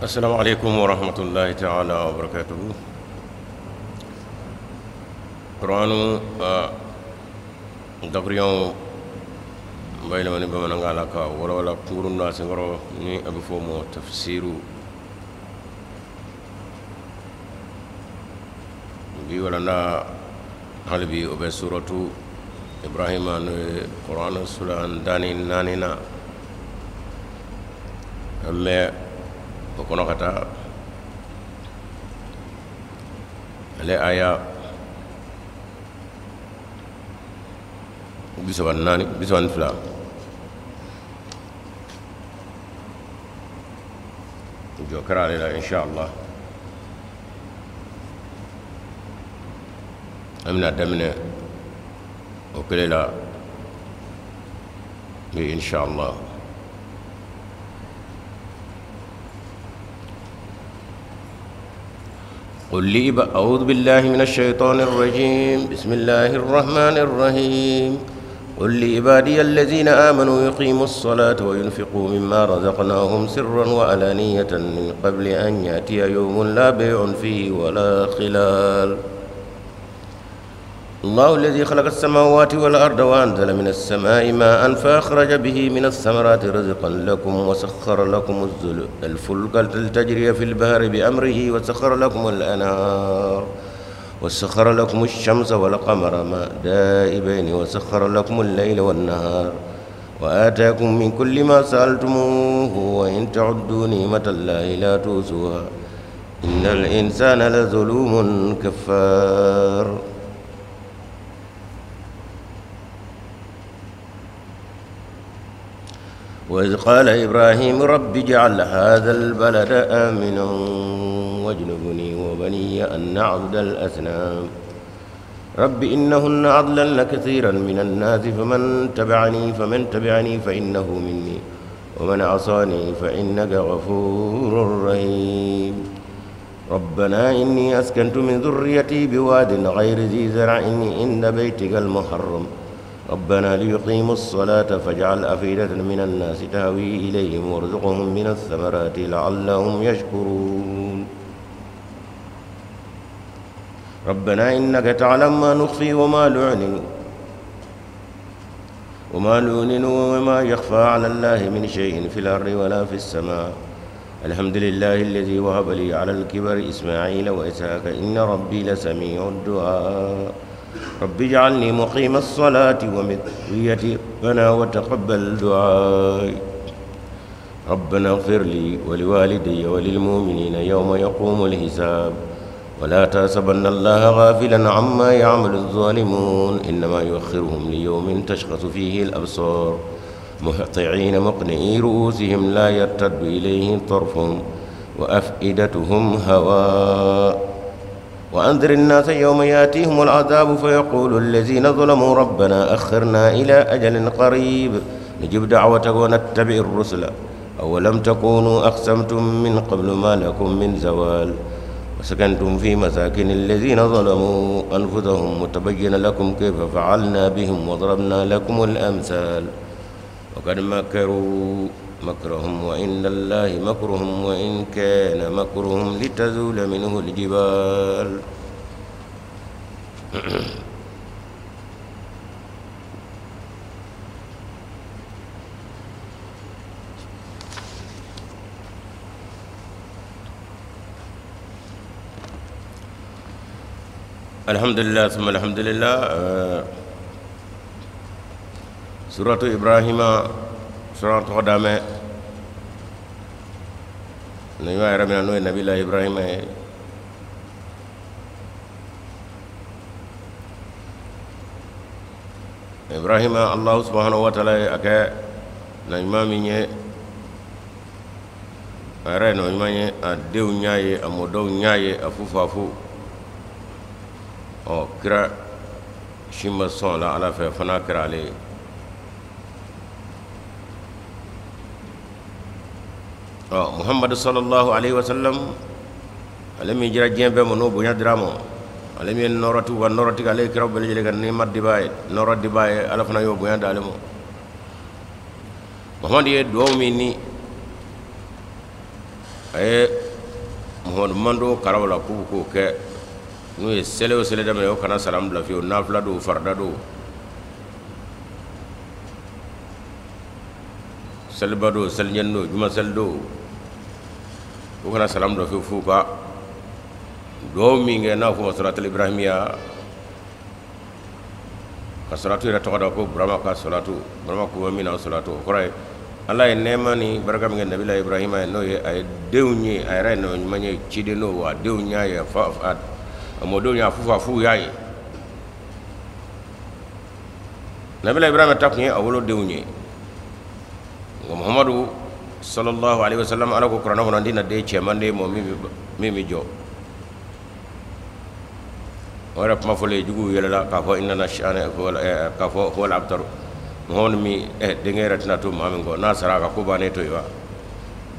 السلام عليكم ورحمة الله تعالى وبركاته. قرآن dakuruɲaw bayɛlɛmani bamanankan la ka walawala kunkurun don a senkɔrɔ, ni a bɛ fɔ o ma tafsiru. Bi walanda hali bi, o bɛ suratu Ibrahima, n'o ye Kuranɛ sura 14 na. An bɛ o kɔnɔ ka taa ale aya 34, 32. Jɔ kɛra ale la, inshallah an bɛna daminɛ o kelen la bi, inshallah. قل لي أعوذ بالله من الشيطان الرجيم. بسم الله الرحمن الرحيم. قل لعبادي الذين آمنوا يقيموا الصلاة وينفقوا مما رزقناهم سرا وعلانية من قبل أن يأتي يوم لا بيع فيه ولا خلال. الله الذي خلق السماوات والأرض وأنزل من السماء ماء فأخرج به من الثمرات رزقا لكم، وسخر لكم الفلك لتجري في البحر بأمره، وسخر لكم الأنهار، وسخر لكم الشمس والقمر ما دائبين، وسخر لكم الليل والنهار، وآتاكم من كل ما سألتموه، وإن تعدوا نعمة الله لا تحصوها، إن الإنسان لظلوم كفار. وإذ قال إبراهيم رب اجعل هذا البلد آمنا واجنبني وبني أن نعبد الأصنام، رب إنهن أضللن كثيرا من الناس، فمن تبعني فإنه مني، ومن عصاني فإنك غفور رحيم. ربنا إني أسكنت من ذريتي بواد غير ذي زرع عند بيتك المحرم، ربنا ليقيموا الصلاة فاجعل أفئدة من الناس تهوي إليهم وارزقهم من الثمرات لعلهم يشكرون. ربنا إنك تعلم ما نخفي وما نعلن وما يخفى على الله من شيء في الأرض ولا في السماء. الحمد لله الذي وهب لي على الكبر إسماعيل وإسحاق، إن ربي لسميع الدعاء. رب اجعلني مقيم الصلاة ومن ذريتي، ربنا وتقبل دعائي. ربنا اغفر لي ولوالدي وللمؤمنين يوم يقوم الحساب. ولا تحسبن الله غافلا عما يعمل الظالمون، إنما يؤخرهم ليوم تشخص فيه الأبصار، مهطعين مقنعي رؤوسهم، لا يرتد إليهم طرفهم وأفئدتهم هواء. وأنذر الناس يوم يأتيهم العذاب فيقول الذين ظلموا ربنا أخرنا إلى أجل قريب نجب دعوتك ونتبع الرسل. أولم تكونوا أقسمتم من قبل ما لكم من زوال، وسكنتم في مساكن الذين ظلموا أنفسهم، وتبين لكم كيف فعلنا بهم وضربنا لكم الأمثال، وقد مكروا مكرهم وعند الله مكرهم، وإن كان مكرهم لتزول منه الجبال. الحمد لله ثم الحمد لله. سورة إبراهيم sura tɔgɔ damɛ naɲuman yɛrɛ min na, n'o ye Nabila Ibrahima ye. Ibrahima, Allahu subhanahu wa taala ye a kɛ naɲuman min ye, a yɛrɛ ye naɲuman ye, a denw y'a ye, a mɔdenw y'a ye, a fufafu ɔ kira si ma sɔn la Ala fɛ, fana kɛra ale ye. Ɔ Muhamadu sallallahu alaihi wasallam, ale min jira diɲɛ bɛɛ ma, n'o bonya dira ma, ale min ye nɔrɔtigiw ka nɔrɔtigi, ale ye kiraw bɛɛ lajɛlen ka nɛɛma dibaa ye, nɔrɔ dibaa ye, Ala fana y'o bonya d'ale ma. Muhamadu ye duwawu min ni A ye Muhamadu mando karaw la k'u k'o kɛ n'u ye seli o seli daminɛ o kana salamu bila fiyewu nafila don farida don seliba don selijɛni don juma seli don u kana salamu bila fiyewu f'u ka duwawu min kɛ n'a fɔ ma salatul ibrahimiya ka salatu yɛrɛ tɔgɔ da ko Burama ka salatu Burama ko min na salatu o kɔrɔ ye Ala ye nɛɛma ni barika min kɛ Nabila Ibrahima ye n'o ye a ye denw ye a yɛrɛ ye nabi ɲuman ye ciden don wa denw y'a ye fa a mɔdenw y'a fufa f'u y'a ye Nabila Ibrahima ta tun ye a wolodenw ye nka Muhamadu sallallahu alaihi wasallam Ala ko kuranɛ kɔnɔ n tɛna den cɛman d'e ma min bɛ jɔ o yɛrɛ kuma fɔlen juguw yɛlɛla k'a fɔ inna shani k'a fɔ huwal abtaru Muhamadu min denkɛ yɛrɛ tɛna to maa min kɔ n'a sara a ka ko bannen to yen wa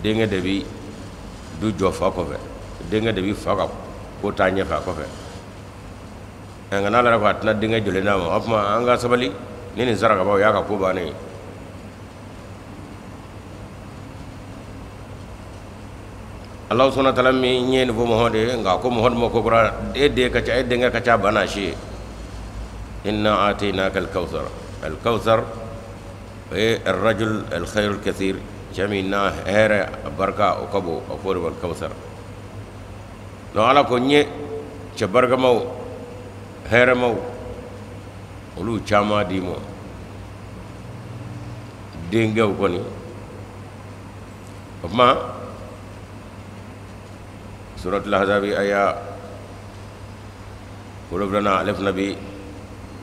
denkɛ de bi du jɔ fa kɔfɛ denkɛ de bi fa ka ko taa ɲɛfɛ a kɔfɛ nka n'ala yɛrɛ ko a tɛna denkɛ jɔlen d'a ma o tuma an ka sabali ni nin sara ka ban o y'a ka ko bannen ye Ala subhanahu wa ta'ala min ye nin fɔ Muhamadu ye nka ko Muhamadu ma ko kura e den ka ca e denkɛ ka ca ba n'a si ye inna atainaka al-kawthar al-kawthar o ye ar-rajul al-khayr al-kathir cɛ min na hɛrɛ a barika o ka bon a fɔ o de ma al-kawthar donc Ala ko n ye cɛ barikamaw hɛrɛmaw olu caman d'i ma denkɛw kɔni o tuma suratul ahzabi aya 7nan ale fana bi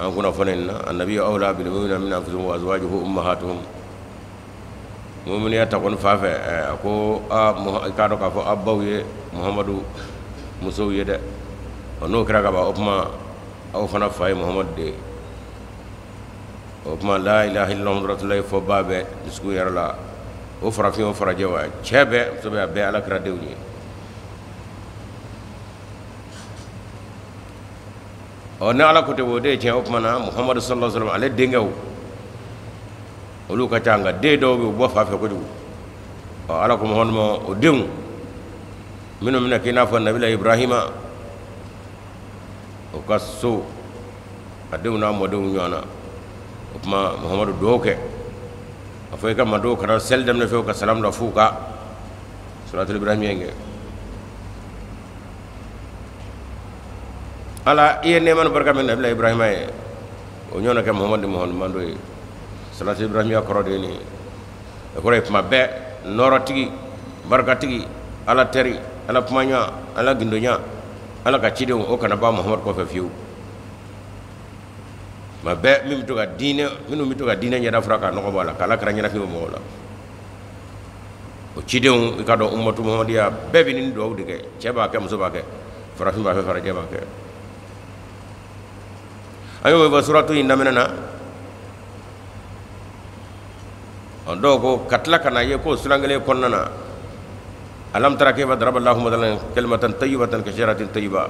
an kunnafoni nin na annabiyu awla bil mu'minina min anfusihim wa azwajuhu ummahatuhum muminiya ta kɔni fan fɛ a ko i k'a dɔn k'a fɔ aw baw ye Muhamadu musow ye dɛ ɔ n'o kɛra ka ban o tuma aw fana fa ye Muhamadu de ye o tuma la ilaha illallah muhammadu rasulullah fɔbaa bɛ dusukun yɛrɛ la o farafin o farajɛ wa cɛ bɛɛ muso bɛɛ a bɛɛ ala kira denw ye ɔ ni ala ko ten o de ye tiɲɛ o tuma na muhamadu sallallahu alaihi wasallam ale denkɛw olu ka ca nka den dɔw bɛ yen u bɔ fa fɛ kojugu ɔ ala ko muhamadu ma o denw minnu bɛna k'i n'a fɔ nabila ibrahima o ka so a denw n'a mɔdenw ɲɔgɔn na o tuma muhamadu dugawu kɛ a fɔ i ka mantɔnw kana seli daminɛ fewu ka salamu bila f'u ka suratul ibrahimiya kɛ ala i ye nɛɛma ni barika min nabila ibrahima ye o ɲɔgɔn kɛ muhamadu muhamadu mantɔn ye suratul ibrahimiya kɔrɔ de ye nin ye o kɔrɔ ye tuma bɛɛ nɔɔrɔtigi barikatigi ala teri ala kumaɲɔgɔn ala gindoɲɔgɔn ala ka cidenw o kana ban muhamadu kɔfɛ fiyewu tuma bɛɛ min bɛ to ka diinɛ minnu bɛ to ka diinɛ ɲɛda furan k'a nɔgɔ bɔ a la k'ala kira ɲɛnafin bɔ mɔgɔw la o cidenw i ka dɔn umatu muhamadiya bɛɛ bɛ nin dugawu de kɛ cɛ b'a kɛ muso b'a kɛ farafin b'a kɛ farajɛ b'a kɛ an y'o fɔ suratu in daminɛ na ɔ dɔw ko ka tila ka na ye k'o suran kelen kɔnɔna na alam tara kayfa daraba Allahu mathalan kalimatan tayyibatan ka shajaratin tayyiba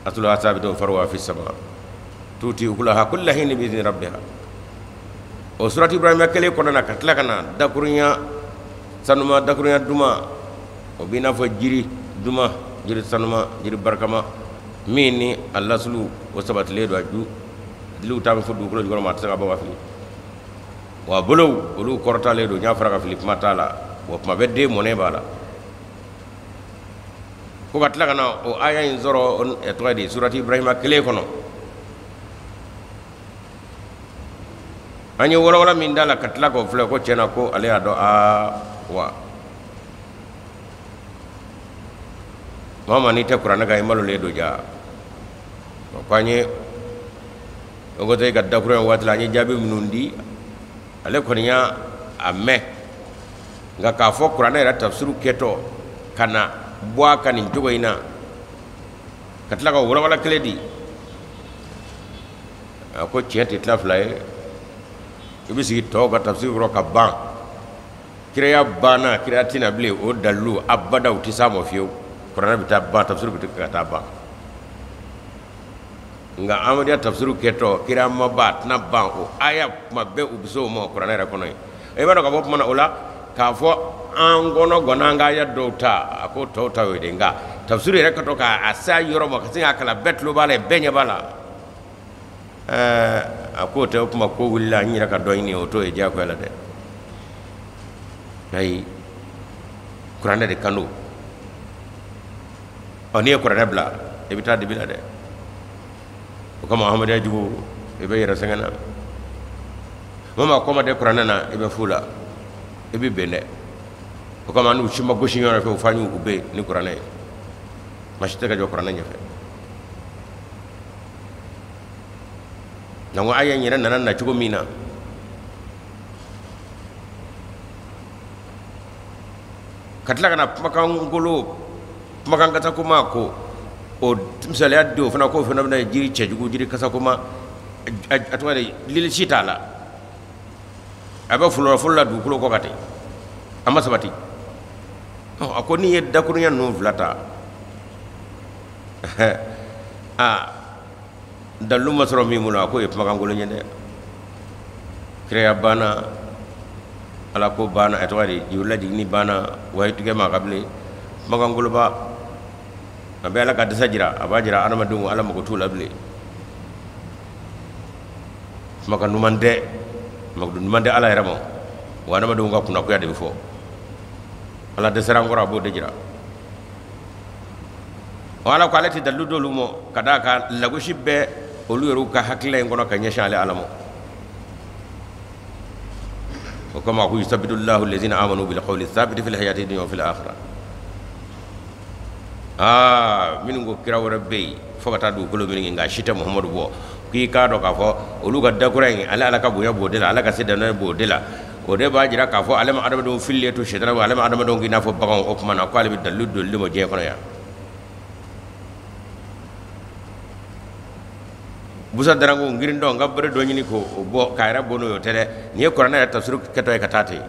asluha sabitun faruha fi sama tuti ukulaha kulla hinin bi izni rabbiha o surati ibrahima kelen kɔnɔna na ka tila ka na dakurunya sanuma dakurunya duma o b'i n'a fɔ jiri duma jiri sanuma jiri barikama min ni a lasulu o sabatilen don a ju diliw taa bɛ fo dugukolo jukɔrɔ ma a tɛ se ka bɔ ka fili wa bolow olu kɔrɔtalen don ɲa fara ka fili kuma t'a la wa kuma bɛɛ den mɔnɛ b'a la ko ka tila ka na o aya in sɔrɔ tɔgɔ ye di surati ibrahima kelen kɔnɔ an ye walawala min d'a la ka tila k'o filɛ ko tiɲɛ na ko ale y'a dɔn aa wa maa ma n'i tɛ kuranɛ kan i malolen don ja o ko an ye o ko ka dakurunya waati la an ye jaabi minnu di ale kɔni y'a a mɛn nka k'a fɔ kuranɛ yɛrɛ tafsiru kɛtɔ ka na bɔ a kan nin cogo in na ka tila ka walawala kelen di a ko tiɲɛ tɛ tila fila ye i bɛ sigi tɔw ka tafsiru kɔrɔ ka ban kiraya banna kiraya tɛ na bilen o dalilu abada u tɛ s'a ma fiyewu kuranɛ bɛ taa ban tafsiru bɛ ka taa ban nka amadiya tafsiru kɛtɔ kira ma ban a tɛna ban o aya kuma bɛɛ u bɛ se o ma kuranɛ yɛrɛ kɔnɔ yen i b'a dɔn ka bɔ kuma na o la K'a fɔ an kɔnɔ gɔnna an ka aya dɔw ta, a ko tɔw ta y'o de, nka tafsiri yɛrɛ ka to k'a se a yɔrɔ ma ka se k'a kalan, bɛɛ tulo b'a la, bɛɛ ɲɛ b'a la. A k'o tɛ, o tuma ko wulila n yɛrɛ ka dɔ ɲini, o t'o ye diyagoya la dɛ. Ayi, kuranɛ de kan don. Ɔ, n'i ye kuranɛ bila, i bɛ taa dibi la dɛ. O kama ahmadenya jugu, i bɛ yɛrɛ sɛgɛn na. Maa maa kɔ ma da kuranɛ na, i bɛ fu la, i bɛ ben dɛ. O kama n'u si ma gosi ɲɔgɔn fɛ, u fa y'u ben ni kuranɛ ye. Maa si tɛ ka jɔ kuranɛ ɲɛfɛ. Donc aya in yɛrɛ nana na cogo min na, ka tila ka na kumakan golo, kumakan kasakoma ko o misaliya di, o fana k'o fana bɛna jiri cɛjugu, jiri kasakoma, a tɔgɔ de lili si t'a la, a bɛ folo folo la dugukolo kɔ kan ten, a ma sabati. A ko n'i ye dakurunya ninnu fila ta, aa, dalilu ma sɔrɔ min bolo, a k'o ye kumakan kolon ye dɛ. Kiraya banna, ala ko banna, a tɔgɔ de jibirila jiginni banna, wayi tigɛ ma ka bilen, kumakan koloba a bɛ ala ka dɛsɛ jira, a b'a jira adamadenw ala mago t'u la bilen. Kumakan duman tɛ, mago duman tɛ ala yɛrɛ ma, wa adamadenw ka kunnakoya de bɛ fɔ. Ala dɛsɛra an kɔrɔ, a b'o de jira. Wa ala ko ale tɛ dalilu d'olu ma, ka d'a kan lagosi bɛ olu yɛrɛw ka hakilila in kɔnɔ ka ɲɛsin ale ala ma. O kama ko yusabitu llahu allazina amanu bil qawli thabiti fil hayati dunya wa fil akhirah. Aa, minnu ko kira wɛrɛ bɛ yen fo ka taa dugukolo minɛ, nka si tɛ Muhamadu bɔ, k'i k'a dɔn k'a fɔ olu ka dakura in, ale ala ka bonya b'o de la, ala ka se danna b'o de la. O de b'a jira k'a fɔ ale ma adamadenw fililen to sɛtana, ale ma adamadenw k'i n'a fɔ baganw. O tuma na k'ale bɛ dalilu d'olu ma diɲɛ kɔnɔ yan. Busa daranko n girin dɔn, n ka bere dɔ ɲini k'o bɔ k'a yɛrɛ bɔ n'o ye, o tɛ dɛ. Nin ye kuranɛ yɛrɛ tafsiri kɛtɔ ye ka taa ten.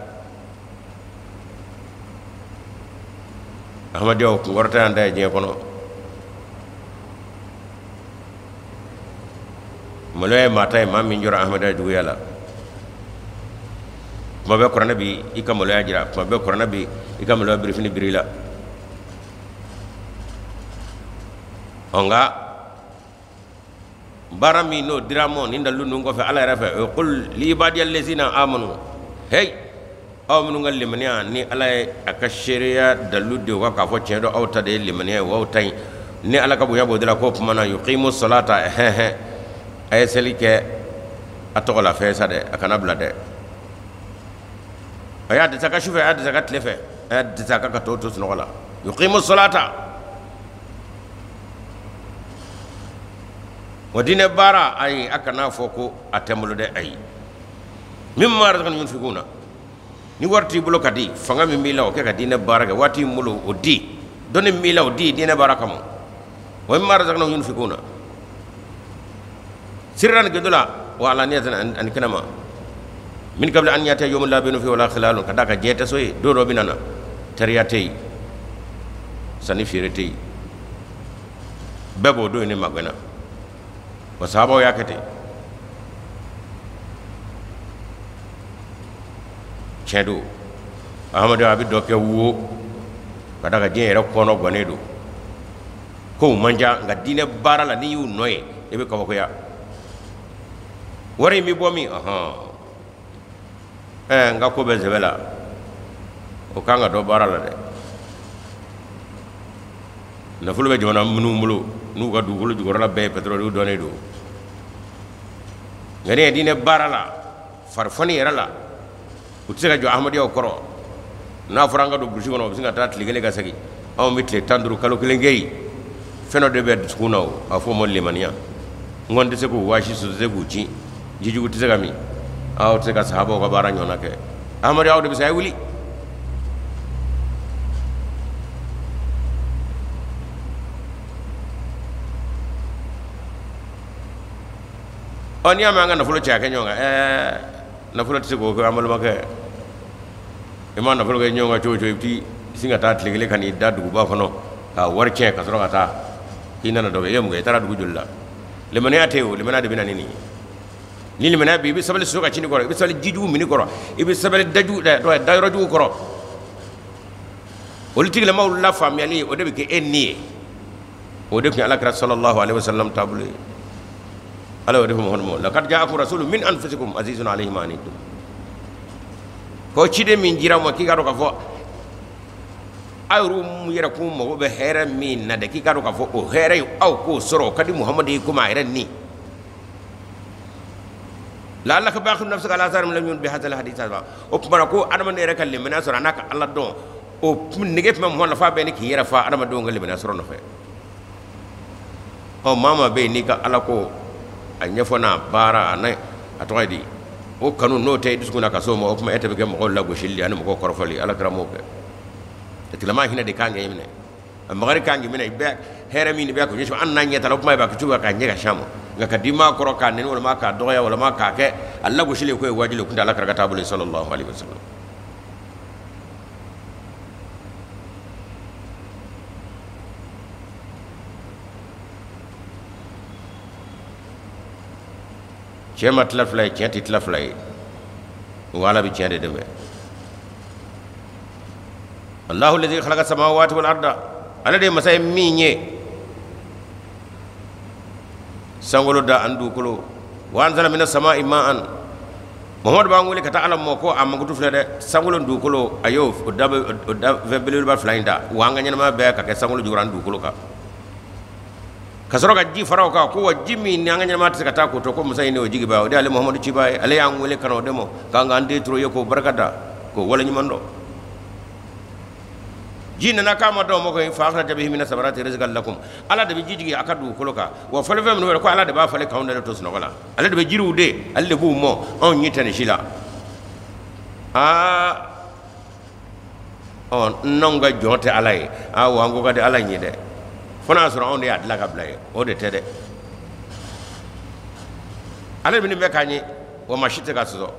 Ahmadiyyaw kunkɔrɔta y'an ta ye diɲɛ kɔnɔ. Maloya ye maa ta ye, maa min jɔra ahmadiyya juguya la. Kuma bɛɛ kuranɛ bi i ka maloya jira, kuma bɛɛ kuranɛ bi i ka maloya birifini biri la. Ɔ, nka baara min n'o dira mɔ nin dalilu ninnu kɔfɛ ala yɛrɛ fɛ, o ye qul li ibadiya allazina amanu, hey, aw minnu ka limaniya ni ala ye a ka seereya dalilu di o kan k'a fɔ tiɲɛ don aw ta de ye limaniya ye, wa aw ta ɲi ni ala ka bonya b'o de la, k'o tuma na yuqimu salata, hɛn hɛn, a ye seli kɛ a tɔgɔ la fɛn sa dɛ, a kana bila dɛ. A y'a dɛsɛ a ka su fɛ, a y'a dɛsɛ a ka tile fɛ, a y'a dɛsɛ a ka tɔw to sunɔgɔ la. Yuqimu salata, wa diinɛ baara, ayi, a kana fɔ ko a tɛ n bolo dɛ, ayi. Mimma razaqnahum yunfiquna, ni wari t'i bolo ka di, fanga min b'i la o kɛ ka diinɛ baara kɛ, waati min bolo o di, dɔnni min b'i la o di diinɛ baara kama. Wa mimma razaqnahum yunfiquna sirran gindo la wa alaniyatan ani kɛnɛma, min qabli an yatiya yawmun la bay'un fihi wala khilalun, ka d'a kan diɲɛ tɛ so ye, don dɔ bɛ na teriya tɛ yen, sanni feere tɛ yen, bɛɛ b'o don in de magɛnna. Wa sahabaw y'a kɛ ten. Tiɲɛ don, ahamadu a bɛ dɔ kɛ wo, ka d'a kan diɲɛ yɛrɛ kɔnɔ gannen don, kow man ca, nka diinɛ baara la n'i y'u nɔ ye i bɛ kabakoya. Wari in bɛ bɔ min? Ɔhɔn, n ka ko bɛ sɛbɛ la, o kan ka dɔ baara la dɛ. Nafolo bɛ jamana minnu bolo n'u ka dugukolo jukɔrɔla bɛɛ ye pétrole dɔnnen don, nka ne ye diinɛ baara la farifoni yɛrɛ la, u tɛ se ka jɔ ahmadiyyaw kɔrɔ. N'a fɔra an ka don burusi kɔnɔ, u bɛ se ka taa tile kelen ka segin, anw bɛ tile 15 kalo kelen kɛ yen. Fɛn dɔ de bɛ dusukun na, o a fɔ o ma limaniya. N kɔni tɛ se k'u waasi, soso tɛ se k'u ci, jijugu tɛ se ka min, aw tɛ se ka sahabaw ka baara ɲɔgɔnna kɛ. Ahmadiyyaw de bɛ se, a ye wuli. Ɔ, n'i y'a mɛn an ka nafolo cɛ a kɛ ɲɔgɔn kan, nafolo tɛ se k'o kɛ an balimakɛ. I ma nafolo kɛ ɲɔgɔn kan cogo o cogo, i bɛ t'i sin ka taa tile kelen ka n'i da duguba kɔnɔ ka wari tiɲɛ ka sɔrɔ ka taa k'i nana dɔ kɛ. I ye mun kɛ? I taara dugu joli la? Limaniya tɛ yen o, limaniya de bɛ na ni nin ye. Ni limaniya b'i, i bɛ sabali so ka cini kɔrɔ, i bɛ sabali jijugu mini kɔrɔ, i bɛ sabali dajugu dayɔrɔ jugu kɔrɔ. Olu tigilamaw lafaamuyali o de bɛ kɛ e ni ye. O de tun ye Alakira sallallahu alaihi wasallam taabolo ye. Ala y'o de fɔ Muhamadu ma, laqad ja'akum rasulun min anfusikum azizun alayhi ma anittum. Ko ciden min jira ma k'i k'a dɔn k'a fɔ aw yɛrɛ yɛrɛkun mago bɛ hɛrɛ min na dɛ, k'i k'a dɔn k'a fɔ o hɛrɛ ye aw k'o sɔrɔ, o ka di Muhamadu ye komi a yɛrɛ ni. La'allaka baqi'un nafsaka ala atharihim lam yu'minu bihadha al-hadith. O tuma na ko adamaden yɛrɛ ka limaniya sɔrɔ a n'a ka Ala dɔn, o nege tun bɛ Muhamadu la f'a bɛ ni k'i yɛrɛ fa adamadenw ka limaniya sɔrɔ nɔfɛ. Ɔ maa maa bɛ yen n'i ka Ala ko a ɲɛfɔ n'a baara a n'a a tɔgɔ ye di, o kanu n'o tɛ i dusukun na ka s'o ma, o tuma e tɛ bɛ kɛ mɔgɔw lagosili ani mɔgɔw kɔrɔfɔli. Ala kira m'o kɛ. A tilama hinɛ de kan k'i minɛ, a makari kan k'i minɛ, i bɛ hɛrɛ min i bɛ k'o ɲɛsin an n'a ɲɛ ta la, o tuma i b'a kɛ cogo k'a ɲɛ ka s'a ma. Nka ka di maa kɔrɔ k'a nɛni walima k'a dɔgɔya walima k'a kɛ a lagosili ko ye wajibi ye, o tun tɛ Ala kira ka taabolo ye sallallahu alaihi wasallam. Cɛ ma tila fila ye, tiɲɛ tɛ tila fila ye, nka Ala bɛ tiɲɛ de dɛmɛ. Allahu allazi khalaqa samawati wal arda, ale de ye masa ye min ye sankolo da ani dugukolo. Wa anzala mina samai ma'an, Muhamadu b'an wele ka taa Ala ma ko a mankutu filɛ dɛ, sankolo ni dugukolo a y'o da fɛn belebeleba fila in da, wa an ka ɲɛnamaya bɛɛ ka kɛ sankolo jukɔrɔ ani dugukolo kan, ka sɔrɔ ka ji fara o kan, ko wa ji min ni an ka ɲɛnamaya tɛ se ka taa k'o to, ko masa in de y'o jigiba, o de y'ale Muhamadu cibaa ye, ale y'an wele ka na o de ma, k'an k'an den turu ye, k'o barika da, k'o waleɲuman dɔn. Ji nana k'a ma dɔw ma ko fa akhraja bihi mina samarati rizqan lakum, Ala de bɛ ji jigin a ka dugukolo kan, wa fɔlifɛn minnu bɛ ko Ala de b'a falen k'anw dalen to sunɔgɔ la, ale de bɛ jiriw de, ale de b'u mɔ, anw ɲɛ tɛ nin si la. Aa ɔ n'anw ka jɔn tɛ Ala ye, awɔ an ko ka di Ala ɲɛ dɛ, fo n'a sɔrɔ anw de y'a dilan ka bila ye, o de tɛ dɛ. Ale bɛ nin bɛɛ k'an ye, wa maa si tɛ ka sɔsɔ.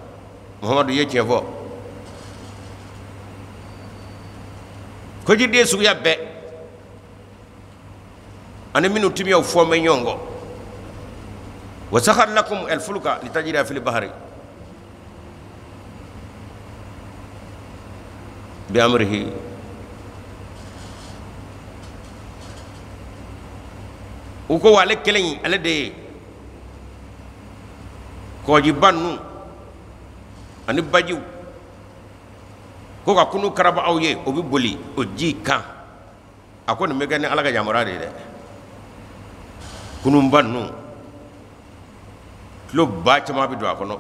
Muhamadu ye tiɲɛ fɔ. Ko jiriden suguya bɛɛ ani minnu timiyaw fɔ bɛ ɲɔgɔn kɔ. Wa sakhara lakum al-fulka litajriya fil bahri bi amrihi. U ko ale kelen in, ale de ye kɔgɔjiba ninnu ani bajiw ko ka kunu karaba aw ye, o bɛ boli o ji kan. A ko nin bɛ kɛ ni Ala ka yamaruya de ye dɛ. Kununba ninnu kilo ba caman bɛ don a kɔnɔ,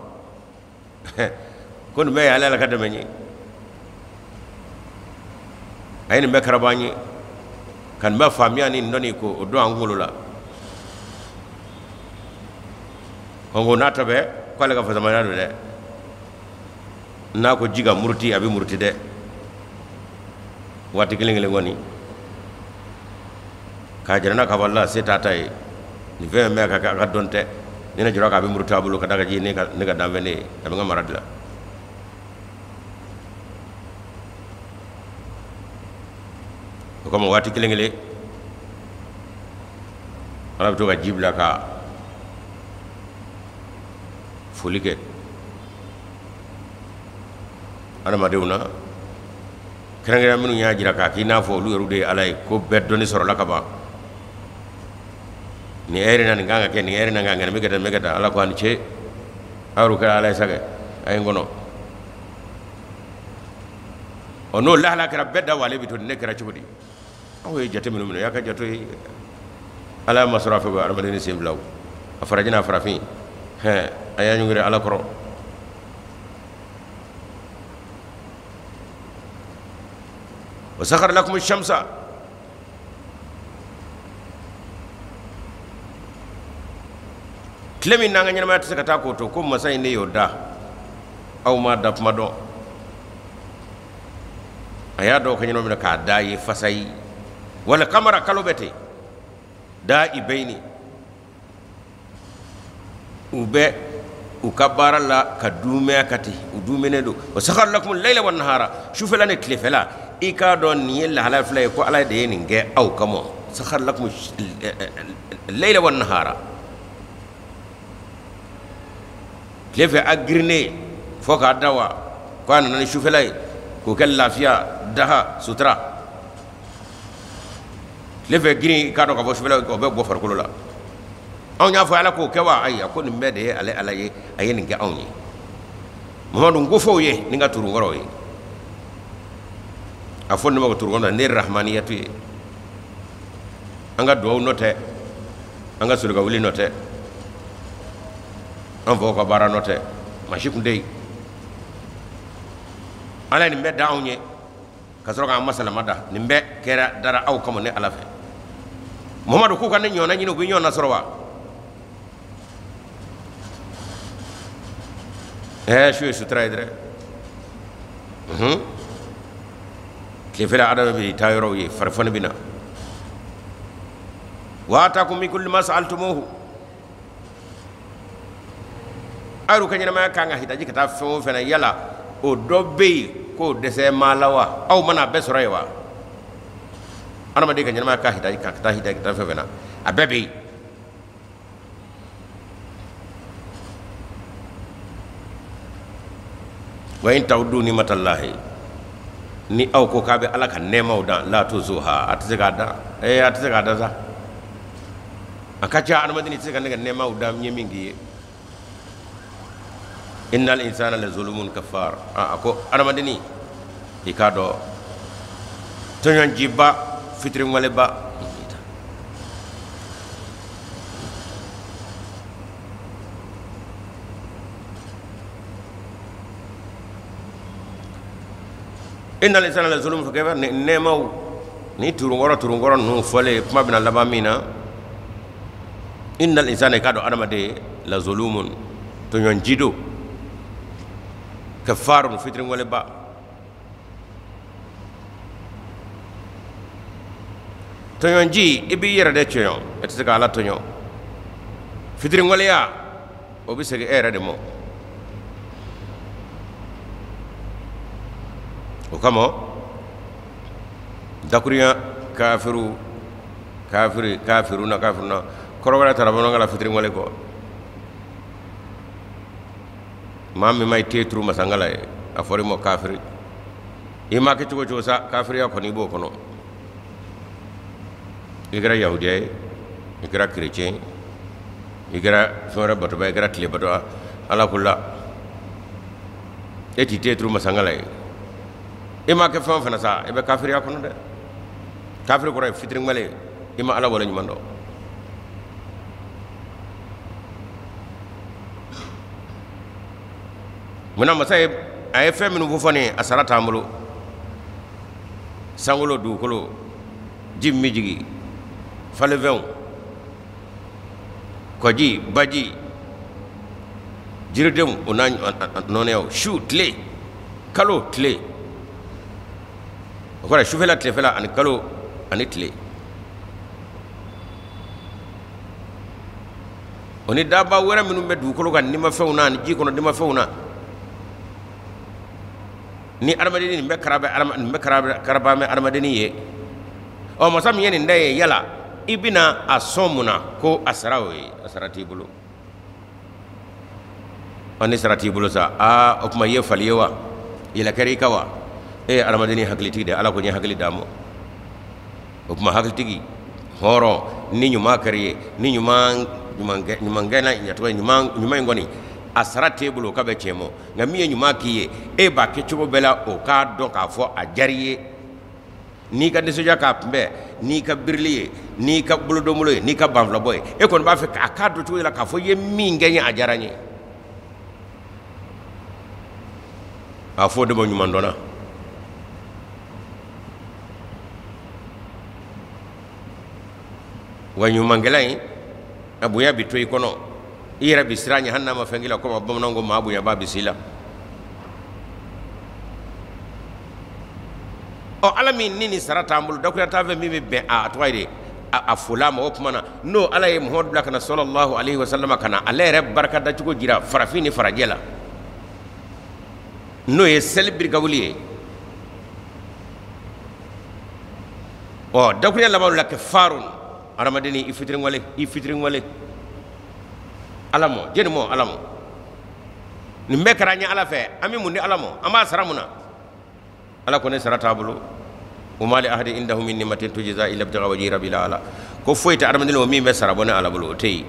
ko nin bɛɛ ye ale Ala ka dɛmɛ ye. A ye nin bɛɛ karaba an ye, ka nin bɛɛ faamuya ni dɔnni ko o don an kunkolo la. Ko n'a ta bɛɛ k'ale ka fasamaya don dɛ, n'a ko ji ka muruti a bɛ muruti dɛ, waati kelen kelen kɔni k'a jira n na k'a fɔ la se t'a ta ye, nin fɛn bɛɛ ka kɛ a ka dɔn tɛ, ni ne jɔra k'a bɛ muruti a bolo ka da ka ji ne ka danfɛn ne ye, a bɛ n ka mara dilan. O kama waati kelen kelen Ala bɛ to ka ji bila ka foli kɛ adamadenw na, kɛrɛnkɛrɛn minnu y'a jira k'a k'i n'a fɔ olu yɛrɛ de ye Ala ye, ko bɛɛ dɔnni sɔrɔla ka ban, nin ɛri na nin kan ka kɛ, nin ɛri na kan ka kɛ, nin bɛ kɛ tan, nin bɛ kɛ tan. Ala ko a ni ce, aw yɛrɛ kɛra Ala ye sa kɛ, a ye n kɔnɔ. Ɔ n'o lahala kɛra bɛɛ da walen bɛ to, ne kɛra cogo di? Aw ye jate minnu minɛ, y'a ka jate ye. Ala y'a masɔrɔ a fɛ adamaden ni sen filaw, a farajɛ n'a farafin, hɛn a y'a ɲɔngiri Ala kɔrɔ. Wa sakhara lakum shamsa, tile min n'an ka ɲɛnamaya tɛ se ka taa k'o to, ko masa in de y'o da, aw m'a da kuma dɔn, a y'a dɔn ka ɲɛnama minɛ k'a da ye fasa ye. Wala kamara kalo bɛ ten, da i bɛyi u bɛ u ka baara la ka dumɛya ka ten, u dumɛnen don. Wa sakhara lakum layla wa nahara, sufɛla ni tilefɛla, i k'a dɔn nin ye lahala fila ye, ko Ala de ye nin kɛ aw kama. Sakhara lakum layla wa nahara, Tile fɛ a girinnen fo k'a da wa ko a nana ni sufɛla ye k'o kɛ lafiya daha sutura. Tile fɛ girin k'a dɔn k'a fɔ sufɛla o bɛ bɔ farikolo la. Anw y'a fɔ ala k'o kɛ wa? Ayi, a ko nin bɛɛ de ye ale ala ye, a ye nin kɛ anw ye. Mamadu n ko fɔ ye ni n ka turunkɔrɔw ye. A fɔ ne ma ko turunkɔrɔ ne ye rahmaniyatu ye. An ka duwawu nɔ tɛ, an ka solika wuli nɔ tɛ, an faw ka baara nɔ tɛ, maa si kun tɛ yen. Ala ye nin bɛɛ da anw ye ka sɔrɔ k'an masalama da. Nin bɛɛ kɛra dara aw kama ne ala fɛ. Mamadu k'u ka ne ɲɔgɔnna ɲini, u bɛ ɲɔgɔnna sɔrɔ wa? Su ye sutura ye dɛ. Tilefɛla adama bɛ taa yɔrɔw ye, farifoni bɛ na. Wa atakum min kulli ma sa'altumuhu. Aw yɛrɛ ka ɲɛnamaya kan ka hitaji ka taa fɛn o fɛn na, yala o dɔ bɛ yen k'o dɛsɛ maa la wa? Aw mana a bɛɛ sɔrɔ yen wa? Adamaden ka ɲɛnamaya ka hitaji ka taa hitaji ka taa fɛn o fɛn na, a bɛɛ bɛ yen. Wa in ta'uddu ni'matallahi, ni aw ko k'a bɛ ala ka nɛɛmaw dan, la tusuha, a tɛ se k'a dan. A tɛ se k'a dan sa. A ka ca adamaden tɛ se ka ne ka nɛɛmaw dan n ye min k'i ye. Innal insana la zulumun kafar. A ko adamadenni i k'a dɔn tɔɲɔnjiba fitiriwaleba. Innal insana la zulumun kafar. Nɛɛmaw ni turunkɔrɔ ninnu fɔlen kuma bɛna laban min na. Innal insana, i k'a dɔn adamaden la zulumun tɔɲɔnji don, kafarun fitiriwaleba. Tɔɲɔnji i b'i yɛrɛ de tɔɲɔ, e tɛ se ka ala tɔɲɔ. Fitiriwaleya o bɛ segin e yɛrɛ de ma. O kama dakurunya kafiru kafiri kafiruna kafiruna kɔrɔ wɛrɛ taara bamanankan la fitiriwale kɔ. Maa min ma i te turu masangala ye, a fɔra i ma kafiri. I ma kɛ cogo cogo sa, kafiriya kɔni i b'o kɔnɔ. I kɛra yahudiya ye, i kɛra kerecɛn ye, i kɛra fɛn wɛrɛ batoba ye, i kɛra tile batoba, ala ko la e t'i te turu masangala ye. I ma kɛ fɛn o fɛn na sa, i bɛ kafiriya kɔnɔ dɛ. Kafiri kɔrɔ ye fitiriwale ye, i ma ala wale ɲuman dɔn. Munna masa ye a ye fɛn minnu fɔ ne ye, a sara t'an bolo. Sankolo, dugukolo, ji min bɛ jigin, falenfɛnw, kɔji, baji, jiridenw o n'a nɔnɛyaw, su tile, kalo tile, o kɔrɔ ye sufɛla tilefɛla ani kalo ani tile. O ni daba wɛrɛ minnu bɛ dugukolo kan nimafɛnw na ani ji kɔnɔ nimafɛnw na, ni adamadenni nin bɛ karaba nin bɛ karaba mɛ adamadenni ye. Ɔ masa min ye nin da ye, yala i bɛna a sɔn mun na ko a sara o ye? A sara t'i bolo. Ɔ ni sara t'i bolo sa, aa o tuma i ye fali ye wa? Yɛlɛ kɛra i kan wa? E ye adamadenni hakilitigi de ye, ala ko n ye hakili d'a ma. O tuma hakilitigi hɔrɔn, ni ɲuman kɛra i ye, ni ɲuman ɲumankɛ na ɲɛtɔgɔ ye, ɲuman in kɔni a sara t'e bolo, o ka bɛn tiɲɛ ma. Nka min ye ɲuman k'i ye, e b'a kɛ cogo bɛɛ la o k'a dɔn k'a fɔ a diyara i ye. N'i ka nisɔndiya k'a kunbɛn, n'i ka birili ye, n'i ka bolodonbolo ye, n'i ka banfulabɔ ye, e kɔni b'a fɛ k'a k'a dɔn cogo la k'a fɔ i ye min kɛ n ye, a diyara n ye. A fɔ o de ma ɲuman dɔnna. Wa ɲumankɛla in a bonya bɛ to i kɔnɔ, i yɛrɛ bɛ siran ɲɛ hali n'a ma fɛn k'i la, komi bamananw ko maa bonyaba bɛ s'i la. Ɔ ala min ni nin sara t'an bolo, dakuya t'a fɛ min bɛ bɛn a tɔgɔ ye de a fola ma o tuma na, n'o ala ye Muhamadu bila ka na sallallahu alaihi wasallam, ka na ale yɛrɛ barika dacogo jira farafin ni farajɛ la, n'o ye seli birikawuli ye. Ɔ dakuya laban la kɛ farun adamadenni i fitiriwale ala mɔ jɛni mɔ ala mɔ. Nin bɛɛ kɛra an ye Ala fɛ, an bɛ mun di Ala ma? An b'a sara mun na? Ala ko ne sara t'a bolo. Wa ma li ahadin indahu min ni'matin tujza illa ibtigha wajhi rabbil ala. Ko foyi tɛ adamaden o min bɛ sara bɔ ne Ala bolo, o tɛ yen.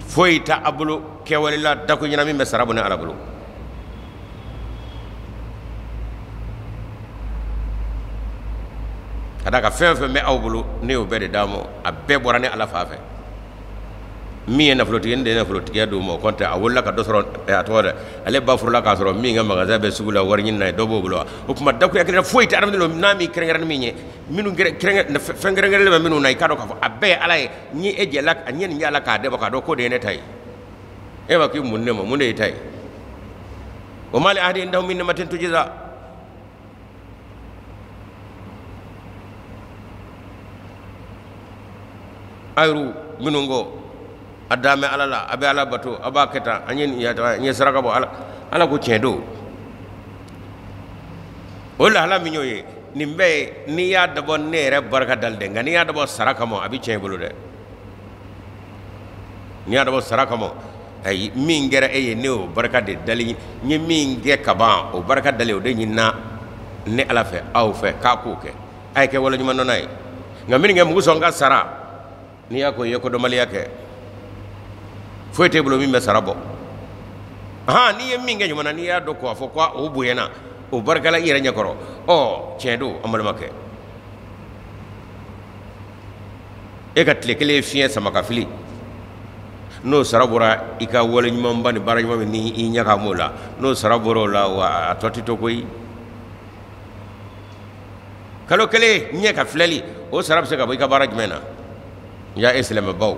Foyi tɛ a bolo kɛwale la dako ɲɛna min bɛ sara bɔ ne Ala bolo. Ka d'a kan fɛn fɛn bɛ aw bolo ne y'o bɛɛ de d'a ma, a bɛɛ bɔra ne Ala fan fɛ. Min ye nafolotigi ne de ye nafolotigiya d'o ma, o kɔntɛ a wolola ka dɔ sɔrɔ a tɔgɔ dɛ, ale ba furula k'a sɔrɔ min ka magasin bɛ sugu la wari ɲini na ye, dɔ b'o bolo wa? O tuma dakuya kelen foyi tɛ adamaden n'a min kɛrɛnkɛrɛn ni min ye, minnu kɛrɛnkɛrɛn fɛn kɛrɛnkɛrɛnlen bɛ minnu na, i k'a dɔn k'a fɔ a bɛɛ ye Ala ye. N ye e jɛla, n ye nin jɛ ala k'a dɛmɛ k'a dɔn k'o de ye ne ta ye. E b'a k'i mun ne ma, mun de y'i ta ye? Wa ma li ahadin indahu min ni'matin tujza. Ayiru minnu ko a dan bɛ Ala la, a bɛ Ala bato, a b'a kɛ tan, an ye nin yata, an ye saraka bɔ, Ala, Ala ko tiɲɛ don. O lahala min y'o ye, nin bɛɛ ye n'i y'a dabɔ ne yɛrɛ barika dali dɛ, nka n'i y'a dabɔ sara kama a bɛ tiɲɛ i bolo dɛ. N'i y'a dabɔ sara kama, ayi, min kɛra e ye ne y'o barika de dali, n ye min kɛ kaban o barika dali o de ɲinina ne Ala fɛ aw fɛ k'a k'o kɛ, a ye kɛ waleɲumandɔnna ye. Nka min kɛ mugu sɔn ka sara, n'i y'a ko i ye kodɔnbaliya kɛ, foyi t'e bolo min bɛ sara bɔ. Ahan, n'i ye min kɛ ɲuman na, n'i y'a dɔn k'a fɔ ko o bonyana, o barika la i yɛrɛ ɲɛkɔrɔ, ɔ tiɲɛ don an balimakɛ. E ka tile kelen fiɲɛ sama ka fili, n'o sara bɔra i ka wale ɲumanba ni baara ɲuman min ni i ɲɛ ka m'o la, n'o sara bɔra o la, wa a tɔ tɛ to koyi. Kalo kelen ɲɛ ka filɛli, o sara bɛ se ka bɔ i ka baara jumɛn na? Ya e silamɛbaw,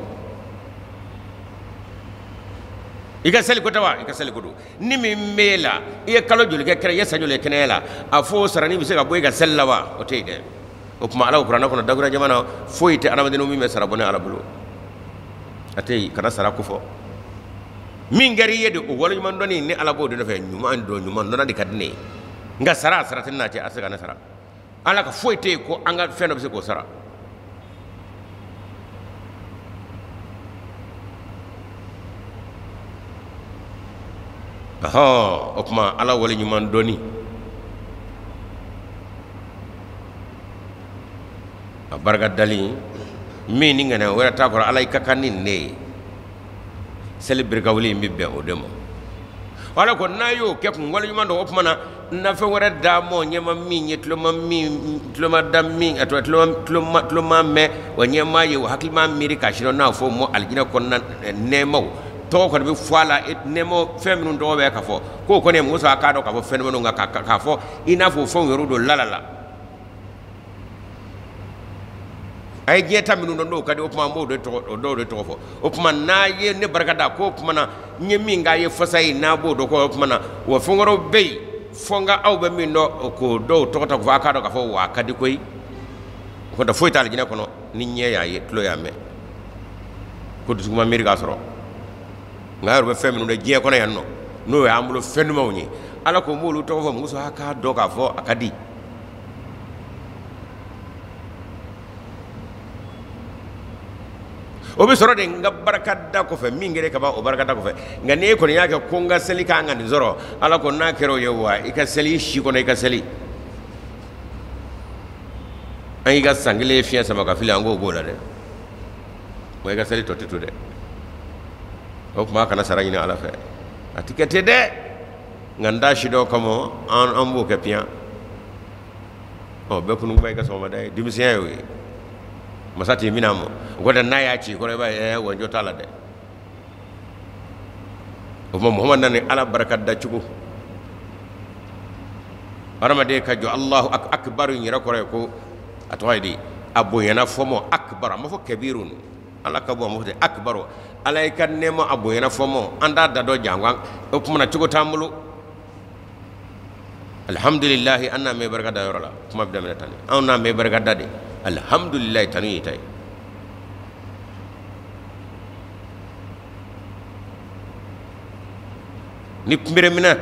i ka seli ko tɛ wa? I ka seli ko don. Ni min b'e la, i ye kalo joli kɛ kɛnɛ, i ye san joli kɛ kɛnɛya la, a fɔ o sara ni bɛ se ka bɔ i ka seli la wa? O tɛ yen dɛ. O tuma Ala ko kuranɛ kɔnɔ dakura jamana, foyi tɛ adamaden min bɛ sara bɔ ne Ala bolo, a tɛ yen. Kana sara ko fɔ. Min kɛra i ye de, o waleɲuman dɔnni ni Ala b'o de nɔfɛ. Ɲuman dɔn, ɲuman dɔnna de ka di ne ye, nka sara, sara tɛ ne n'a cɛ, a tɛ se ka ne sara. Ala ka foyi tɛ yen ko an ka fɛn dɔ bɛ se k'o sara. Ɔhɔn, o tuma Ala waleɲuman dɔnni a barika dali min ni ŋaniya wɛrɛ t'a kɔrɔ, Ala i ka kan ni ne ye. Seli birikawuli in bɛ bɛn o de ma. Ala ko n'a y'o kɛ kun waleɲuman dɔn, o tuma na na fɛn wɛrɛ d'a ma, ɲɛ ma min ye, tulo ma min, tulo ma da min, a tɔgɔ, tulo ma, tulo ma, tulo ma mɛn, wa ɲɛ ma ye, wa hakili ma miiri k'a sidɔn n'a fɔ mɔ alijinɛ kɔnɔna nɛɛmaw tɔgɔ kɔni bɛ fɔ a la, nɛɛmaw fɛn minnu tɔgɔ bɛ ka fɔ k'o kɔni ye Musa k'a dɔn k'a fɔ fɛn minnu kan, k'a fɔ i n'a fɔ fɛnw yɛrɛ don lala la. A ye diɲɛ ta minnu dɔn n'o ka di, o tuma an b'o de tɔgɔ, o dɔw de tɔgɔ fɔ. O tuma n'a ye ne barika da, k'o tuma na n ye min k'a ye fasa ye, n'a b'o dɔn k'o tuma na wa fɛn wɛrɛw bɛ yen fo n ka aw bɛ min dɔn k'o dɔw tɔgɔ ta k'o fɔ a k'a dɔn k'a fɔ wa a ka di koyi. O kɔni foyi t'a alijinɛ kɔnɔ ni ɲɛ y'a ye, tulo y'a mɛn, ko dusukun ma miiri k'a sɔrɔ. Nka a yɛrɛ bɛ fɛn minnu dɔn diɲɛ kɔnɔ yan nɔ, n'o y'an bolo fɛn dumanw ye, Ala ko n b'olu tɔgɔ fɔ muso a k'a dɔn k'a fɔ a ka di. O bɛ sɔrɔ de n ka barika da kɔfɛ, min kɛra ka ban o barika da kɔfɛ. Nka n'e kɔni y'a kɛ ko n ka seli kan ka nin sɔrɔ, Ala ko n'a kɛra o ye wa i ka seli i si kɔnɔ, i ka seli an y'i ka san kelen fiɲɛ sama ka fili, an k'o b'o la dɛ, wa i ka seli tɔ tɛ to dɛ. O tuma a kana sara ɲini Ala fɛ, a ti kɛ ten dɛ. Nka n t'a si dɔn kama an b'o kɛ piyan. Ɔ bɛɛ kunun kuma i ka sɔgɔmada ye, denmisɛnya y'o ye, masa t'i minɛ a ma. O kɔrɔ n'a y'a ci kɔrɔ i b'a ye, wa jɔ t'a la dɛ. O tuma Muhamadu nana ni Ala barika da cogo. Hadamaden ka jɔ Alahu akibaru in yɛrɛ kɔrɔ ye ko a tɔgɔ ye di, a bonyana fɔ mɔ akibaru, a ma fɔ kɛbirun, Ala ka bon, a ma fɔ ten akibaru. Ala i ka nɛɛma a bonyana fɔ mɔ, an t'a da dɔn janko o tuma na cogo t'an bolo. Alhamdulilahi, an n'a mɛn barika da yɔrɔ la, kuma bɛ daminɛ tan de, anw n'a mɛn barika da de. Alhamdulilahi, tanu y'i ta ye. Ni kunbere minɛ,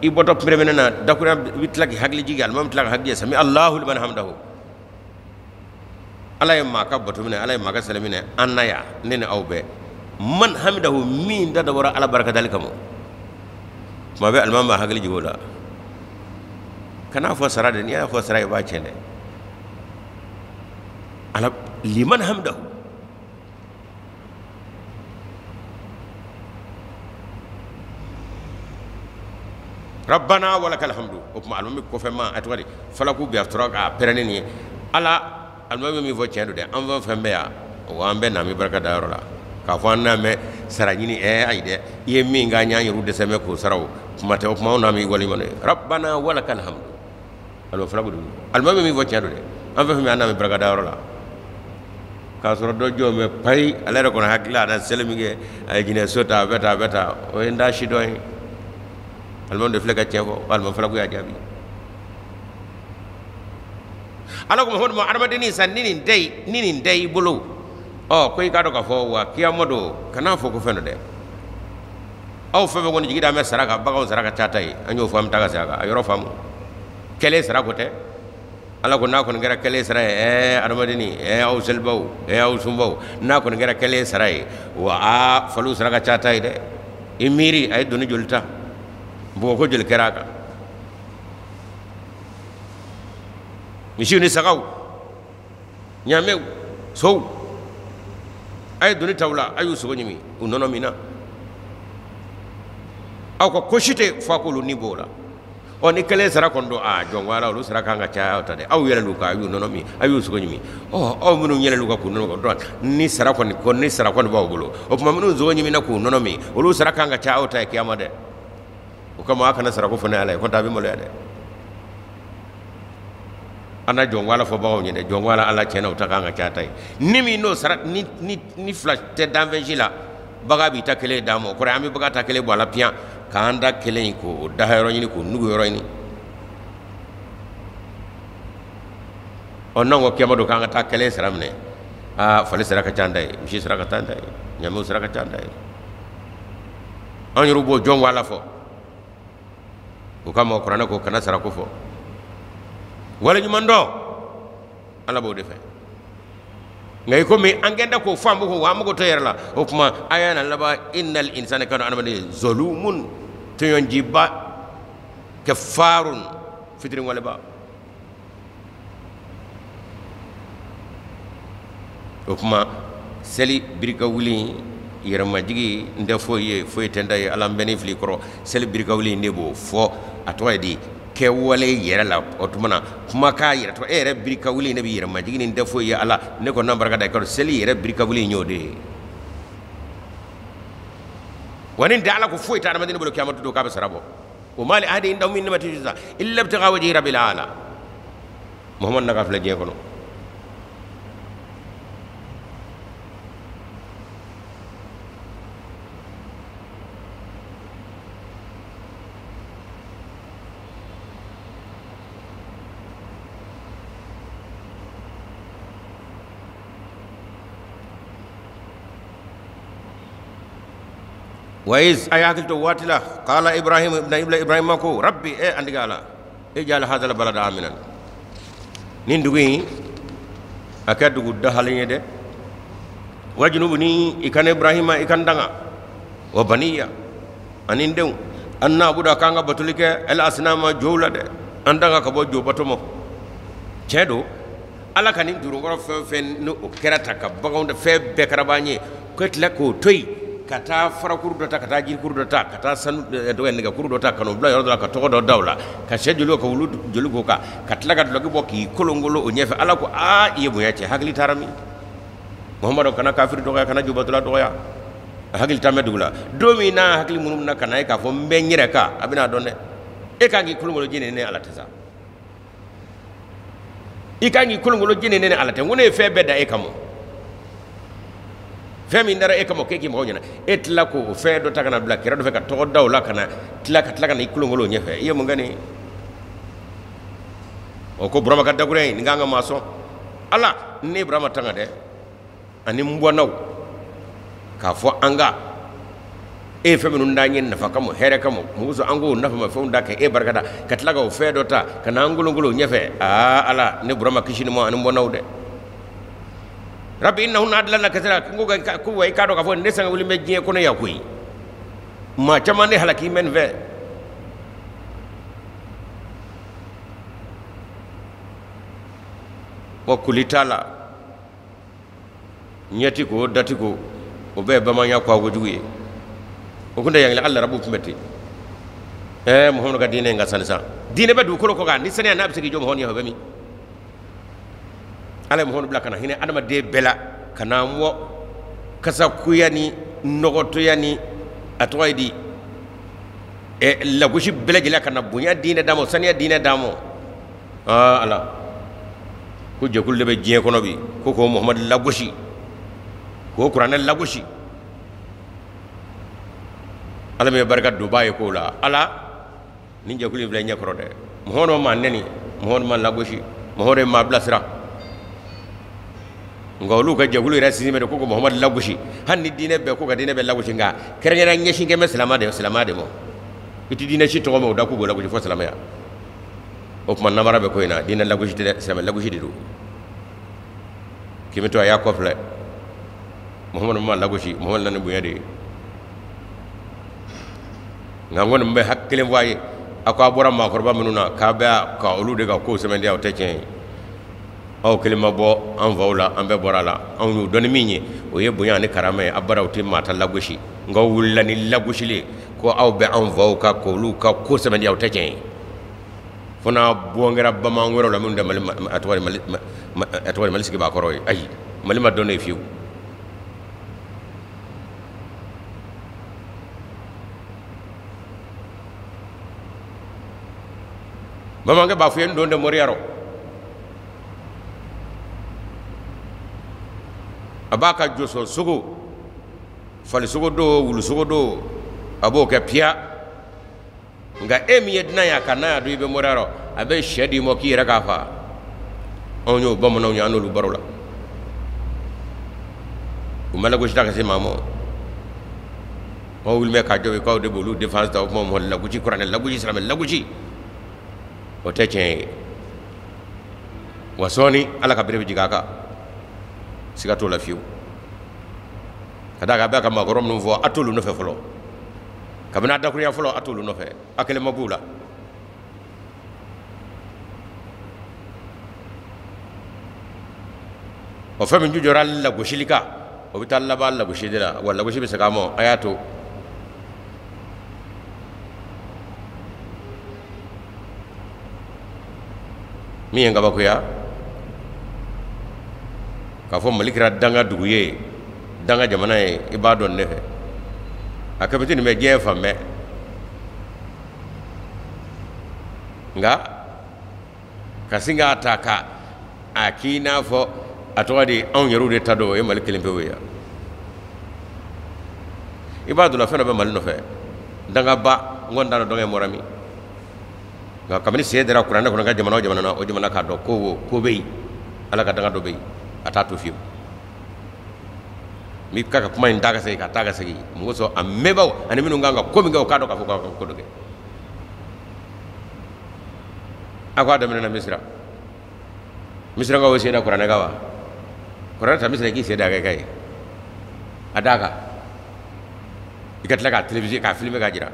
i bɔtɔ kunbere minɛ na, dakurunya i bɛ tila k'i hakili jigin, alimami bɛ tila ka hakili jigin, sami Alahu liman hamdahu. Ala ye maa ka bato minɛ, Ala ye maa ka seli minɛ an na yan, ne ni aw bɛɛ. Man hamidahu, min da dabɔra Ala barikadali kama. Tuma bɛɛ alimami b'a hakili jigin o la. Kan'a fɔ sara dɛ, n'i y'a fɔ sara i b'a tiɲɛ dɛ. Ala liman hamidahu. Rabbana walakal hamdu. O tuma alimami kɔfɛ ma a tɔgɔ di falaku bi a tora k'a pɛrɛn ni nin ye. Ala alimami min fɔ tiɲɛ don dɛ, an fɛn fɛn bɛ yan wa an bɛɛ na an bɛ barika da yɔrɔ la k'a fɔ an n'a mɛn sara ɲini ayi dɛ, i ye min k'an y'an yɛrɛw dɛsɛ mɛ k'o sara o kuma tɛ, o kuma anw n'an b'i waleɲuman ye. Rabbana walakal hamdu. Alimami falaku de alimami min fɔ tiɲɛ don dɛ, an fɛn fɛn bɛ yan an n'an bɛ barika da yɔrɔ la. K'a sɔrɔ dɔ jɔ mɛ payi ale yɛrɛ kɔni hakili la a na seli min kɛ a ye jinɛ so ta a bɛ tan a bɛ tan, o ye n da si dɔn ye. Alimami de filɛ ka tiɲɛ fɔ, alimami falaku y'a jaabi. Ala ko Muhamadu ma adamadennin sa ni nin tɛ ni nin tɛ i bolo, ɔ ko i k'a dɔn k'a fɔ wa kiyama don kan'a fɔ ko fɛn dɔ dɛ. Aw fɛn fɛn kɔni jigi da bɛ sara kan, baganw sara ka ca ta ye, an y'o fɔ an bɛ taa ka segin a kan, a yɔrɔ faamu. Kɛlen sara ko tɛ. Ala ko n'a kɔni kɛra kɛlen sara ye, adamadennin, aw selibaw, aw sunbaw, n'a kɔni kɛra kɛlen sara ye, wa aa faliw sara ka ca ta ye dɛ. I miiri a ye doni joli ta, bɔgɔko joli kɛra a kan, misiw ni sagaw, ɲaamɛw, sow, a ye doni ta u la, a y'u sogo ɲimi, u nɔnɔ min na. Aw ka ko si tɛ fɔ a k'olu ni b'o la. Ɔ ni kelen sara kɔni don, aa jɔn ko Ala olu sara kan ka caya aw ta dɛ. Aw yɛlɛl'u kan, a y'u nɔnɔ min, a y'u sogo ɲimi. Ɔ aw minnu yɛlɛl'u kan k'u nɔnɔ min, ni sara kɔni ko ni sara kɔni b'aw bolo, o tuma minnu sogo ɲimina k'u nɔnɔ min, olu sara kan ka caya aw ta ye kiyama dɛ. O kama a kana sarako fɔ ne Ala ye, ko n tɛ a bɛ maloya dɛ. An na jɔn ko Ala fɔ baganw ye dɛ, jɔn ko Ala Ala tiɲɛ na o ta kan ka caya ta ye. Ni min n'o sara ni ni ni fila tɛ danfɛn si la, bagan b'i ta kelen d'a ma, o kɔrɔ ye an bɛ bagan ta kelen bɔ a la piyan, k'an da kelen in k'o da yɔrɔ ɲini, k'o nugu yɔrɔ ɲini. Ɔ n'an ko kiyama don k'an ka taa kelen sara minɛ, aa fali sara ka ca an ta ye, misi sara ka ca an ta ye, ɲamew sara ka ca an ta ye. An yɛrɛw b'o jɔn ko Ala fɔ. O kama kuranɛ ko kana sara ko fɔ. Waleɲuman dɔn Ala b'o de fɛ. Nka i komi an kɛn tɛ k'o faamu ko wa an mago t'o yɛrɛ la, o tuma aya na laban innal insana kana adamaden zalumun tɔɲɔjiba kafarun fitiriwaleba. O tuma seli birika wuli yɛrɛmajigi n tɛ foyi ye, foyi tɛ n ta ye, Ala n bɛ ni fili kɔrɔ. Seli birika wuli ne b'o fɔ, a tɔgɔ ye di kɛwale yɛrɛ la. O tuma na kumakan yɛrɛ tɔgɔ e yɛrɛ birika wuli ne bɛ yɛrɛmajigi ni n tɛ foyi ye Ala ne kɔni na barika da i kɔrɔ. Seli yɛrɛ birika wuli y'o de ye. Wa ni tɛ Ala ko foyi tɛ adamaden bolo kiyama don k'a bɛ sara bɔ. O ma li ahadin indahu min ni'matin tujza illa ibtigha wajhi rabbil ala. Muhammad na ka filɛ diɲɛ kɔnɔ. Wa iz a y'a hakili to waati la, qala Ibrahim ibn Ibrahim ko rabbi e an tigi Ala ij'al hadha balada aminan, nin dugu in a kɛ dugu dahalen ye dɛ. Wajnubni i ka ne Ibrahima i ka n danga, wa baniya ani n denw, an na'buda k'an ka batoli kɛ al asnama jow la dɛ, an danga ka bɔ jo bato ma. Tiɲɛ don Ala ka nin durunkɔrɔ fɛn fɛn ni o kɛra ta ka baganw da fɛn bɛɛ kɛra b'an ye, ko tila k'o to yen ka taa farakuru dɔ ta, ka taa jirikuru dɔ ta, ka taa sanu dɔgɔ nɛgɛkuru dɔ ta ka n'o bila yɔrɔ dɔ la, ka tɔgɔ dɔ da o la, ka sɛ joli ka wulu joli k'o kan, ka tila ka dulɔki bɔ k'i kolonkolon o ɲɛfɛ. Ala ko aa i ye bonya cɛ, hakili taara min? Muhamadu kana kafiri dɔgɔya, kana jobatɔla dɔgɔya. A hakili t'an bɛ dugu la don min n'a hakili minnu na ka na ye k'a fɔ n bɛ n yɛrɛ kan, a bɛna dɔn dɛ. E kan k'i kolonkolon jeni ne Ala tɛ sa, i kan k'i kolonkolon jeni ne Ala tɛ. N ko ne ye fɛn bɛɛ da e kama, fɛn min dara e kama k'e k'i mago ɲɛna, e tila k'o fɛn dɔ ta ka na bila kɛrɛ dɔ fɛ ka tɔgɔ da o la, ka na tila ka tila ka na i kolonkolon o ɲɛfɛ. I ye mun kɛ nin ye? O ko Burama ka dakuruɲɛ in nin kan ka maa sɔn. Ala ne Burama tanga dɛ, ani n bɔnnaw k'a fɔ an ka e ye fɛn minnu d'an ye nafa kama hɛrɛ kama, mun kosɔn an k'o nafamafɛnw da ka e barika da, ka tila k'o fɛn dɔ ta ka na an kolonkolon o ɲɛfɛ. Aa Ala ne Burama kisi nin ma ani n bɔnnaw dɛ. Rabbi innahunna adlalna kathira, ko ko wa i k'a dɔn k'a fɔ ne sanga wuli bɛ diɲɛ kɔnɔ yan koyi, maa caman ne halaki mɛ nin fɛ. Wa kuli t'a la, ɲɛti ko dati ko, o bɛɛ ye bamananya ko kojugu ye. O kun tɛ yangili, hali arabuw tun bɛ ten. Muhamadu ka diinɛ in ka sani sa, diinɛ bɛ dugukolo kɔ kan ni saniya n'a bɛ se k'i jɔ mɔgɔw ɲɛ, o bɛ min? Ala ye Muhamadu bila ka na hinɛ adamaden bɛɛ la, ka na mɔ kasakuya ni nɔgɔtɔya ni a tɔgɔ ye di lagosi bɛɛ lajɛlen, ka na bonya diinɛ d'a ma, saniya diinɛ d'a ma. Ala ko jɛkulu de bɛ diɲɛ kɔnɔ bi ko k'o Muhamadu lagosi, k'o kuranɛ lagosi. Ala min ye barika donbaa ye kow la, Ala nin jɛkulu in filɛ ɲɛ kɔrɔ dɛ. Muhamadu ma nɛni, Muhamadu ma lagosi, Muhamadu ye maa bilasira. Nka olu ka jɛkulu yɛrɛ sinsin bɛ de ko ko Muhamadu lagosi, hali ni diinɛ bɛɛ ko ka diinɛ bɛɛ lagosi, nka kɛrɛnkɛrɛn ɲɛsin kɛ bɛ silamɛ de, silamɛ de ma. I tɛ diinɛ si tɔgɔ mɛn o da k'u b'o lagosi fo silamɛya. O tuma namara bɛ ko in na, diinɛ lagosi tɛ dɛ, silamɛ lagosi de don. K'i bɛ to a y'a kɔfilɛ, Muhamadu ma lagosi, Muhamadu nana ni bonya de ye. Nka n kɔni bɛ hakɛ kelen fɔ a ye, a ko a bɔra maakɔrɔba minnu na k'a bɛ ka olu de ka kow sɛmɛntiya, o tɛ tiɲɛ ye. Aw kelen ma bɔ an faw la, an bɛɛ bɔra a la. Anw y'o dɔn ni min ye, o ye bonya ani karama ye. A bara o tɛ maa ta lagosi, nka aw wulila ni lagosili ye ko aw bɛ anw faw ka k'olu ka ko sɛmɛntiya, o tɛ tiɲɛ ye. Fo n'a bɔn kɛra bamanan wɛrɛw la minnu tɛ Mali, a tɔgɔ ye Mali, a tɔgɔ ye Mali sigibaa kɔrɔ ye. Ayi, Mali ma dɔn ne ye fiyewu. Bamanankɛ b'a fɔ ye n don tɛ moriya rɔ, a b'a ka josɔn sogo, falisogo don, wulusogo don, a b'o kɛ piya. Nka e min ye dunan ye a ka n'a y'a dɔn i bɛ moriya rɔ, a bɛ sɛ d'i ma k'i yɛrɛ k'a faa. Anw y'o bamananw ye, an n'olu baro la. U ma lagosi ta ka se maa ma. Aw wuli bɛ k'a jɔ k'aw de b'olu défense ta, o kuma mɔgɔ lagosi, kuranɛ lagosi, silamɛ lagosi, o tɛ tiɲɛ ye. Wa sɔɔni Ala ka bere bɛ jigin a kan, siga t'o la fiyewu. Ka d'a kan a bɛ ka maakɔrɔ minnu fɔ, a t'olu nɔfɛ fɔlɔ. Kabini a dakurunya fɔlɔ, a t'olu nɔfɛ, a kelen ma b'u la. O fɛn min jujɔra lagosili kan, o bɛ taa laban lagosi de la. Wa lagosi bɛ segin a ma, a y'a to. Min ye n kabakoya k'a fɔ Mali kɛra danga dugu ye, danga jamana ye, i b'a dɔn ne fɛ. A kapitini nin bɛ diɲɛ fan bɛɛ, nka ka sin k'a ta ka a k'i n'a fɔ a tɔgɔ di anw yɛrɛw de ta don, o ye Mali kelen pewu ye. I b'a dɔn la fɛn dɔ bɛ Mali nɔfɛ, dangaba, n kɔni t'a dɔn danga in bɔra min. Nka kabini sen dara kuranɛ kɔnɔ ka jamana o jamana na, o jamana k'a dɔn ko ko bɛ yen, Ala ka danga dɔ bɛ yen, a t'a to fiyewu. N b'i ka kuma in ta ka segin ka taa ka segin mun kosɔn, a mɛnbaaw ani minnu kan ka ko min kɛ, o k'a dɔn k'a fɔ k'a ka ko dɔ kɛ. A ko a daminɛna Misira, Misirakaw ye sen da kuranɛ kan wa? Kuranɛ ta Misira k'i sen da kɛ ka ye a d'a kan, i ka tila k'a téléviser k'a filmer k'a jira.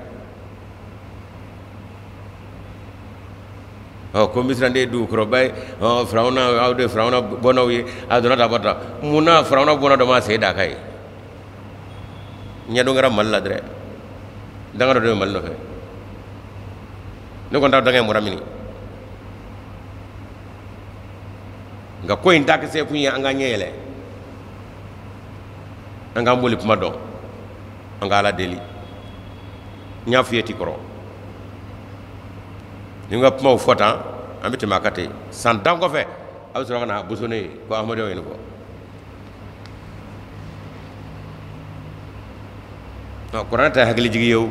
Ɔ ko Misira de ye dugukɔrɔba ye, ɔ Firawuna, aw de ye Firawuna bɔnnaw ye, a donna ta bɔra tan. Mun na Firawuna bɔnna dɔ ma sen d'a kan ye? Ɲɛdɔn kɛra Mali la dɛrɛ, danga dɔ de bɛ Mali nɔfɛ. Ne kɔni t'a dɔn danga in bɔra min. Nka ko in ta kisɛ kun ye an ka ɲɛ yɛlɛ, an k'an boli kuma dɔn, an ka Ala deli. N y'a f'i ye ti kɔrɔ, ni n ka kumaw fɔ tan, an bɛ tɛmɛ a kan ten. San 10 kɔfɛ, a bɛ sɔrɔ ka na boso ne ye ko Ahmadiyyaw ye nin fɔ. Kuranɛ tɛ hakilijigi ye o.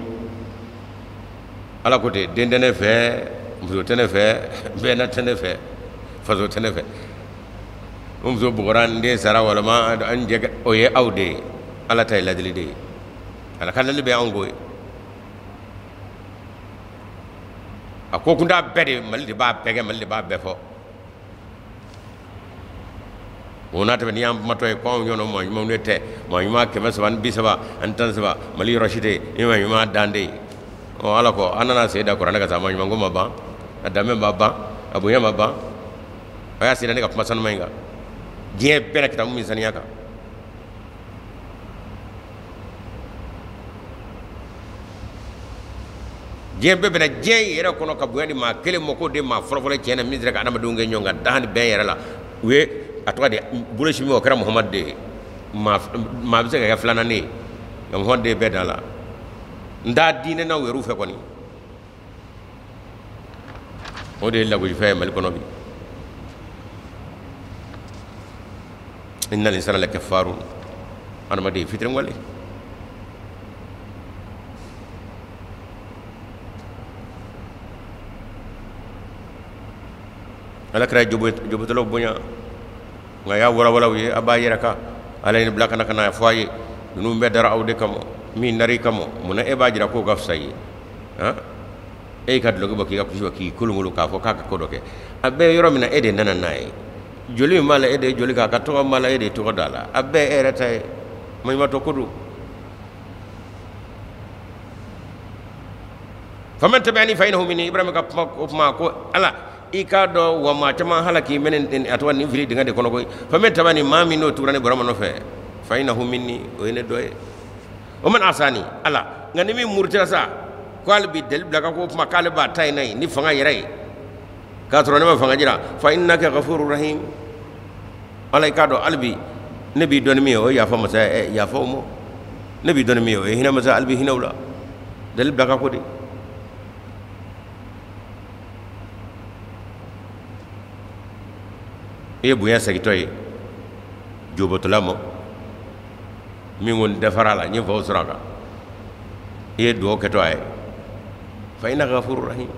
Ala ko ten, den tɛ ne fɛ, muso tɛ ne fɛ, bɛɛna tɛ ne fɛ, faso tɛ ne fɛ. O muso bugɔra, n den sara, walima an jɛ, o ye aw de ye. Ala ta ye ladili de ye. Ala ka ladili bɛ anw ko ye. A ko kun t'a bɛɛ de, Mali de b'a bɛɛ kɛ, Mali de b'a bɛɛ fɔ. O n'a tɛmɛ n'i y'an kumatɔ ye ko anw ɲɔgɔnna maa ɲumanw de tɛ, maa ɲuman 333 Mali yɔrɔ si tɛ yen, maa ɲuman dan tɛ yen. Ɔ Ala ko an nana sen da kuranɛ kan sa, maa ɲuman ko ma ban, a danbe ma ban, a bonya ma ban. A y'a sen da ne ka kuma sanuma in kan, diɲɛ bɛɛ na kitabu min saniya kan. Diɲɛ bɛɛ bɛna diɲɛ yɛrɛ kɔnɔ ka bonya di maa kelen ma, k'o de maa fɔlɔfɔlɔ tiɲɛ na min sera ka adamadenw kɛ ɲɔgɔn kan dan ni bɛn yɛrɛ la. U ye a tɔgɔ de bolosi min o kɛra Muhamadu de ye. Maa bɛ se ka kɛ filanan de ye, nka Muhamadu de ye bɛɛ da la. N t'a diinɛ n'aw yɛrɛw fɛ kɔni. O de ye lagosifɛn ye Mali kɔnɔ bi. Inna linsana lakafarun, adamaden fitiriwale. Ala kɛra jobotɔlaw bonya, nka y'a walawala u ye, a b'a yɛrɛ kan. Ala ye nin bila ka na ka na fɔ a ye, ninnu bɛɛ dara aw de kama, min dar'i kama, munna e b'a jira k'o ka fisa i ye? Han, e y'i ka dulɔki bɔ k'i ka kulusi bɔ k'i kolonkolon k'a fɔ k'a ka ko dɔ kɛ. A bɛɛ yɔrɔ min na e de nana n'a ye, joli min b'a la e de ye joli k'a ka tɔgɔ min b'a la e de ye tɔgɔ d'a la, a bɛɛ e yɛrɛ ta ye. Maɲumatɔ ko don. Faman tabi'ani fa innahu minni. Ibrahima ka kuma o kuma ko Ala i k'a dɔn wa maa caman halaki mɛ a tɔgɔ nin fili dingɛ de kɔnɔ koyi. Faman tabi'ani, maa min n'o tugura ne Burama nɔfɛ, fa innahu minni, o ye ne dɔ ye. O man asani, Ala nka ni min murutira sa k'ale bi deli bila ka ko kuma k'ale b'a ta in na yen ni fanga yɛrɛ ye k'a sɔrɔ ne ma fanga jira, fa innaka ghafurur rahim. Ala i k'a dɔn hali bi ne b'i dɔn ni min ye o ye yafa masa ye, yafa o ma. Ne b'i dɔn ni min ye o ye hinɛ masa, hali bi hinɛ o la. Deli bila ka ko de. I ye bonya segintɔ ye jobotɔla ma min ko n dafara a la, n ye faw sɔrɔ a kan, i ye dugawu kɛtɔ a ye, fa innaka ghafurur rahim.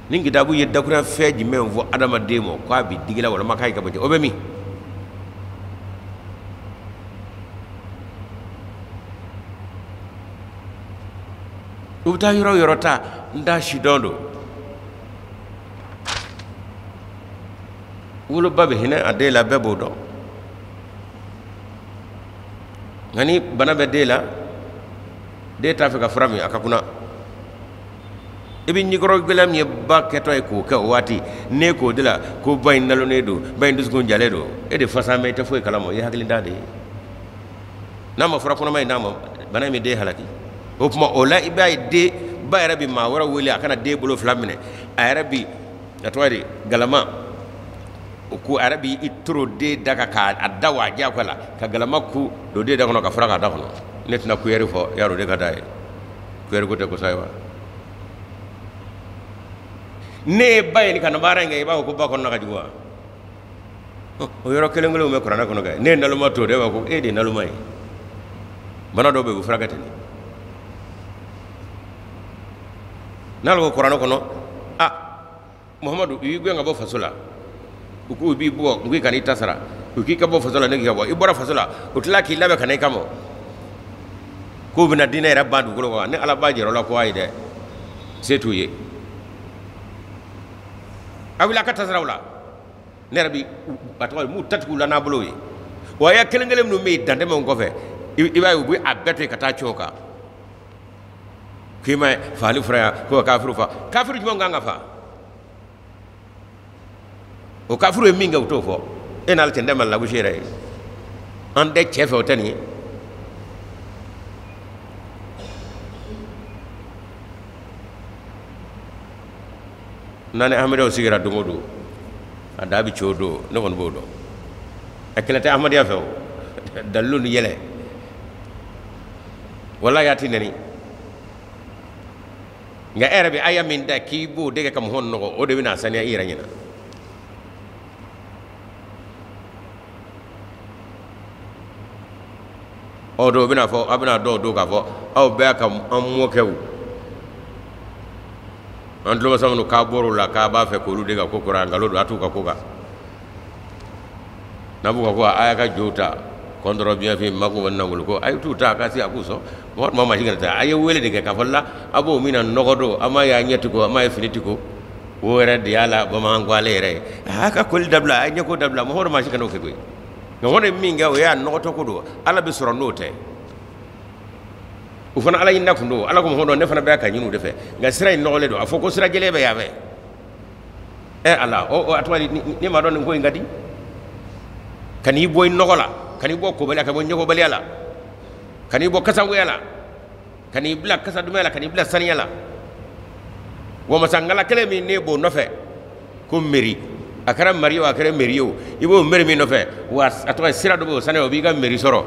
Nin kitabu ye dakuruya fɛn jumɛn fɔ adamaden ma k'a bɛ digi la walima k'a ye ka bɔ o bɛ min? U bɛ taa yɔrɔ o yɔrɔ ta, n t'a si dɔn don. Woloba bɛ hinɛ a den la, bɛɛ b'o dɔn. Nka ni bana bɛ den la, den t'a fɛ ka fura min, a ka kunna. I bɛ ɲɛkɔrɔ gɛlɛya min ye ba kɛtɔ ye k'o kɛ o waati, n'e k'o de la ko ba in nalonnen don, ba in dusukun jalen don, e de fasa mɛn, i tɛ foyi kalama, i ye hakilintan de ye. N'a ma fura kɔnɔma in d'a ma, bana in bɛ den halaki. O tuma o la i b'a ye den ba yɛrɛ bɛ maa wɛrɛ wele a kana den bolo fila minɛ, a yɛrɛ bi a tɔgɔ de galama o ko a yɛrɛ bi i toro den da kan k'a da wa a diyagoya la ka galama ku don den da kɔnɔ ka fura k'a da kɔnɔ. Ne tɛna kuyɛri fɔ, yarɔ o de ka d'a ye. Kuyɛri ko tɛ kosa ye wa? Ne ye ba ye ka na baara in kɛ, i b'a fɔ ko ba kɔnɔna ka jugu wa? O yɔrɔ kelen kelenw bɛ kuranɛ kɔnɔ kɛ. Ne ye naloma to, de b'a fɔ ko e de ye naloma ye. Bana dɔw bɛ yen u bɛ furakɛ ten de. N'ale ko kuranɛ kɔnɔ, a Muhamadu u y'i gɛn ka bɔ faso la, u k'u b'i bugɔ, u k'i kan'i ta sara, u k'i ka bɔ faso la, ne k'i ka bɔ, i bɔra faso la, u tila k'i labɛn ka na i kama k'u bɛna diinɛ yɛrɛ ban dugukolo kan. Ni Ala b'a jira o la ko ayi dɛ, se t'u ye. A wuli a ka tasaraw la, ne yɛrɛ bi a tɔgɔ m'u tatigiw la n'a bolo ye. Wa aya kelen kelen minnu bɛ yen dantɛmɛw kɔfɛ, i b'a ye u bɛ a bɛɛ to yen ka taa cɛw kan. K'i ma faali fura yan ko ka kafiru fa, kafiru jumɛn kan ka fa? O kafiru ye min kɛ u t'o fɔ. E n'ale cɛ n tɛ mali lagosi yɛrɛ ye, an tɛ cɛ fɛ o tɛ nin ye. N'an ni ahmadiyyaw sigira don o don, a da bɛ ci o don, ne kɔni b'o dɔn. A kɛlɛ tɛ ahmadiyya fɛ o, dalilu ni yɛlɛ walahi a ti nɛni. Nka e yɛrɛ bɛ aya min da k'i b'o de kɛ ka mɔgɔ nɔgɔ, o de bɛna saniya i yɛrɛ ɲɛna. Ɔ dɔw bɛna fɔ, a bɛna dɔw don k'a fɔ aw bɛɛ ka an mɔkɛw, an tulomasa minnu k'a bɔr'u la k'a b'a fɛ k'olu de ka ko kɔrɔ, nkalon don, a t'u ka ko kan. N'a b'u ka ko a y'a ka jow ta kɔntɔrɔ biɲɛfin mako nangolo ko a ye t'u ta a ka se a k'u sɔn mɔgɔ tuma ma kana taa a ye wele de kɛ k'a fɔ la a b'o min na nɔgɔ don, a m'a ye a ɲɛ ti ko, a m'a ye fini ti ko, O yɛrɛ de y'a la bamanan ko ale yɛrɛ ye a ka koli dabila, a ye ɲɛko dabila, mɔgɔ maa si kana o kɛ koyi. Nka o de min kɛ o y'a nɔgɔtɔ ko don, Ala bɛ sɔrɔ n'o tɛ. O fana Ala ɲinina kun don, Ala ko mɔgɔ dɔn ne fana bɛ ka ɲini o de fɛ, nka sira in nɔgɔlen don, a fɔ ko sira jɛlen bɛ yan fɛ. Ɛ Ala, o a tɔgɔ ne m'a dɔn nin ko in ka di. Ka n'i bɔ i nɔgɔ la, ka n'i bɔ kobaliya, ka bɔ ɲɛkobaliya la, ka n'i bɔ kasangoya la, ka n'i bila kasadumaya la, ka n'i bila saniya la. Wa masangala kelen min ne b'o nɔfɛ ko meri, a kɛra mari o a kɛra meri o, i b'o meri min nɔfɛ, wa a tɔgɔ sira dɔ b'o saniya, o b'i ka meri sɔrɔ.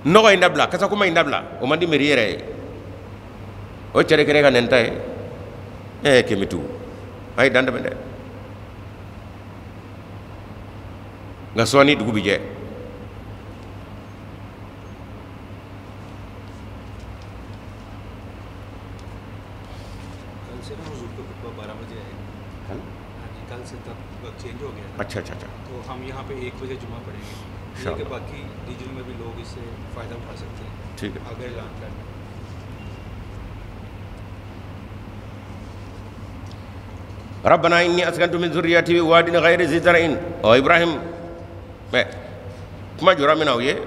Nɔgɔ in dabila, kasakuma in dabila, o man di meri yɛrɛ ye. O cɛ de kɛra ka nɛn ta ye. Ɛ kemitu, a ye dan tɛmɛ dɛ. Nka sɔɔni dugu bi jɛ. अच्छा अच्छा अच्छा, तो हम यहाँ पे 1 बजे जुमा पढ़ेंगे, लेकिन बाकी रीजन में भी लोग इससे फ़ायदा उठा सकते हैं। ठीक है, अगर ऐलान कर। रब्बना इन्नी अस्कनतु मिन ज़ुर्रियती बिवादिन ग़ैरि ज़ी ज़रइन। और इब्राहिम मैं kuma jɔra min na o ye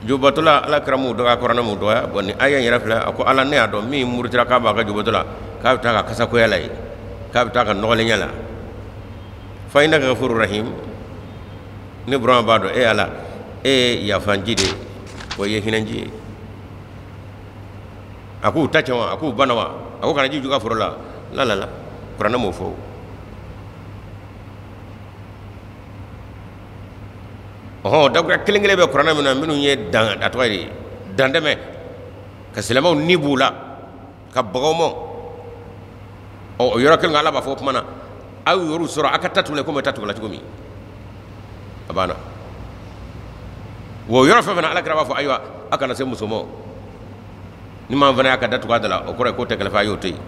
jubatɔla Ala kira m'o dɔgɔya, kuranɛ m'o dɔgɔya. Bon ni aya in yɛrɛ filɛ, a ko Ala ne y'a dɔn min murutira k'a b'a ka jubatɔ la, k'a bɛ taa ka kasakoya la yen, k'a bɛ taa ka nɔgɔlenya la. Fa innaka ghafurur rahim, ne Burama b'a dɔn e Ala e ye yafanji de ye, wa i ye hinɛji ye. A k'u ta cɛn wa, a k'u banna wa, a ko kana ji ju ka foro la, la la la, kuranɛ m'o fɔ. Ɔhɔn, dakuruya kelen kelen bɛ kuranɛ min na minnu ye dan a tɔgɔ ye dantɛmɛ ka silamɛw ni b'u la ka baga u ma. Ɔ o yɔrɔ kelen Ala b'a fɔ o kuma na, aw y'olu sɔrɔ a ka ta tugu la komi ta tugu la cogo min, a banna. Wa o yɔrɔ fɛn fɛn na Ala kira b'a fɔ ayiwa a kana se muso ma, ni maa fana y'a ka datugu a da la o kɔrɔ ye k'o tɛ kɛlɛ fɛ, a y'o to yen.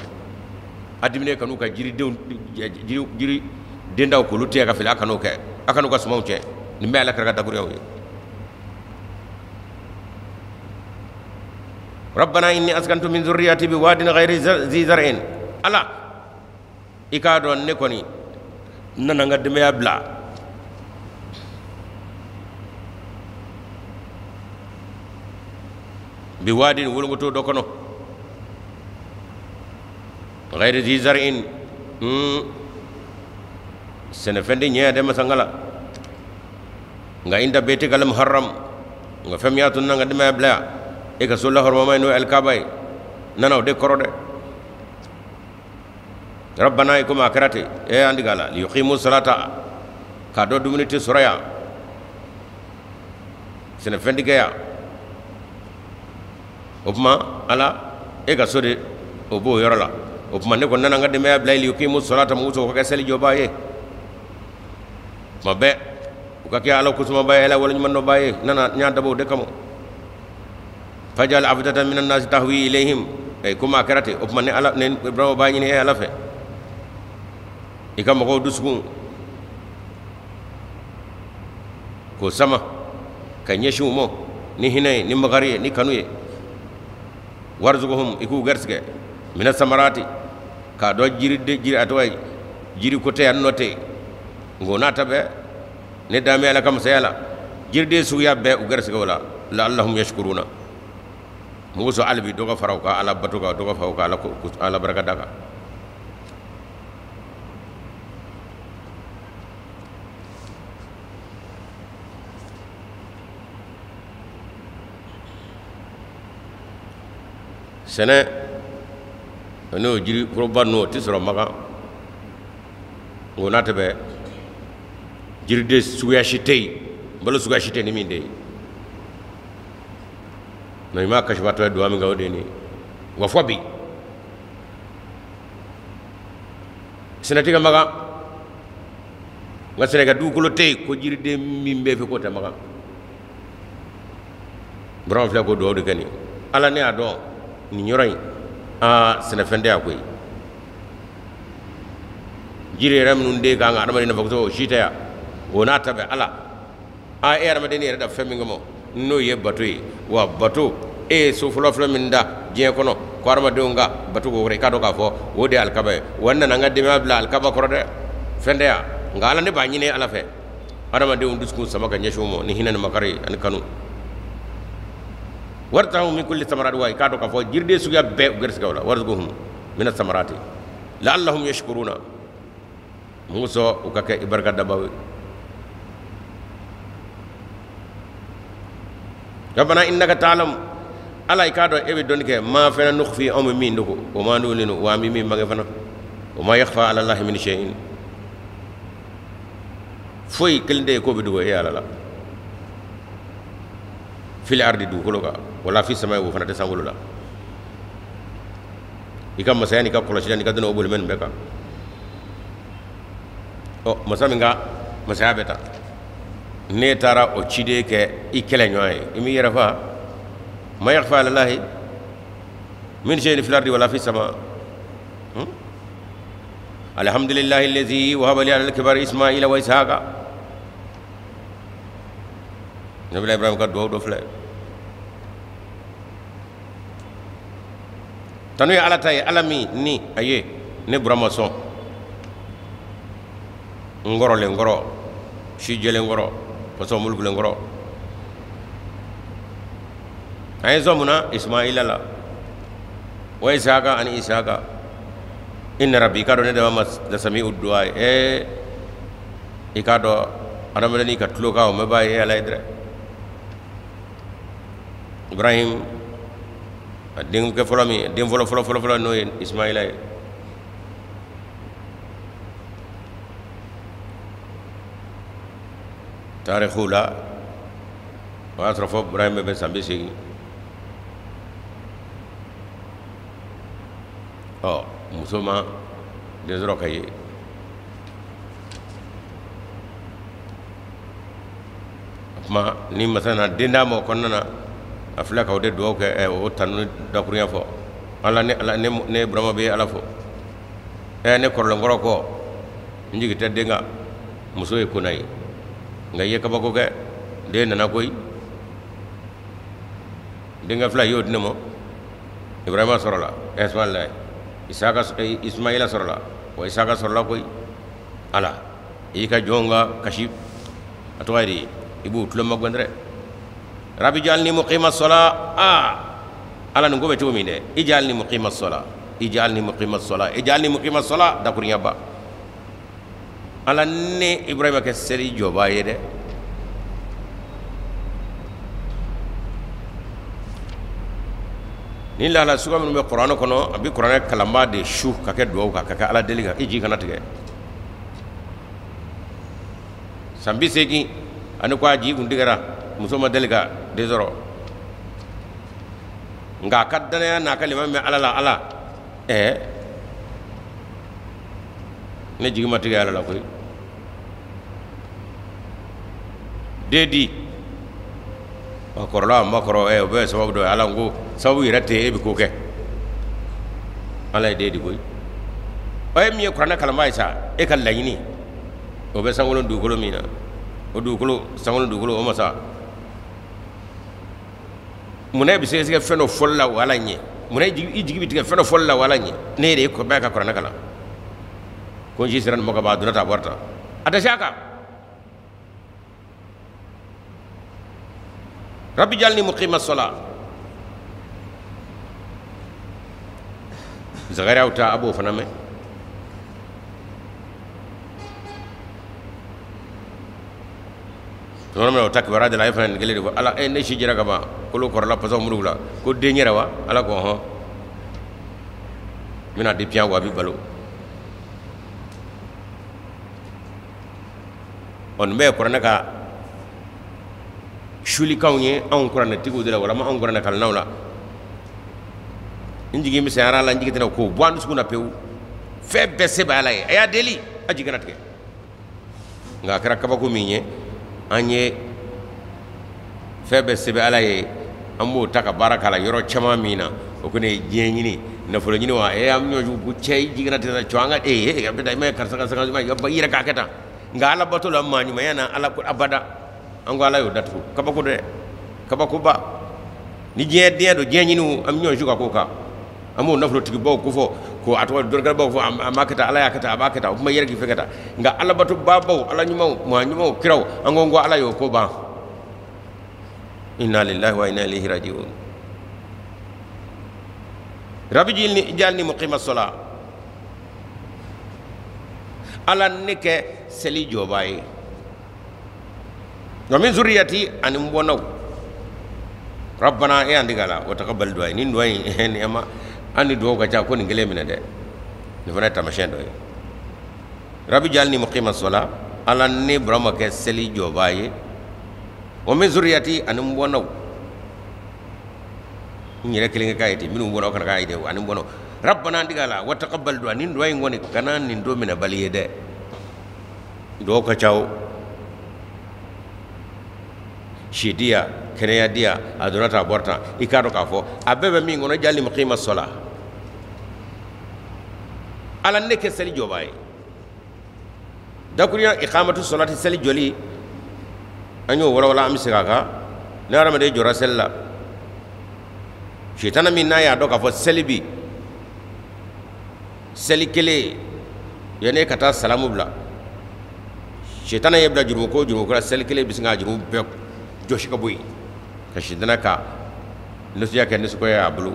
A diminen kan'u ka jiridenw jiri dendaw k'olu tigɛ ka fili, a kan'o kɛ, a kan'u ka sumanw cɛ. Nin bɛɛ Ala kira ka dakuruyaw ye. Rabbana inni askantu min zurriyati bi wadin ghayri zi zar'in. Ala i k'a dɔn ne kɔni n nana n ka denbaya bila bi wadin wolonkoto dɔ kɔnɔ, ghayri zi zar'in, sɛnɛfɛn tɛ ɲɛ dɛ masangala, nka inda baitika al muharram, nka fɛn min y'a to n na n ka denbaya bila yan e ka so lahɔrɔmama ye n'o ye alikaba ye, n nana o de kɔrɔ dɛ. Rabbana i komi a kɛra ten, e y'an dege a la, liyuqimu salata, k'a dɔn dumuni tɛ sɔrɔ yan, sɛnɛfɛn tɛ kɛ yan, o tuma Ala e ka so de o b'o yɔrɔ la. O tuma ne kɔni nana n ka denbaya bila liyuqimu salata, mɔgɔ sɔrɔ ka kɛ seli jɔbaa ye tuma bɛɛ, u ka kɛ Ala kosumaba ye, Ala waleɲumandɔnba ye, n nana n y'a dabɔ o de kama. Fajal afidatan minan nasi tahwi ilayhim, komi a kɛra ten, o tuma ne Ala ne Ibrahima b'a ɲini e Ala fɛ i ka mɔgɔw dusukun k'o sama ka ɲɛsin u ma ni hinɛ ye, ni makari ye, ni kanu ye. Warzuquhum, i k'u garisɛgɛ mina samarati, k'a dɔn jiri jiri a tɔgɔ ye jiri ko tɛ yan nɔ tɛ, nka o n'a ta bɛɛ ne dalen bɛ Ala ka masaya la, jiriden suguya bɛɛ u garisɛgɛ o la, la'allahum yashkuruna. Mɔgɔ sɔn hali bi dɔ ka fara u ka Ala bato kan, dɔ ka fara u ka Ala barika da kan. Sɛnɛ n'o jiri foroba ninnu o tɛ sɔrɔ Makan, nka o n'a tɛ bɛɛ jiriden suguya si tɛ yen, balo suguya si tɛ yen ni min tɛ yen. Nka i m'a kasibatɔ ye duwawu min kɛ o de ye nin ye. Wa fɔ bi sɛnɛ tɛ kɛ Makan, nka sɛnɛkɛ dugukolo tɛ yen ko jiriden min bɛ fɛ k'o tɛ Makan. Burama filɛ k'o duwawu de kɛ nin ye. Ala ne y'a dɔn nin yɔrɔ in aa sɛnɛfɛn tɛ yan koyi, jiri yɛrɛ minnu den kan ka adamaden nafa kosɛbɛ o si tɛ yan, o n'a ta bɛɛ Ala aa e adamaden yɛrɛ da fɛn min kama n'o ye bato ye, wa bato e ye so fɔlɔ fɔlɔ min da diɲɛ kɔnɔ ko hadamadenw ka bato ko wɛrɛ i k'a dɔn k'a fɔ o de ye alikaba ye wa n nana n ka denbaya bila alikaba kɔrɔ dɛ fɛn tɛ yan nka ala ne b'a ɲini ala fɛ hadamadenw dusukun sama ka ɲɛsin o ma ni hinɛ ni makari ani kanu wartahu min kulli samarati wa i k'a dɔn k'a fɔ jiriden suguya bɛɛ u gɛrisigɛw la warzuquhum mina samarati la'allahum yashkuruna mun sɔn u ka kɛ i barika dabaw ye rabbana innaka ta'lamu ala i k'a dɔn e bɛ dɔnni kɛ ma fɛnɛ nukhfi anw bɛ min dogo o ma nu'linu wa an bɛ min bange fana o ma yakhfa ala allahi min shay'in foyi kelen tɛ yen k'o bɛ dogo e ala la fil ardi dugukolo kan wala fi samai o fana tɛ sankolo la i ka masaya n'i ka kɔlɔsili n'i ka dɔnni o boli bɛ nin bɛɛ kan ɔ masa min ka masaya bɛ ta n'e taara o ciden kɛ i kɛlɛɲɔgɔn ye i m'i yɛrɛ fa ma yakhfa ala allahi min shay'in fil ardi wala fi sama alhamdulillahi allazi wahaba li ala al-kibari ismaila wa ishaqa nabila ibrahim ka duwawu dɔ filɛ tanu ye ala ta ye ala min ni a ye ne burama sɔn n kɔrɔlen kɔrɔ si jɛlen kɔrɔ pɔsɔn mulukulen kɔrɔ a ye sɔn mun na ismaila la wa isaka ani isaka inna rabbi i k'a dɔn ne dama ma lasami'u du'a ye i k'a dɔn adamaden n'i ka tulo kan o mɛ b'a ye ala ye dɛ ibrahim a denkɛ fɔlɔ min den fɔlɔ fɔlɔ fɔlɔ fɔlɔ n'o ye ismaila ye tarikuw la o y'a sɔrɔ fɔ ibrahim bɛ bɛn san 80 ɔ muso ma den sɔrɔ ka ye o tuma ni masa nana den d'a ma o kɔnɔna na a filɛ ka o de dugawu kɛ o tanu dakurunya fɔ ala ne ala ne burama bɛ ala fo ne kɔrɔlenkɔrɔ kɔ n jigi tɛ den kan muso ye kona ye nka i ye kabako kɛ den nana koyi denkɛ fila y'o di ne ma ibrahima sɔrɔla ismaila isaka ismaila sɔrɔla wa isaka sɔrɔla koyi ala i ka jɔnw ka kasi a tɔgɔ ye di i b'u tulo magɛn dɛ rabbi jalni muqima sɔla aa ala nin ko bɛ cogo min dɛ ijalni muqima sɔla ijalni muqima sɔla ijalni muqima sɔla dakurunya ba ala ne ibrahima kɛ seli jɔbaa ye dɛ ni lahala suguya minnu bɛ kuranɛ kɔnɔ a bɛ kuranɛ kalanbaa de su ka kɛ dugawu kan ka kɛ ala deli kan i ji kana tigɛ san 80 ani ko a ji kun tigɛra muso ma deli ka den sɔrɔ nka a ka danaya n'a ka limaniya bɛ ala la ala ne jigi ma tigɛ ala la koyi den di a kɔrɔla a ma kɔrɔ o bɛɛ ye sababu dɔ ye ala ko sababu yɛrɛ tɛ e bɛ ko kɛ ala ye den di koyi ɔ e min ye kuranɛ kalanbaa ye sa e ka laɲini o bɛ sankolo dugukolo min na o dugukolo sankolo dugukolo o masa munna e bɛ sɛgɛsɛgɛ fɛn dɔ fɔli la o ala ɲɛ munna i jigi bɛ tigɛ fɛn dɔ fɔli la o ala ɲɛ ne yɛrɛ ye bɛɛ ka kuranɛ kalan ko n si sera nin ma ka ban a donna tan a bɔra tan a tɛ se a kan rabbi jalni muqima sɔla zakariyaw ta a b'o fana mɛn tuma min na o ta kibaruya de la a ye fana nin kelen de fɔ ala ne si jɛra ka ban kolo kɔrɔla pɔsɔn murugu la ko den yɛrɛ wa ala ko hɔn n bɛna di piyan wa a bɛ balo ɔ nin bɛɛ ye kuranɛ ka sulikanw ye anw kuranɛtigiw de la walima anw kuranɛ kalannaw la n jigi misɛnyara la n jigi tɛna k'o bɔ an dusukun na pewu fɛn bɛɛ se bɛ ala ye a y'a deli a jigi kana tigɛ nka a kɛra kabako min ye an ye fɛn bɛɛ se bɛ ala ye an b'o ta ka baara k'a la yɔrɔ caman min na o kɔni ye diɲɛ ɲini nafolo ɲini wa an ɲɔ jugu ko cɛ i jigi kana tigɛ cɔ an ka a bɛ taa i ma ye karisa ka sanga i yɛrɛ k'a kɛ tan nka ala bato la maa ɲumanya na ala ko abada an ko ala y'o datugu kabako dɛ kabakoba ni diɲɛ diɲɛ don diɲɛ ɲini an bɛ ɲɔgɔn su ka k'o kan An b'o nafolotigibaw ko fɔ ko a tɔgɔ dɔnnikɛlabaw fɔ a m'a kɛ tan, Ala y'a kɛ tan, a b'a kɛ tan, o kuma yɛrɛ k'i fɛ ka taa. Nka alabatobabaw, ala ɲumanw, maa ɲumanw, kiraw, an ko Ala y'o ko ban. Inna lillahi wa inna ilayhi raji'un. Rabbi ij'alni muqima as-salah. Ala ne kɛ seli jɔbaa ye. Wa min zurriyati ani n bɔnnaw. Rabbana e an diga la wa taqabbal du'a. Nin du'a in ni ama an ni duwawu ka ca ko nin kelen minɛ dɛ. Nin fana ye taamasiyɛn dɔ ye. Rabbi ij'alni muqima as-salah. Ala ne Burama kɛ seli jɔbaa ye. Wa min zurriyati ani n bɔnnaw. N yɛrɛ kelen kɛ k'a ye ten, minnu bɔnna o kana k'a ye dɛ, ani n bɔnnaw. Rabbana an diga la wa taqabbal du'a. Nin du'a in kɔni kana nin don minɛ bali ye dɛ. Duwawu ka ca o. Si diya, kɛnɛya diya, a donna tan, a bɔra tan, i k'a dɔn k'a fɔ a bɛɛ bɛ min kɔnɔ, ij'alni muqima as-salah. Ala ne kɛ seli jɔbaa ye. Dakurunya iqamatu salati, seli jɔli, an y'o walawala, an bɛ segin a kan. Ni hadamaden jɔra seli la, sitana min n'a y'a dɔn k'a fɔ seli bi seli kelen yanni ka taa salamu bila, sitana ye bila jurumu ko jurumu ko la, seli kelen bɛ sin k'a jurumu bɛɛ jɔsi ka bɔ yen, ka sitana ka nisɔndiya kɛ nisɔngoya y'a bolo.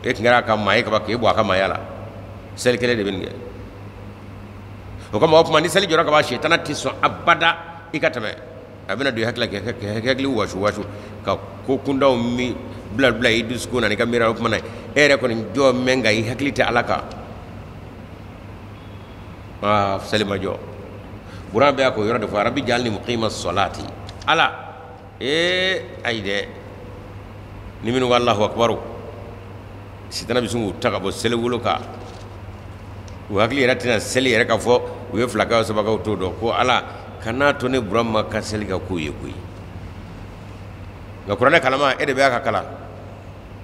E tun kɛra a ka maa ye kaban, k'e bɔ a ka maaya la, seli kelen de bɛ nin kɛ. O kama o tuma ni seli jɔra kaban, sitana tɛ sɔn abada i ka tɛmɛ. A bɛna don i hakili la k'i hakili wasu wasu ka ko kundaw mi bila bila i dusukun na n'i ka miiri. O tuma na e yɛrɛ kɔni jɔ mɛn, nka i hakili tɛ Ala kan. Aa, seli ma jɔ. Buran bɛ k'o yɔrɔ de fɔ, Rabbi ij'alni muqima as-salati. Ala ee ayi dɛ, ni minnu ko Allahu akbar, sitana bɛ sin k'u ta ka bɔ seli wolo kan. U hakili yɛrɛ tɛna seli yɛrɛ ka fɔ u ye filakaw sabakaw t'o dɔn ko Ala kana to ne Burama ka seli ka k'u ye koyi. Nka kuranɛ kalama e de bɛ a ka kalan,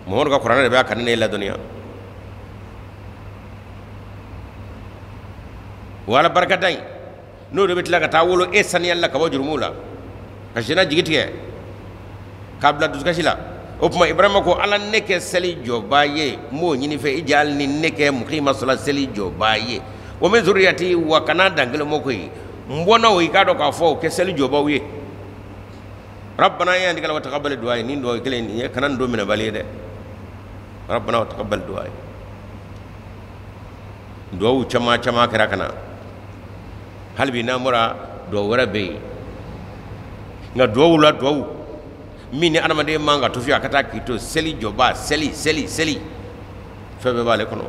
Mamadu ka kuranɛ de bɛ a ka ne ladɔnniya. O Ala barikada in n'o de bɛ tila ka taa wolo e saniyali la ka bɔ jurumuw la, ka sitana jigi tigɛ k'a bila dusukasi la. O tuma Ibrahima ko Ala ne kɛ seli jɔbaa ye, n b'o ɲini fɛ, ij'alni ne kɛ muqima as-salat, seli jɔbaa ye. Wa min zurriyati, wa kana dan kelen ma koyi, n bɔnnaw i k'a dɔn k'a fɔ o kɛ seli jɔbaw ye. Rabbana ya ndikala wa taqabbal du'a. Nin du'a kelen nin ye kana nin don minɛbali ye dɛ. Rabbana wa taqabbal du'a. Duwawu caman caman kɛra ka na, hali bi n'an bɔra duwawu wɛrɛ bɛ yen. Nka duwawu la duwawu min ni adamaden man ka to fiyewu a ka taa k'i to seli jɔba, seli seli seli, fɛn bɛɛ b'ale kɔnɔ.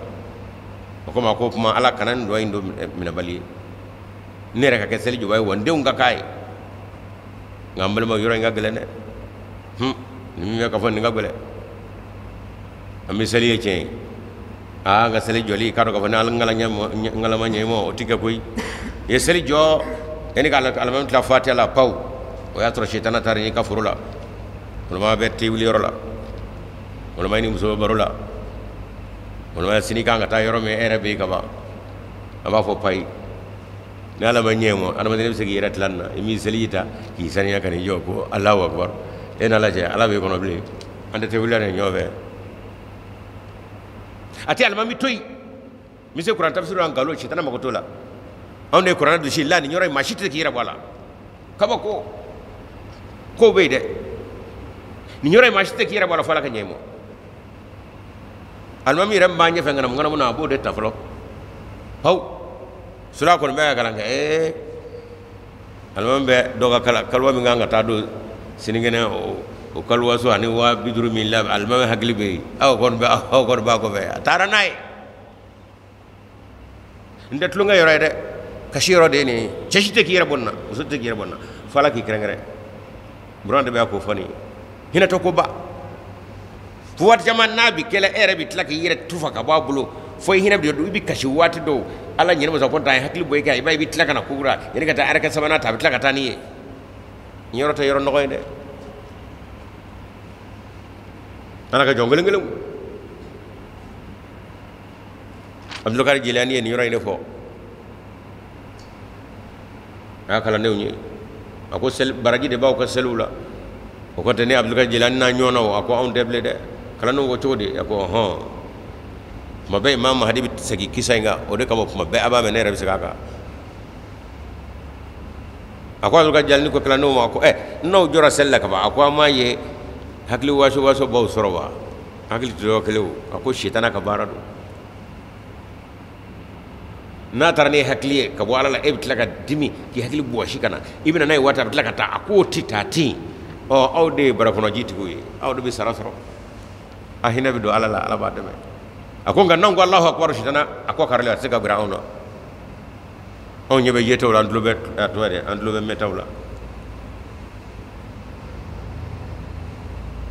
O kama ko kuma Ala kana nin duwawu in don minɛbali ye, ne yɛrɛ ka kɛ seli jɔba ye wa n denw ka k'a ye. Nka n balimaw, yɔrɔ in ka gɛlɛn dɛ. Nin min bɛ ka fɔ nin ka gɛlɛn. An bɛ seli ye tiɲɛ ye, aa nka seli jɔli k'a dɔn k'a fɔ ni Ala ŋalama ɲɛ ma o tɛ kɛ koyi. I ye seli jɔ yanni ka alimami tila fatiya la pawu, o y'a sɔrɔ sitana taara i ka foro la, walima bɛ te wuli yɔrɔ la, walima i ni muso bɛ baro la, walima sini kan ka taa yɔrɔ min e yɛrɛ bɛ yen ka ban, an b'a fɔ payi. Ni Ala ma ɲɛ ma, adamaden bɛ se k'i yɛrɛ tila nin na, i m'i seliji ta k'i saniya ka n'i jɔ ko Alahu akubar, e n'Ala cɛ, Ala b'i kɔnɔ bilen, an tɛ wuli nin ɲɔgɔn fɛ. A tɛ alimami to yen, n bɛ se kuran tafsiri la nkalon, sitana mago t'o la. Anw de ye kuranɛ dusi la nin yɔrɔ in, maa si tɛ se k'i yɛrɛ bɔ a la. Kabako kow bɛ yen dɛ, nin yɔrɔ in maa si tɛ k'i yɛrɛ bɔ a la fo Ala ka ɲɛ i ma. Alimami yɛrɛ min b'a ɲɛfɛ ŋanamu ŋanamu na, a b'o de ta fɔlɔ. Hawu sura kɔni bɛ ka kalan kɛ, ee alimami bɛ dɔ ka kaluwa min kan ka taa don sinikɛnɛ, o kaluwaso ani 50,000 min labɛn, alimami hakili bɛ yen, aw kɔni bɛ aw kɔni b'a kɔfɛ, a taara n'a ye. N tɛ tulonkɛ yɔrɔ ye dɛ, kasi yɔrɔ de ye nin ye. Cɛ si tɛ k'i yɛrɛ bɔ nin na, muso tɛ k'i yɛrɛ bɔ nin na, fo Ala k'i kɛrɛnkɛrɛn. Buran de bɛ k'o fɔ nin ye, hinɛtɔ ko ba. Fo waati caman n'a bɛ kɛlɛ, e yɛrɛ bɛ tila k'i yɛrɛ tufa ka bɔ a bolo, fo i hinɛ bɛ don, i bɛ kasi waati dɔw. Ala ɲinɛ masa ko tan, hakili bɔ i kan, i b'a ye i bɛ tila ka na ko kura, yanni ka taa araka sabanan ta, a bɛ tila ka taa n'i ye. Nin yɔrɔ tɛ yɔrɔ nɔgɔ ye dɛ. Ala ka jɔn kelen kelen. Abdulkadir Jilani ye nin yɔrɔ in de fɔ a y'a kalandenw ye, a ko seli baraji de b'aw ka seliw la. O kɔ tɛ ne Abdulkadir Jilani n'a ɲɔgɔnnaw, a ko anw tɛ bilen dɛ. Kalandenw ko cogo di? A ko ɔhɔn, Kuma bɛɛ Imam Mahdi bɛ segin kisa in kan, o de kama kuma bɛɛ a b'a mɛn, ne yɛrɛ bɛ segin a kan. A ko ka jalini ko kalandenw ma ko n'aw jɔra seli la ka ban, a ko an m'a ye hakili waso waso baw sɔrɔ wa, hakili tɛ yɔrɔ kelen o. A ko sitana ka baara don. N'a taara n'e hakili ye ka bɔ Ala la, e bɛ tila ka dimi k'i hakili bɔsi ka na, i bɛ na n'a ye waati a bɛ tila ka taa, a k'o tɛ taa ten. Ɔ aw de ye barakɔnɔjitigiw ye, aw de bɛ sara sɔrɔ, a hinɛ bɛ don Ala la, Ala b'a dɛmɛ. A ko nka n'anw ko Alahu akibaru, sitana a kɔ karilen, a tɛ se ka gɛrɛ anw na. Anw ɲɛ bɛ yetaw la, an tulo bɛ a tɔgɔ ye di, an tulo bɛ mɛtaw la.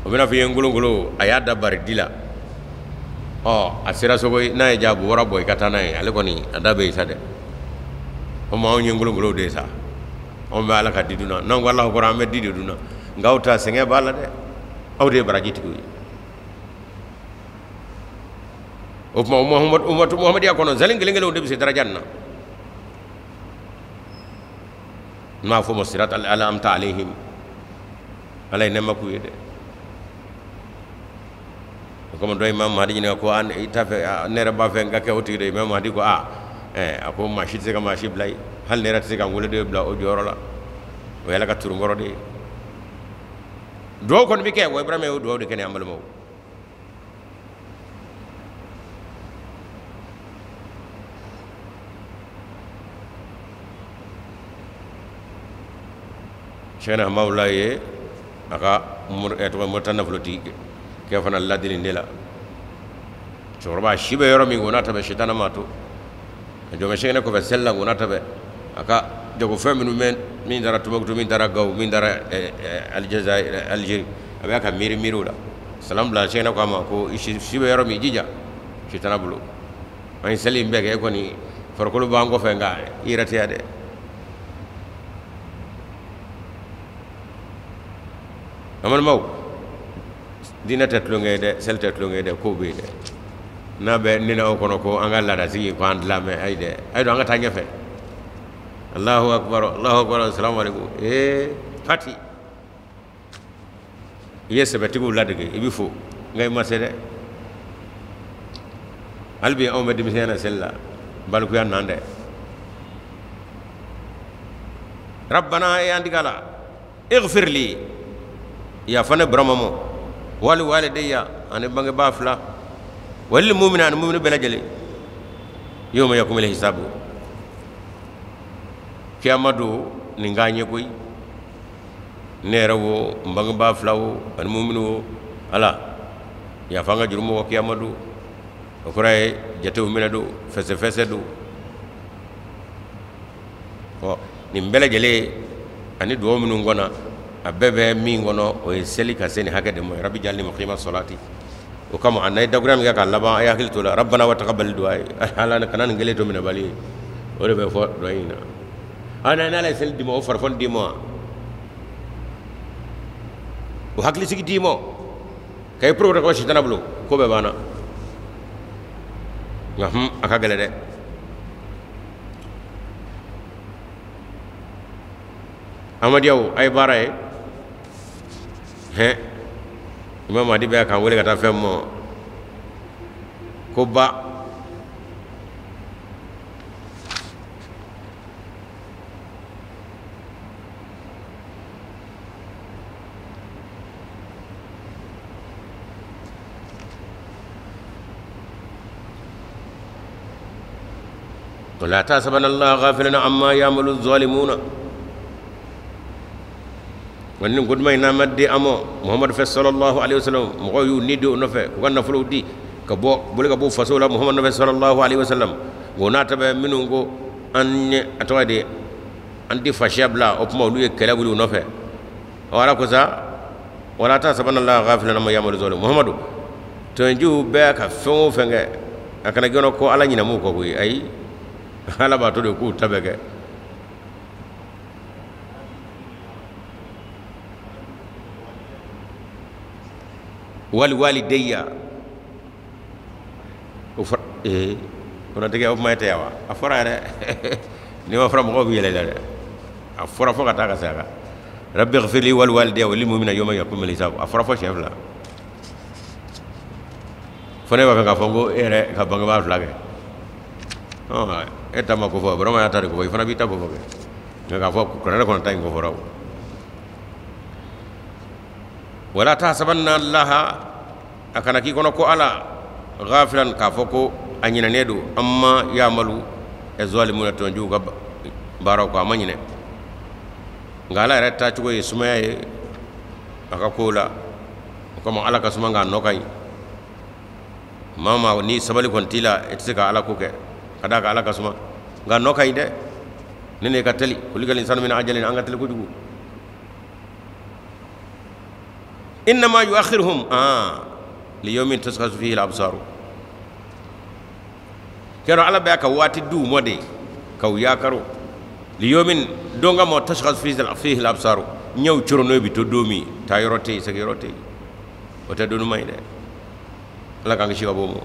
O bɛna fɔ i ye ngolongolo a y'a da bari di la, ɔ a sera so koyi, n'a ye ja bɔra bɔ i ka taa n'a ye, ale kɔni a da bɛ yen sa dɛ. O ma anw ye ngolongolo de ye sa, anw bɛ Ala ka di dun na, n'anw ko Alahu akibaru an bɛ di de dun na, nka aw ta sɛgɛn b'a la dɛ, aw de ye barajitigiw ye. O tuma umatu Muhamadiya kɔnɔ zali kelen kelenw de bɛ se daraja nin na. N b'a fɔ ma sirat ala amta alayhim, Ala ye nɛɛma k'u ye dɛ. O kama dɔ Imam Mahdi ɲininka ko an i t'a fɛ, ne yɛrɛ b'a fɛ n ka kɛ o tigi de ye. Imam Mahdi ko a ko maa si tɛ se ka maa si bila yen, hali ne yɛrɛ tɛ se ka n woloden bila o jɔyɔrɔ la, o ye Ala ka turunkɔrɔ de ye. Duwawu kɔni bɛ kɛ wa, Ibrahima y'o duwawu de kɛ ne an balimaw. Sɛkɛna Hamawula ye a ka tɔgɔ Mauritanie nafolotigi kɛ fana ladili de la. Cɛkɔrɔba si bɛ yɔrɔ min ko n'a ta bɛ sitana ma to a jɔ bɛ sɛgɛnɛ kɔfɛ seli la, ko n'a ta bɛ a ka jagofɛn minnu bɛ min taara Tombouctou, min taara Gao, min taara Algérie, a bɛ ka miiri miiriw la. Salam bila sɛgɛnɛ ko a ma ko i si bɛ yɔrɔ min, jija sitana bolo. An ye seli in bɛɛ kɛ, e kɔni farikolo b'an kɔfɛ, nka i yɛrɛ tɛ yan dɛ. An balimaw, diinɛ tɛ tulonkɛ ye dɛ, seli tɛ tulonkɛ ye dɛ, kow bɛ yen dɛ. N'a bɛ ne n'aw kɔnɔ ko an ka laadatigi ko an dilan mɛ, ayi dɛ, ayi don an ka taa ɲɛfɛ. Allahu akbar, Allahu akbar, assalamu alaikum. Fati, i ye sɛbɛtigiw ladege, i bɛ fo, nka i ma se dɛ. Hali bi anw bɛ denmisɛnya na seli la, balikuya nan dɛ. Rabbana e an diga la, ighfir li, yafa ne Burama ma, wali walidayya ani bangebaa fila, walil mu'minina ani mu'mini bɛɛ lajɛlen, yawma yakumul hisabu. Kiyama don nin k'an ye koyi, ne yɛrɛ wo, n bangebaa fila wo, ani mu'mini wo, Ala yafa an ka jurumu kɔ kiyama don. O kɔrɔ ye jatew minɛ don, fɛsɛfɛsɛ don. Ɔ nin bɛɛ lajɛlen ani duwawu minnu kɔnɔ, a bɛɛ bɛ min kɔnɔ, o ye seli ka se nin hakɛ de ma. Rabbi jalni muqima salati. O kama a n'a ye dakuruya min kɛ k'a laban, a ye hakili to la. Rabbana wa taqabbal du'a. Ala kana nin kelen to minɛbali ye. O de bɛ fɔ duwa in na. A n'Ala ye seli d'i ma, o farifoni d'i ma, o hakilisigi d'i ma, ka i porokoto ka bɔ sitana bolo, ko bɛɛ banna. Nka a ka gɛlɛn dɛ. Amadiyaw, a ye baara ye. Hɛn, Imam Mahdi bɛ k'an wele ka taa fɛn ma ko ba. ولا تحسبن الله غافلا عما يعمل الظالمون. Wannan gudma ina madde amo Muhammad fa sallallahu alaihi wasallam mɔgɔw y'u ni don o nɔfɛ k'u ka nafolow di ka bɔ boli ka bɔ faso la Muhammad nɔfɛ sallallahu alaihi wasallam. O n'a ta bɛɛ minnu ko an ye a tɔgɔ de an tɛ fasiya bila, o tuma olu ye kɛlɛ wuli u nɔfɛ. Ɔ Ala ko sa wala tahsabanna Allaha ghafilan amma ya'malu zalimun. Muhammadu tɔnjuw bɛɛ ka fɛn o fɛn kɛ a kana gɛnɔ ko Ala ɲinɛ m'u kɔ koyi, ayi Ala b'a to de k'u ta bɛɛ kɛ. Wali walidayya o fɔra kunnatigi o kuma tɛ yan wa? A fɔra yɛrɛ n'i ma fɔra mɔgɔw bɛ yɛlɛ i la dɛ. A fɔra fo ka taa ka se a kan. Rabbi ighfirli wal walidayya wal mu'minina yawma yaqumul hisab. A fɔra fo siɲɛ fila. Fo ne b'a fɛ k'a fɔ ko e yɛrɛ ka bangebaa fila kɛ e ta ma ko fɔ Burama y'a ta de ko fɔ i fana b'i ta ko fɔ kɛ nka k'a fɔ kuranɛ kɔnɔ ta in ko fɔra o wala tahsabanna allaha a kana k'i kɔnɔ ko ala ghafilan k'a fɔ ko a ɲinɛnen don amma yamalu zalimuna tɔnjugu ka baaraw kɔ a ma ɲinɛ nka ala yɛrɛ taacogo ye sumaya ye a ka kow la o kama ala ka suma nka a nɔ ka ɲi maa maa ni sabali kɔni t'i la i tɛ se ka ala ko kɛ ka d'a kan ala ka suma nka nɔ ka ɲi dɛ ne ne ka teli khuliqal insanu min ajalin an ka teli kojugu innama yuakhiruhum liyawmin tashkhasu fihi al-absaru kɛra ala bɛ ka waati d'u ma de k'u yakaro liyawmin don ka mɔ tashkhasu fihi al-absaru ɲɛw coronnen bi to don min taa yɔrɔ tɛ yen segin yɔrɔ tɛ yen o tɛ don ɲuman ye dɛ ala k'an kisi ka bɔ o ma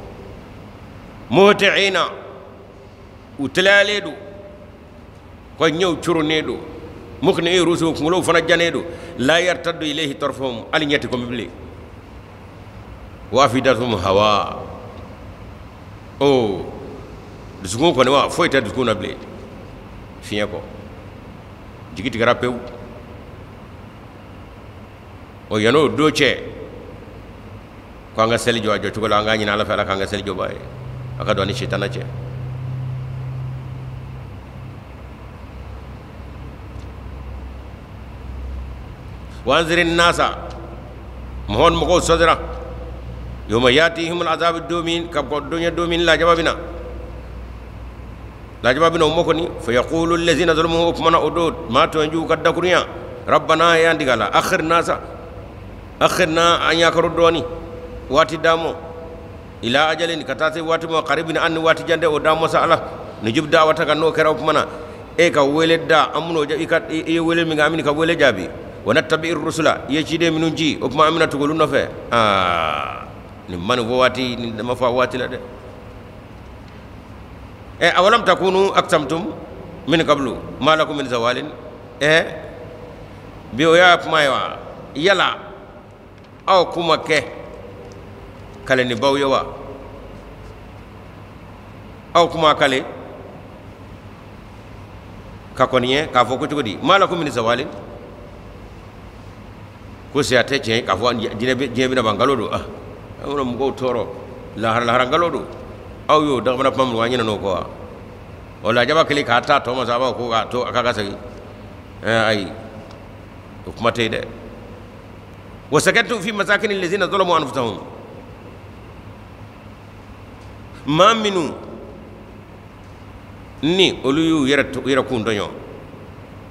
muhti'ina u teliyalen don ko ɲɛw coronnen don muqni'i rusuhum kunkolow fana jannen don la yartaddu ilayhi tarfuhum hali ɲɛ tɛ kɔmi bilen wa afidatuhum hawa o dusukun kɔni wa foyi tɛ dusukun na bilen fiɲɛ kɔ jigi tigɛra pewu o yan'o don cɛ ko an ka seli jɔ a jɔcogo la an k'a ɲini ala fɛ ala k'an ka seli jɔbaa ye a ka don an ni sitana cɛ wa anziri nasa mɔgɔ mɔgɔw sɔdira yawma yatihim al'azab domin ka bɔ don ye domin lajaba bina lajaba bina o mɔ kɔni fa yaqulu allazina zalamu o kumana o don maa tɔnjugu ka dakurunya rabbana y'an diga la akhirna sa akhirna an yakaro dɔɔni waati damo ila ajalin ka taa se waati ma qaribin an ni waati jande o damo sa ala nujib da'wataka n'o kɛra o kumana e ka wele da an min'o i ka i ye wele min kɛ an bɛna ka wele jaabi wa nattabi rusula i ye ciden minnu ci o kuma an bɛna tugu olu nɔfɛ aa nin ma nin fɔ waati nin ma fɔ a waati la dɛ ɛ awalam takunu aqsamtum min qablu ma lakum min zawalin ɛ bi o y'a kuma ye wa yala aw kuma kɛ kalenibaw ye wa aw kuma kale ka kɔni ye k'a fɔ ko cogo di ma lakum min zawalin ko siya tɛ tiɲɛ k'a fɔ diɲɛ bɛna ban nkalon don ah an bɛna mɔgɔw tɔɔrɔ lahara lahara nkalon don aw y'o dagamana kuma minnu an ɲinɛ n'o kɔ wa o lajaba kelen k'a ta tɔ ma sa a b'a fɔ ko k'a to a k'a ka segin ayi o kuma tɛ yen dɛ wa sakantum fi masakini allazina zalamu anfusahum maa minnu ni olu y'u yɛrɛ kun tɔɲɔ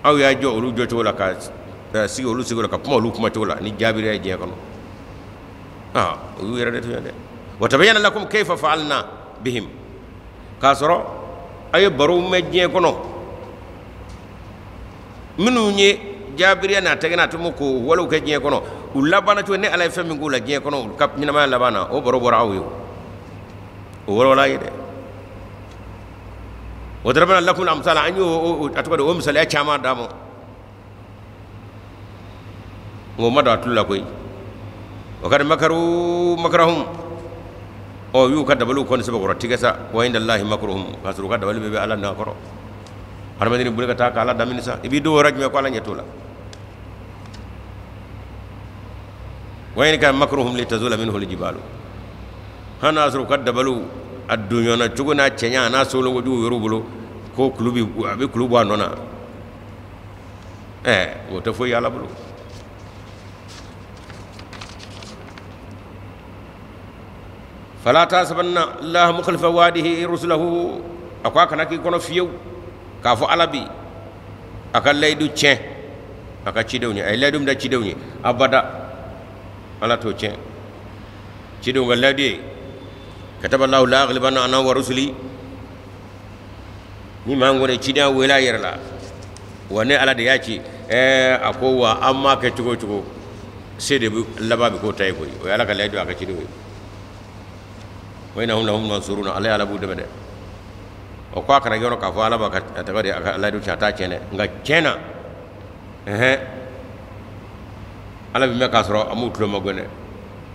aw y'a jɔ olu jɔcogo la ka sigi olu sigi la ka kuma olu kuma cogo la ni jaabiriya ye diɲɛ kɔnɔ aa o y'u yɛrɛ de tɔɲɔ dɛ wa tabayyana lakum kayfa fa'alna bihim k'a sɔrɔ a ye barow mɛn diɲɛ kɔnɔ minnu ye jaabiriya n'a tɛgɛ n'a tɛmɛ k'o walew kɛ diɲɛ kɔnɔ u labanna cogo ni ala ye fɛn min k'u la diɲɛ kɔnɔ u ka ɲɛnamaya laban na o baro bɔra aw ye o wɔlɔla ye dɛ wa darabna lakum al-amsala an y'o a tɔgɔ di o misaliya caman d'a ma nka o ma don a tulo la koyi wa kad makaru makarahum ɔ y'u ka dabaliw kɔni sɛbɛkɔrɔ tigɛ sa wa inda allahi makruhum k'a sɔrɔ u ka dabali bɛɛ bɛ ala n'a kɔrɔ hadamaden boli ka taa k'ala damini sa i b'i don yɔrɔ jumɛn ko ala ɲɛ t'o la wa in kana makruhum litazula minhu aljibalu hali n'a sɔrɔ u ka dabaliw a donɲɔgɔnna cogo n'a cɛɲa a n'a solonko jugu yɔrɔ bolo ko kulu bi a bɛ kulu bɔ a nɔ na ɛ o tɛ foyi ala bolo fala tahsabanna allaha mukhlifa wa'dihi rusulahu a ko a kana k'i kɔnɔ fiyewu k'a fɔ ala bi a ka layidu tiɲɛ a ka cidenw ye a ye layidu min da cidenw ye abada ala t'o tiɲɛ cidenw ka layidu ye kataba allahu la aghlibanna ana wa rusuli ni maa kɔni cidenya wele a yɛrɛ la wa ne ala de y'a ci ɛɛ a ko wa an m'a kɛ cogo o cogo se de bɛ laban bɛ k'o ta ye koyi o ye ala ka layidu a ka cidenw ye wa innahum lahum mansuruna ala ye ala b'u dɛmɛ dɛ o ko a kana yɔrɔ k'a fɔ ala b'a ka a tɔgɔ di a ka layidu tiɲɛ a t'a tiɲɛ dɛ nka tiɲɛ na ɛhɛn ala bɛ mɛn k'a sɔrɔ a m'u tulo magɛn dɛ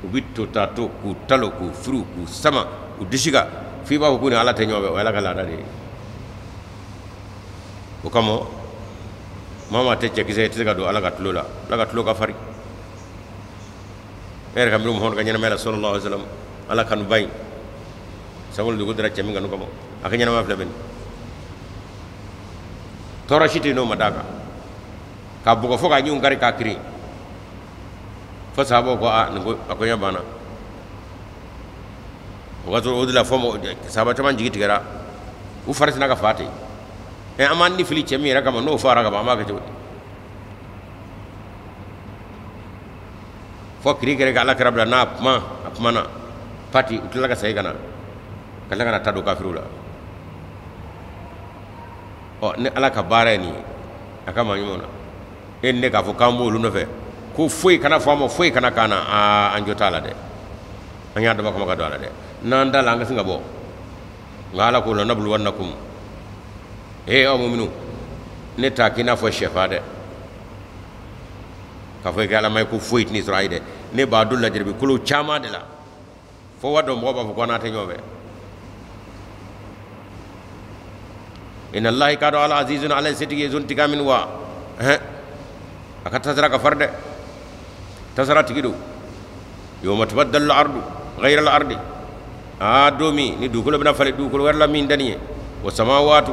U bɛ to ta to k'u talo k'u furu k'u sama u disi kan f'i b'a fɔ k'u ni Ala tɛ ɲɔgɔn fɛ. O ye Ala ka laada de ye. O kama maa maa tɛ cɛkisɛ ye, i tɛ se ka don Ala ka tulo la. Ala ka tulo ka farin. E yɛrɛ ka miiri Muhamadu ka ɲɛnamaya la sallallahu alaihi wasallam, Ala kanuba in sankolo dugu dara cɛ min kanu kama, a ka ɲɛnamaya filɛ bɛ nin. Tɔɔrɔ si tɛ yen n'o ma d'a kan, k'a bugɔ fo k'a ɲinw kari k'a kirin, fo sahabaw ko aa nin ko a koɲɛ banna. O ka sɔrɔ o de la fo sahaba caman jigi tigɛra, u fari sina ka fa ten. Ɛ an b'an ni fili cɛ min yɛrɛ kama, n'o fara ka ban, an b'a kɛ cogo di? Fo kiri kɛra ka Ala kira bila n'a kuma, a kumana pati, u tilala ka segin ka na, ka tila ka na ta don kafiriw la. Ɔ ni Ala ka baara ye nin ye a ka maa ɲumanw na, e ni ne k'a fɔ k'an b'olu nɔfɛ ko foyi kana fɔ an ma, foyi kana k'an na, aa an jo t'a la dɛ, an y'a dabɔ kama ka don a la dɛ. N'an da la an ka sin ka bɔ, nka Ala ko la nabluwannakum, ee aw muminu, ne t'a k'i n'a fɔ sɛfa dɛ, k'a fɔ i ka Ala ma ye ko foyi tɛn'i sɔrɔ ayi dɛ, ne b'a don lajarabi kolo caman de la, fo wa dɔ mɔgɔ b'a fɔ ko an n'a tɛ ɲɔgɔn fɛ. Inna Allahi ka dɔn Ala azizun, Ala ye setigi ye, zon tiga min wa hɛn a ka tasara ka fari dɛ, tasara tigi don. Yawma tubaddalu al-ardu ghayra al-ardi, aa don min ni dugukolo bɛna falen dugukolo wɛrɛ la min tɛ nin ye, wa samawatu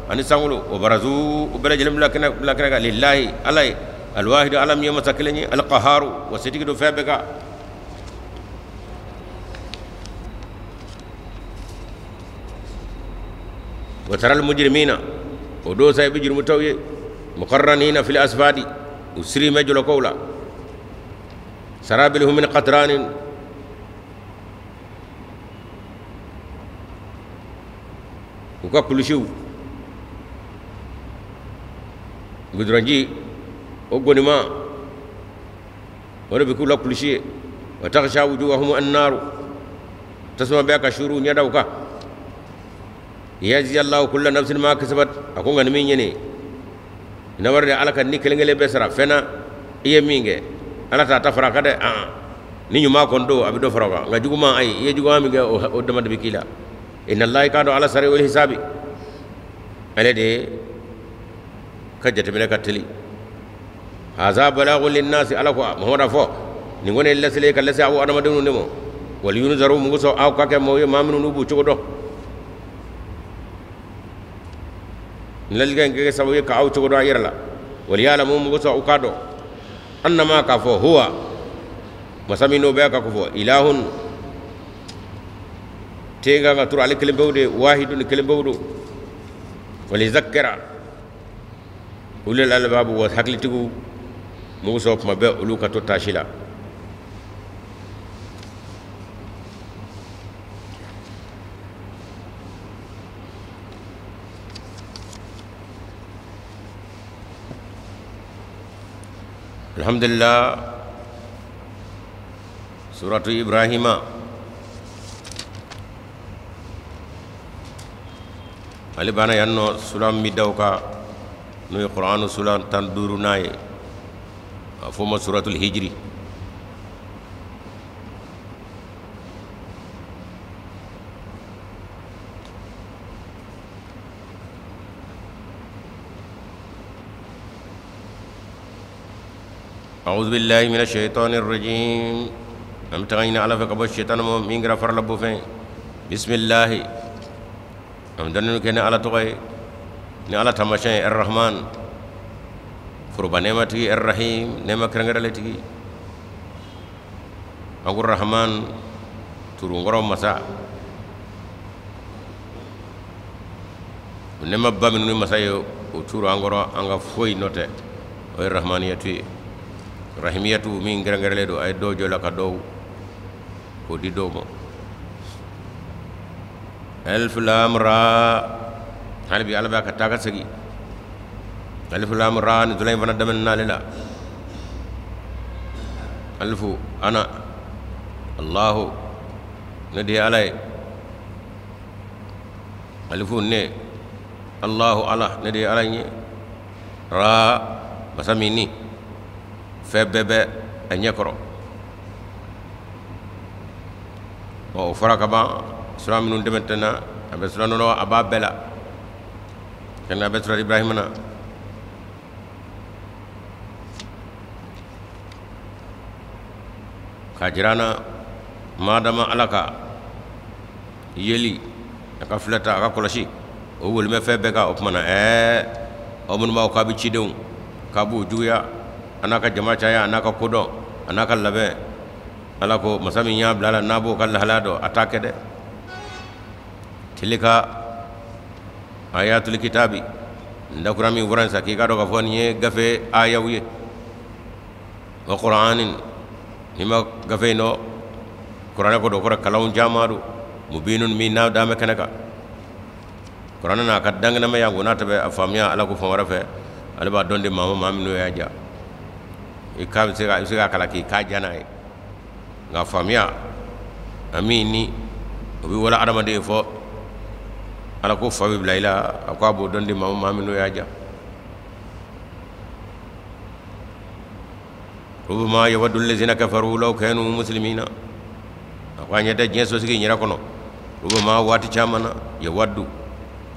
ani sankolo, wa barazu u bɛɛ lajɛlen bila kɛnɛ kan, lillahi Ala ye, alwahidu Ala min ye masa kelen ye, alqaharu wa setigi don fɛn bɛɛ kan. Wa taral mujrimina, o don sa i bɛ jurumutɔw ye, muqarranina fil asfadi, u siri bɛ jɔlɔkɔw la, sarabiluhum min qatranin, u ka kulusiw gudɔrɔnji o gonima o de bɛ k'u la kulusi ye. Wa taghsha wujuhahum annaru, tasuma bɛ ka suru ɲɛdaw kan. Yajzi Allahu kulla nafsin ma kasabat, a ko nka ni min ɲini na wari de Ala ka ni kelen kelen bɛɛ sara fɛn na i ye min kɛ, Ala t'a ta fara a kan dɛ. Aa ni ɲuman kɔni don a bɛ dɔ fara o kan, nka juguman ayi, i ye juguman min kɛ o dama de bɛ k'i la. Inna Allahi k'a dɔn Ala sari'ul hisabi, ale de ka jateminɛ ka teli. Haza balagun linnasi, Ala ko Muhamadu fɔ nin kɔni ye laseli ye ka lase aw adamadenw de ma, wal yunzaru mun kosɔn aw ka kɛ mɔgɔw ye maa minnu n'u b'u cogo dɔn. Nin ladilikan in kɛ sababu ye k'aw cogo dɔn a yɛrɛ la. Wal ya'lamu mun kosɔn aw k'a dɔn annama k'a fɔ huwa masa min n'o bɛ ka ko fɔ ilahun te kan ka turu ale kelen pewu de, wahidun kelen pewu don. Walizakkara ulul albabu, wa hakilitigiw mun kosɔn kuma bɛɛ olu ka to taasi la. Alhamdulillah, suratu Ibrahima ale banna yan nɔ sulan min da o kan n'o ye Kuranu sulan 15nan ye, a fɔ o ma suratul hijri. أعوذ بالله من الشيطان الرجيم. أم تغينا على فكب الشيطان من غير فرلا بوفين. بسم الله. أم دنو كنا على تغي ni ala tamashen الرحمن foroba nɛɛma tigi, الرحيم nɛɛma kɛrɛnkɛrɛnlen tigi, an ko Rahman turunkɔrɔ masa, o nɛɛma ba minnu ni masa ye o turu an kɔrɔ an ka foyi nɔ tɛ, o ye rahmaniyatu ye. Rahimiyatu min kɛrɛnkɛrɛnlen don, a ye dɔw jɔ la ka dɔw k'o di dɔw ma. Alif lam ra, hali bi Ala b'a ka taa ka segin. Alif lam ra ni dula in fana daminɛ n'ale la. Alifu ana Allahu, ne de ye Ala ye. Alifu ne, Allahu Ala, ne de ye Ala ye. Ra masa min ni fɛn bɛɛ bɛ a ɲɛ kɔrɔ. O fɔra ka ban sura minnu tɛmɛtɛna a bɛ sura nɔnɔ a b'a bɛɛ la kana a bɛ sura Ibrahima na k'a jira an na madama ala ka yeli a ka filɛta a ka kɔlɔsi o wolimɛ fɛn bɛɛ kan o tuma na aw minnu b'aw k'a bɛ cidenw k'a b'u juguya a n'a ka jama caya a n'a ka kodɔn a n'a ka labɛn ala ko masa min y'a bila a la n'a b'o ka lahalaya dɔn a t'a kɛ dɛ tilka ayatul kitabi ndakura min fɔra sa k'i k'a dɔn k'a fɔ nin ye gafe ayaw ye wa qur'anin ni ma gafe in dɔn kuranɛ ko don kɔrɔ kalanw caman don mubinun min n'a dan bɛ kɛnɛ kan kuranɛ n'a ka dankɛnɛmaya ko n'a tɛ bɛ a faamuya ala ko fan wɛrɛ fɛ ale b'a dɔn di maa ma maa minnu y'a ja i ka bɛ se ka i bɛ se k'a kalan k'i k'a ja n'a ye nka faamuya a min ni o bɛ wala adamaden fɔ ala ko fa bɛ bila i la a ko a b'o dɔn di maa ma maa minnu y'a ja rubama yawaddu allazina kafaru law kanu muslimina a ko a ɲɛ tɛ diɲɛ sosigi in yɛrɛ kɔnɔ rubama waati caman na yawaddu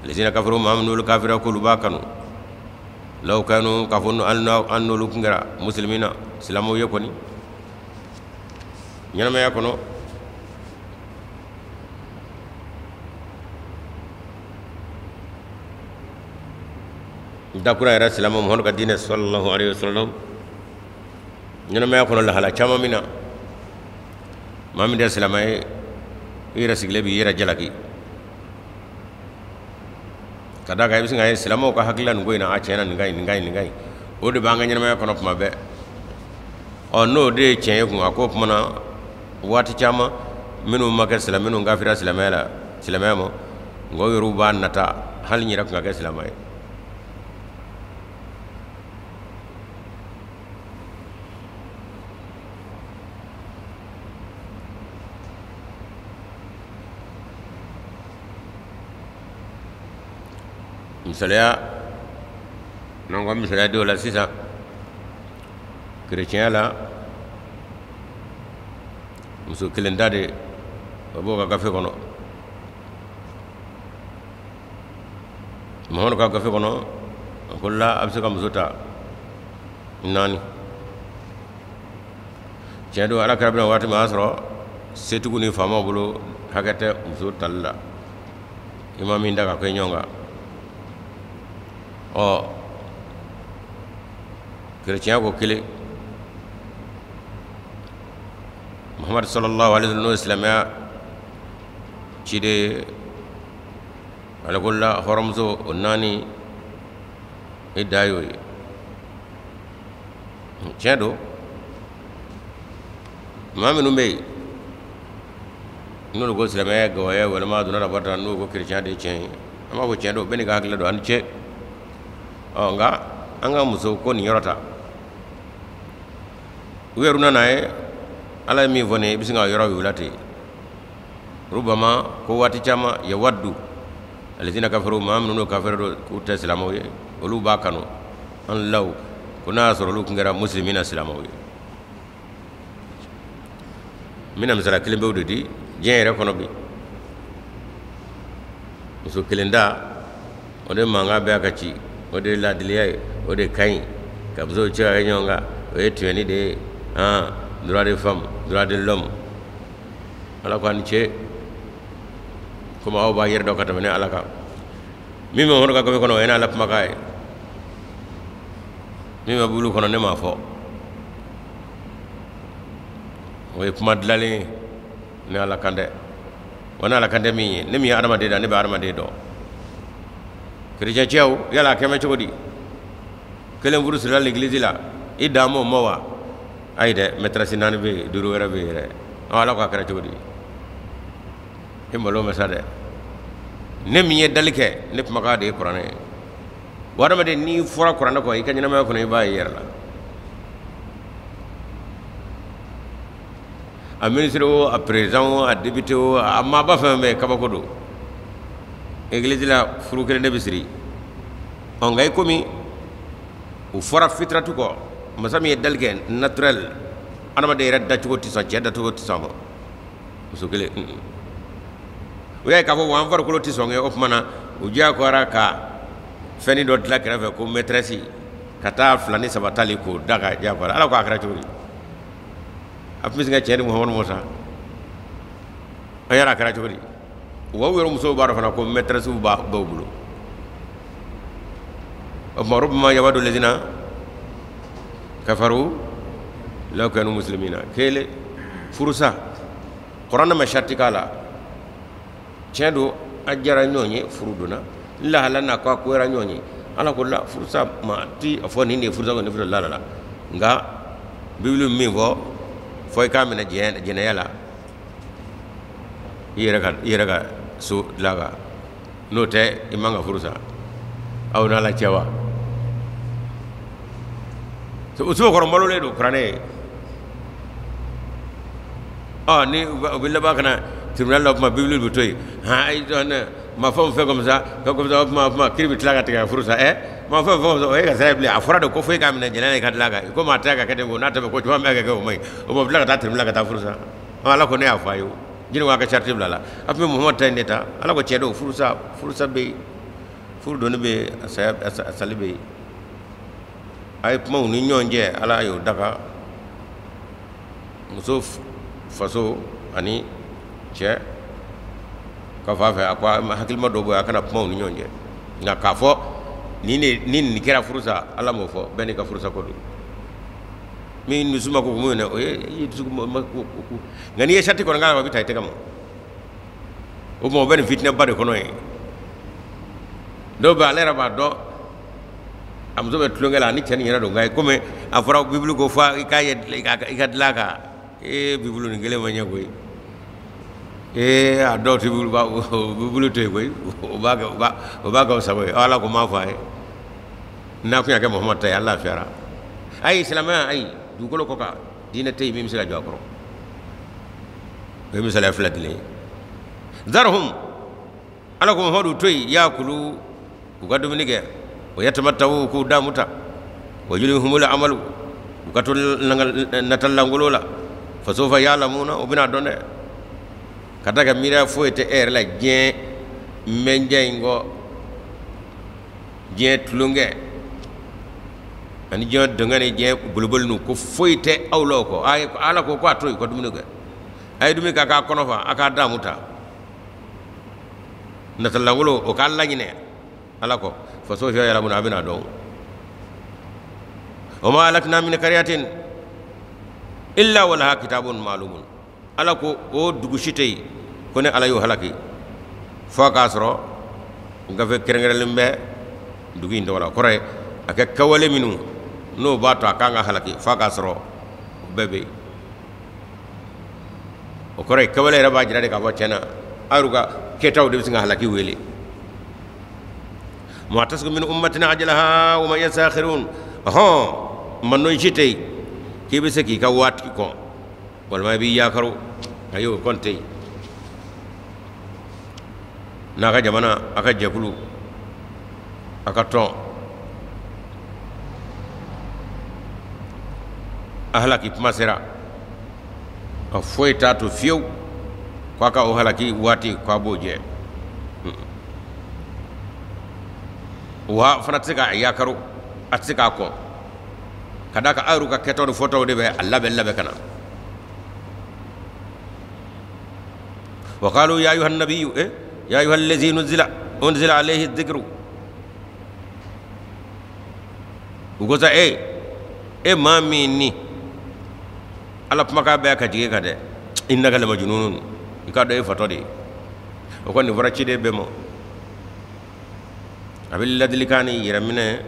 allazina kafaru maa minnu kafira k'olu b'a kanu law kanu k'a fɔ an n'olu tun kɛra muslimina silamɛw ye kɔni ɲɛnamaya kɔnɔ dakura yɛrɛ silamɛ Muhamadu ka diinɛ sallallahu alaihi wasallam ɲɛnamaya kɔnɔ lahala caman min na maa min tɛ silamɛ ye i yɛrɛ sigilen b'i yɛrɛ jalaki ka d'a kan i bɛ sin k'a ye silamɛw ka hakilila nin ko in na a tiɲɛ na nin ka ɲi nin ka ɲi nin ka ɲi o de b'an ka ɲɛnamaya kɔnɔ tuma bɛɛ ɔ n'o de ye tiɲɛ ye kun a ko tuma na waati caman minnu ma kɛ silamɛ minnu kafira silamɛya la silamɛya ma nka o yɛrɛw b'a nata hali n yɛrɛ tun ka kɛ silamɛ ye Misaliya n'an ka misaliya dɔw la sisan kerecɛnya la muso kelen ta de o b'o ka gafe kɔnɔ Mamadu ka gafe kɔnɔ a ko la a bɛ se ka muso ta naani tiɲɛ don ala kira bɛ na waati min o y'a sɔrɔ setigiw ni faamaw bolo hakɛ tɛ muso tali la i ma min da ka kɛ ɲɔgɔn kan ɔ kerecɛnya ko kelen Muhamadu sallallahu alaihi wasallam n'o ye silamɛya ciden ye ale ko la hɔrɔnmuso o naani e da y'o ye tiɲɛ don maa minnu bɛ yen n'olu ko silamɛya ye gawaya walima a donna ka bɔ tan n'u ko kerecɛnya de ye tiɲɛ ye an b'a fɔ tiɲɛ don bɛɛ n'i ka hakilila don a ni ce ɔ nka an ka muso ko nin yɔrɔ ta u yɛrɛ nana ye ala ye min fɔ nin ye i bɛ sin ka yɔrɔ y'u la ten rubama ko waati caman yawaddu alazina kafaru maa minnu kafira don k'u tɛ silamɛw ye olu b'a kanu an law ko n'a y'a sɔrɔ olu tun kɛra muslimina silamɛw ye n bɛna misaliya kelen pewu de di diɲɛ yɛrɛ kɔnɔ bi muso kelen ta o de mankan bɛ a ka ci o de ye laadiliya ye o de ka ɲi ka musow cɛ ka kɛ ɲɔgɔn kan o ye tiyɛni de ye han droit de femme droit de l'homme ala ko a ni ce komi aw b'a yɛrɛ dɔn ka tɛmɛ ne ala kan min bɛ Mamadu ka gafe kɔnɔ o ye n'ala kumakan ye min bɛ bulu kɔnɔ ne m'a fɔ o ye kuma dilanlen ye ne ala kan tɛ wa ne ala kan tɛ min ye ne min ye adamaden da ne bɛ adamaden dɔn kerecɛn cɛw yala a kɛmɛ cogo di kelen furu sirila l'église la i dan m'o ma wa ayi dɛ maîtresse naani bɛ yen duuru wɛrɛ bɛ yen yɛrɛ ala ko a kɛra cogo di i malo ma sa dɛ ne min ye dali kɛ ne kumakan de ye kuranɛ ye wa adamaden n'i fɔra kuranɛ kɔ i ka ɲɛnamaya kɔnɔ i b'a ye i yɛrɛ la a ministre o a président o a député o a maaba fɛn fɛn kabako don église la furu kelen de bɛ siri ɔ nka i komi u fɔra fitratu kɔ masa min ye dali kɛ naturel adamaden yɛrɛ dacogo tɛ sɔn cɛ dacogo tɛ sɔn ma Muso kelen. O y'a ye k'a fɔ wa an farikolo tɛ sɔn kɛ. O tuma na u diyagoyara ka fɛnnin dɔ dilan kɛrɛfɛ ko maîtresse, ka taa 2 ni 3 tali k'o da ka diyagoyara. Ala ko a kɛra cogo di? A tun bɛ se ka cɛ ni Muhamadu ma sa. A yɛrɛ a kɛra cogo di? Wa u yɛrɛ musow b'a dɔn fana ko maîtresse b'a b'u bolo. O tuma rubama yawadu lazina kafaru law kanu muslimina. Kelen furusa kuranɛ ma sariti k'a la. Tiɲɛ don, a diyara ɲɔgɔn ye, furu donna lahala n'a ko a koyara ɲɔgɔn ye. Ala ko la furusa ma ti a fɔ nin de ye furusa ko nin furusa la la la. Nka Bibulu min fɔ, fɔ i k'a minɛ jɛnɛya la, i yɛrɛ ka so dilan kan, n'o tɛ i man ka furu sa. Aw n'Ala cɛ wa? O sɛbɛkɔrɔ malolen don kuranɛ ye. Ɔ ni u bɛ laban ka na tribunal la, o tuma Bibulu bɛ to yen. Han, ayi ma fɛn fɛn comme ça, fɛn comme ça, o tuma kiiri bɛ tila ka tigɛ ka furu sa. Ma fɛn fɛn comme ça, o ye ka sira ye bilen. A fɔra de ko fo i k'a minɛ jɛnɛya la, i ka dilan kan. Komi a tɛ ka kɛ ten, ko n'a tɛ ko caman bɛ ka kɛ, o ma ɲi. O tuma u bɛ tila ka taa tribunal la ka taa furu sa. Ala ko ne y'a fɔ a ye o. Jinɛ ko a ka sariti bila la. A tun bɛ Muhamadu ta in de ta. Ala ko cɛ don, furusa bɛ yen, furu donni bɛ yen, a saya, a sali bɛ yen. A ye kumaw ni ɲɔgɔn cɛ, Ala y'o daga muso faso ani cɛ ka fan fɛ. A ko a hakilima dɔ bɔ yen, a kana kumaw ni ɲɔgɔn cɛ. Nka k'a fɔ ni nin kɛra furusa, Ala m'o fɔ. Bɛɛ n'i ka furusa ko don. Min dusu ma ko mun o ye i dusu ma ko. Nka n'i ye sariti kɔni k'a la, o bɛ taa i tɛgɛ ma. O tuma o bɛ nin fitinɛba de kɔnɔ yen. Dɔw bɛ ale yɛrɛ b'a dɔn a muso bɛ tulonkɛ la, ani cɛ nin yɛrɛ don. Nka komi a fɔra Bibulu ko fo i k'a ye i ka dilan kan, ee Bibulu nin kelen ma ɲɛ koyi. Ee a dɔw tɛ Bibulu to yen koyi, o b'a kɛ o sago ye. Ala ko m'a fɔ a ye n'a kun y'a kɛ Muhamadu ta ye, ala lafiyara. Ayi silamɛya, ayi dugukolo kɔ kan diinɛ tɛ yen min bɛ se ka jɔ a kɔrɔ. O ye misaliya fila dilen ye. Zarhum, Ala ko Muhamadu to yen, yaakulu, u ka dumuni kɛ, o yatamattawu, k'u damu ta, wa yulhimul amalu, u ka to natalankolo la, fasofa yalamuna, u bɛna dɔn dɛ. Ka da ka miiriya foyi tɛ e yɛrɛ la diɲɛ mɛnjɛ in kɔ, diɲɛ tulonkɛ ani diɲɛ dɔnkɛ ni diɲɛ boliboli ninnu, ko foyi tɛ aw la o kɔ. A ye Ala ko k'a to yen, u ka dumuni kɛ. A ye dumuni kɛ, a k'a kɔnɔ fa, a k'a damu ta. Natalankolo o k'a laɲinɛ Ala kɔ, faso fiyɛ yɛlɛ mun na, a bɛna dɔn. O ma ahlakna min qaryatin illa walaha kitabun ma'lumun. Ala ko o dugu si tɛ yen ko ne Ala y'o halaki fo k'a sɔrɔ gafe kɛrɛnkɛrɛnlen bɛ dugu in tɔgɔ la. O kɔrɔ ye a kɛ kɛwale minnu n'o b'a to a kan ka halaki fo k'a sɔrɔ o bɛɛ bɛ yen. O kɔrɔ ye kɛwale yɛrɛ b'a jira de k'a fɔ tiɲɛ na a y'u ka kɛtaw de bɛ sin ka halaki wele. Ma tasbiqu min ummatin ajalaha wa ma yastakhirun. Ɔhɔn, mandon si tɛ yen k'i bɛ se k'i ka waati kɔn, walima i b'i yakaro, ayi o kɔni tɛ yen. N'a ka jamana, a ka jɛkulu, a ka tɔn, a halaki kuma sera, a foyi t'a to fiyewu k'a ka o halaki waati k'a b'o jɛ. Wa fana tɛ se k'a yakaro, a tɛ se k'a kɔn, ka d'a kan a yɛrɛ ka kɛtaw ni fɔtaw de bɛ a labɛn ka na. Wa qalu ya ayuha nabiyyu, ya ayuha allazi unzila alayhi dhikru. U ko sa e maa min ni Ala kumakan bɛɛ ka jigin kan dɛ, innaka lamajnunun, i k'a dɔn e fatɔ de ye. O kɔni nin fɔra ciden bɛɛ ma. A bɛ ladilikan ni yɛrɛminɛ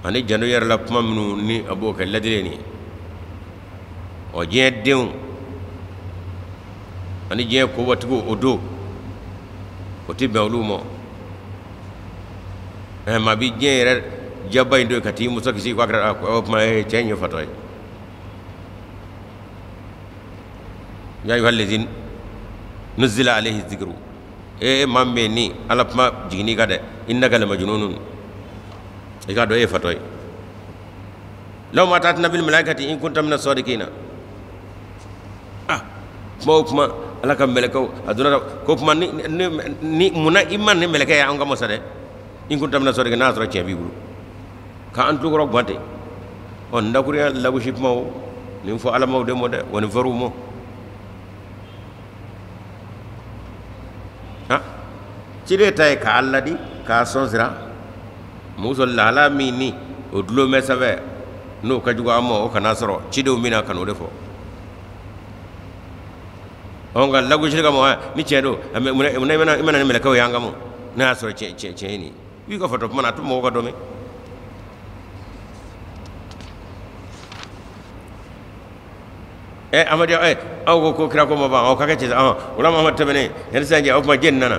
ani janto yɛrɛ la kuma minnu ni a b'o kɛ ladili nin ye. Ɔ diɲɛ denw ani diɲɛ kobatigiw o don o tɛ bɛn olu ma. Maa bɛ diɲɛ yɛrɛ jaba in don ka t'i muso kisi k'a kɛra o kuma cɛ in ye fatɔ ye. Ya ayyuha allazi nuzila alayhi dhikru, e maa min ni Ala kuma jiginni kan dɛ, innaka lamajnunun, i k'a dɔn e ye fatɔ ye. Law ma ta'tina bil malaikati in kunta mina sadiqina. Ah, kuma o kuma Ala ka mɛlɛkɛw a donna ko kuma ni munna i ma ni mɛlɛkɛ ye an ka masa dɛ in kun tamina sɔrɔ n'a sɔrɔ tiɲɛ b'i bolo k'an tulokɔrɔ gan ten ɔ n dakurunya lagosi kumaw nin fɔ alamaw de mɔ dɛ wa nin fɔr'u mɔ ha ciden ta ye k'a ladi k'a sɔn sira muso lahala min ni o dulon bɛ sanfɛ n'o ka jugu an ma o kana sɔrɔ cidenw bɛna ka n'o de fɔ ɔ nka lagosili kama ni tiɲɛ don munna i mana ni mɛlɛkɛw y'an kama n'a y'a sɔrɔ tiɲɛ ye nin ye i ka fatɔ kuma na a to mɔgɔw ka dɔn mɛn Amadu aw ko kira ko ma ban aw ka kɛ cɛ o la Muhamadu tɛmɛnen yanni sisan cɛ o tuma jɛni nana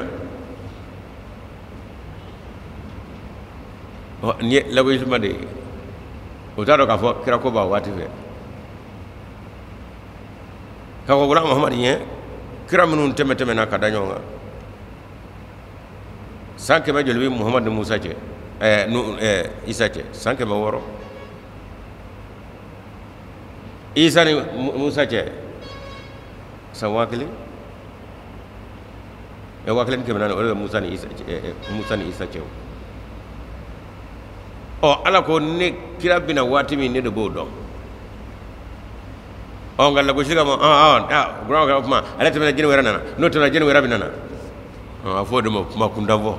ɔ nin ye lagosi kuma de ye o t'a dɔn k'a fɔ kira ko b'a waati fɛ k'a fɔ wala Muhamadu ɲɛ kira minnu tɛmɛna ka da ɲɔgɔn kan san kɛmɛ joli bɛ Muhamadu ni Musa cɛ Isa cɛ san 600 Isa ni Musa cɛ san 1000 1400 o de bɛ Musa ni Isa cɛ ɔ Ala ko ne kira bɛna waati min ne de b'o dɔn ɔ nka lagosi kama ka kuma ale tɛmɛna jɛni wɛrɛ nana n'o tɛmɛna jɛni wɛrɛ bɛ nana a fɔ o de ma kuma kuntan fɔ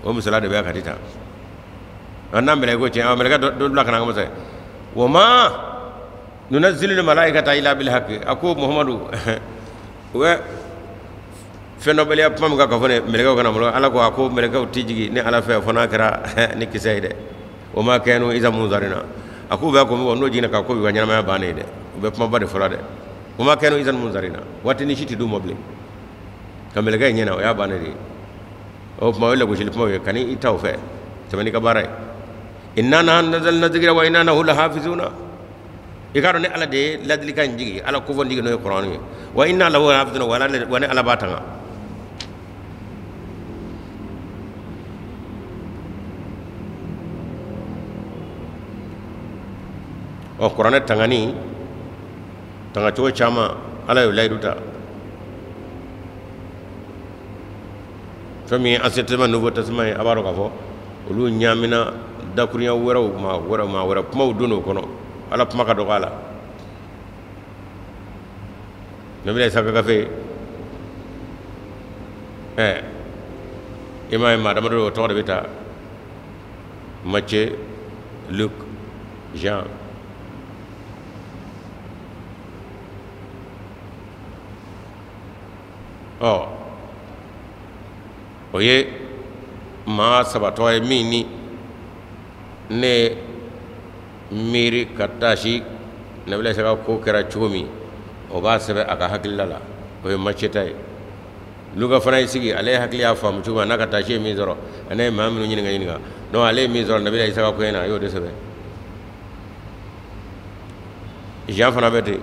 o misala de bɛ ka di tan n'an mɛlɛkɛ ko tiɲɛ mɛlɛkɛ dɔ bila ka na an ka masa wa ma nunazzilu malaikata illa bil haqqi a ko Muhamadu u bɛ fɛn dɔnbaliya kuma min kan ka fɔ ne mɛlɛkɛw kana malo Ala ko a ko mɛlɛkɛw tɛ jigin ne Ala fɛ fo n'a kɛra ni kisɛ ye dɛ o ma kanu iza munzarina a k'u bɛ ko min n'o jiginna ka ko b'i ka ɲɛnamaya bannen ye dɛ u bɛ kumaba de fɔla dɛ o ma kanu iza munzarina waati ni si tɛ d'u ma bilen ka mɛlɛkɛ ɲɛna o y'a bannen de ye o tuma o ye lagosili kumaw ye kan'i i ta o fɛ tɛmɛ n'i ka baara ye inna nahnu nazzalna dhikra wa inna lahu lahafizuna i k'a dɔn ne Ala de ye ladilikan in jigin Ala kofɔ jigin n'o ye kuranɛ ye wa inna lahu lahafizuna wa ne Ala b'a tanga ɔ kuranɛ tangani tangacogo caman Ala y'o layidu ta fɛn min ye Ancien Testament Nouveau Testament ye a b'a dɔn k'a fɔ olu ɲaamina dakurunya wɛrɛw maa wɛrɛ kumaw donn'o kɔnɔ Ala kuma ka dɔgɔ a la Nabila Isa ka gafe i m'a ye maa damadɔ o tɔgɔ de bɛ ta Matthieu, Luc, Jean ɔ o ye maa saba tɔgɔ ye min ni ne miiri ka taa si Nabila Isa ka ko kɛra cogo min o b'a sɛbɛn a ka hakilila la o ye Matthieu ta ye Luka fana y'i sigi ale hakili y'a faamu cogo min n'a ka taasi ye min sɔrɔ a ne ye maa minnu ɲininka donc ale ye min sɔrɔ Nabila Isa ka ko in na a y'o de sɛbɛn Jean fana bɛ ten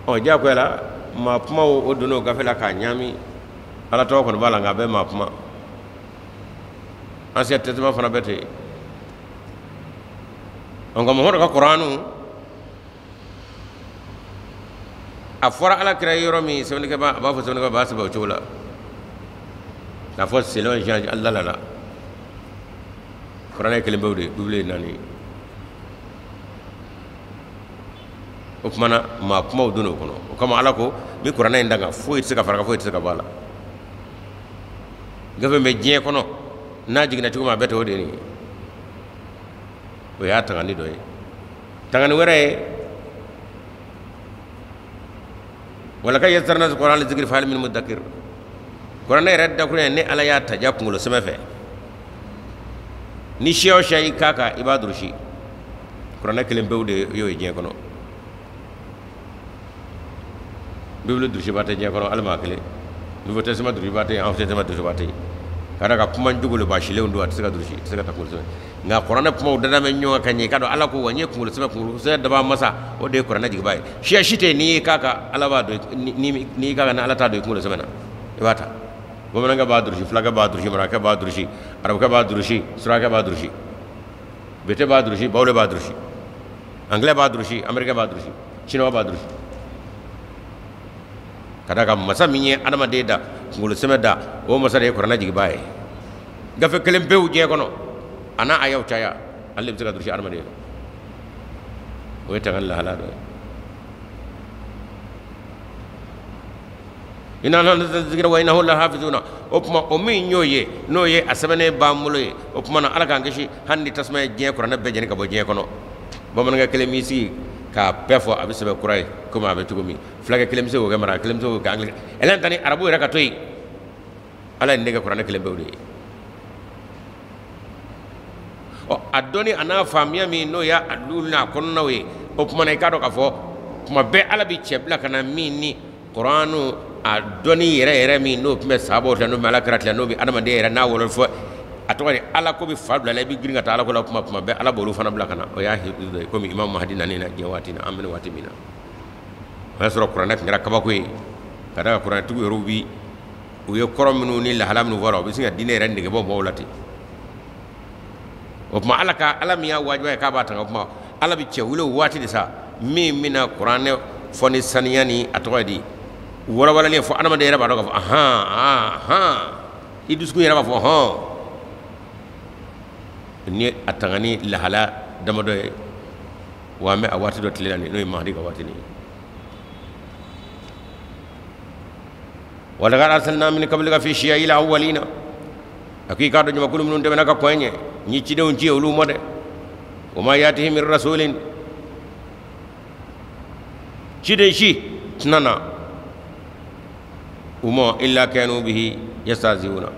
ɔ diyagoya la maa kumaw o donna o gafe la k'a ɲaami Ala tɔgɔ kɔni b'a la nka a bɛɛ maa kuma Ancien Testament fana bɛ ten nka Muhamadu ka Kuranu a fɔra Ala kira ye yɔrɔ min sɛbɛnnikɛba a b'a fɔ sɛbɛnnikɛba b'a sɛbɛn o cogo la k'a fɔ selon Jean Allah la kuranɛ kelen pewu de Bibulu ye naani o tuma na maa kumaw donna o kɔnɔ o kama Ala ko n bɛ kuranɛ in da kan foyi tɛ se ka fara kan foyi tɛ se ka bɔ a la gafe min bɛ diɲɛ kɔnɔ n'a jiginna cogo min a bɛɛ tɛ o de ye nin ye o y'a tangani dɔ ye tangani wɛrɛ ye walakad yassarna al-Qur'ana lizikri fahal min muddakir kuranɛ yɛrɛ dakurunya ne Ala y'a ta ja kunkolo sɛmɛ fɛ ni siya o siya i k'a kan i b'a durusi kuranɛ kelen pewu de y'o ye diɲɛ kɔnɔ Bibulu durusiba tɛ diɲɛ kɔnɔ hali maa kelen Nouveau Testament durusiba tɛ yen Ancien Testament durusiba tɛ yen ka d'a kan kuma jugu le baasilenw don a tɛ se ka durusi i tɛ se ka taa kunkolo sɛmɛ nka kuranɛ kumaw dada bɛ ɲɔgɔn kan ɲɛ i k'a dɔn Ala ko wa n ye kunkolo sɛmɛ dabaa masa o de ye kuranɛ jigiba ye siya si tɛ yen n'i y'i k'a kan Ala b'a don n'i y'i k'a kan ni Ala t'a don i kunkolo sɛmɛ na i b'a ta bamanankɛ b'a durusi fulakɛ b'a durusi marakɛ b'a durusi arabukɛ b'a durusi surakɛ b'a durusi bete b'a durusi bawule b'a durusi anglais b'a durusi américain b'a durusi chinois b'a durusi Ka d'a kan masa min ye adamaden da kunkolo sɛmɛ da o masa de ye kuranɛ jigibaa ye. Gafe kelen pewu diɲɛ kɔnɔ a n'a ayaw caya ale de bɛ se ka durusi adamaden la. O ye tangali lahala dɔ ye. Inna nahnu nazzalna zikra wa innahu lahafizuna. O tuma o min y'o ye n'o ye a sɛbɛnnen b'an bolo ye, o tuma na Ala k'an kisi hali ni tasuma ye diɲɛ kuranɛ bɛɛ jeni ka bɔ diɲɛ kɔnɔ. Bamanankɛ kelen b'i sigi k'a bɛɛ fɔ a bɛ sɛbɛn kura ye komi a bɛ cogo min. Fulakɛ kelen bɛ se k'o kɛ, maraka kelen bɛ se k'o kɛ, angilɛ ɛlɛn ta ni arabu yɛrɛ ka to yen. Ala ye nin de kɛ kuranɛ kelen pewu de ye. Ɔ a dɔnni a n'a faamuya min n'o y'a dun n'a kɔnɔnaw ye, o tuma na i k'a dɔn k'a fɔ tuma bɛɛ Ala bɛ cɛ bila ka na min ni kuranu a dɔnni yɛrɛ yɛrɛ min n'o tun bɛ sahabaw tila, n'o bɛ Ala kira tila, n'o bɛ adamaden yɛrɛ n'a wolo fɔ a tɔgɔ de Ala ko bɛ fa bila la, i bɛ girin ka taa Ala ko la kuma bɛɛ Ala b'olu fana bila ka na. O y'a hidu dɔ ye komi Imam Mahdi nana na diɲɛ waati na, an bɛ waati min na o y'a sɔrɔ kuranɛ tun kɛra kabako ye ka d'a kan kuranɛtigiw yɛrɛw bi u ye kɔrɔ minnu ni lahala minnu fɔra o bɛ se ka diinɛ yɛrɛ nege bɔ mɔgɔw la ten. O tuma Ala ka Ala min y'a wajibiya k'a b'a tanga, o tuma Ala bɛ cɛ wuli o waati de sa min bɛna kuranɛ fɔ ni saniya ni a tɔgɔ ye di walawalalen fɔ adamaden yɛrɛ b'a dɔn k'a fɔ ahan ahan, i dusukun yɛrɛ b'a fɔ hɔn ni a tanga ni lahala damadɔ ye. Wa an bɛ a waati dɔ tile la nin n'o ye Mahdi ka waati nin ye. Walaqad arsalna min qablika fi shiya'il awwalina. A ko i k'a dɔn jamakulu minnu tɛmɛna ka kɔn ɲɛ n ye cidenw ci olu ma dɛ. Wa ma yatihim min rasulin, ciden si tɛna na u ma illa kanu bihi yastaziuna,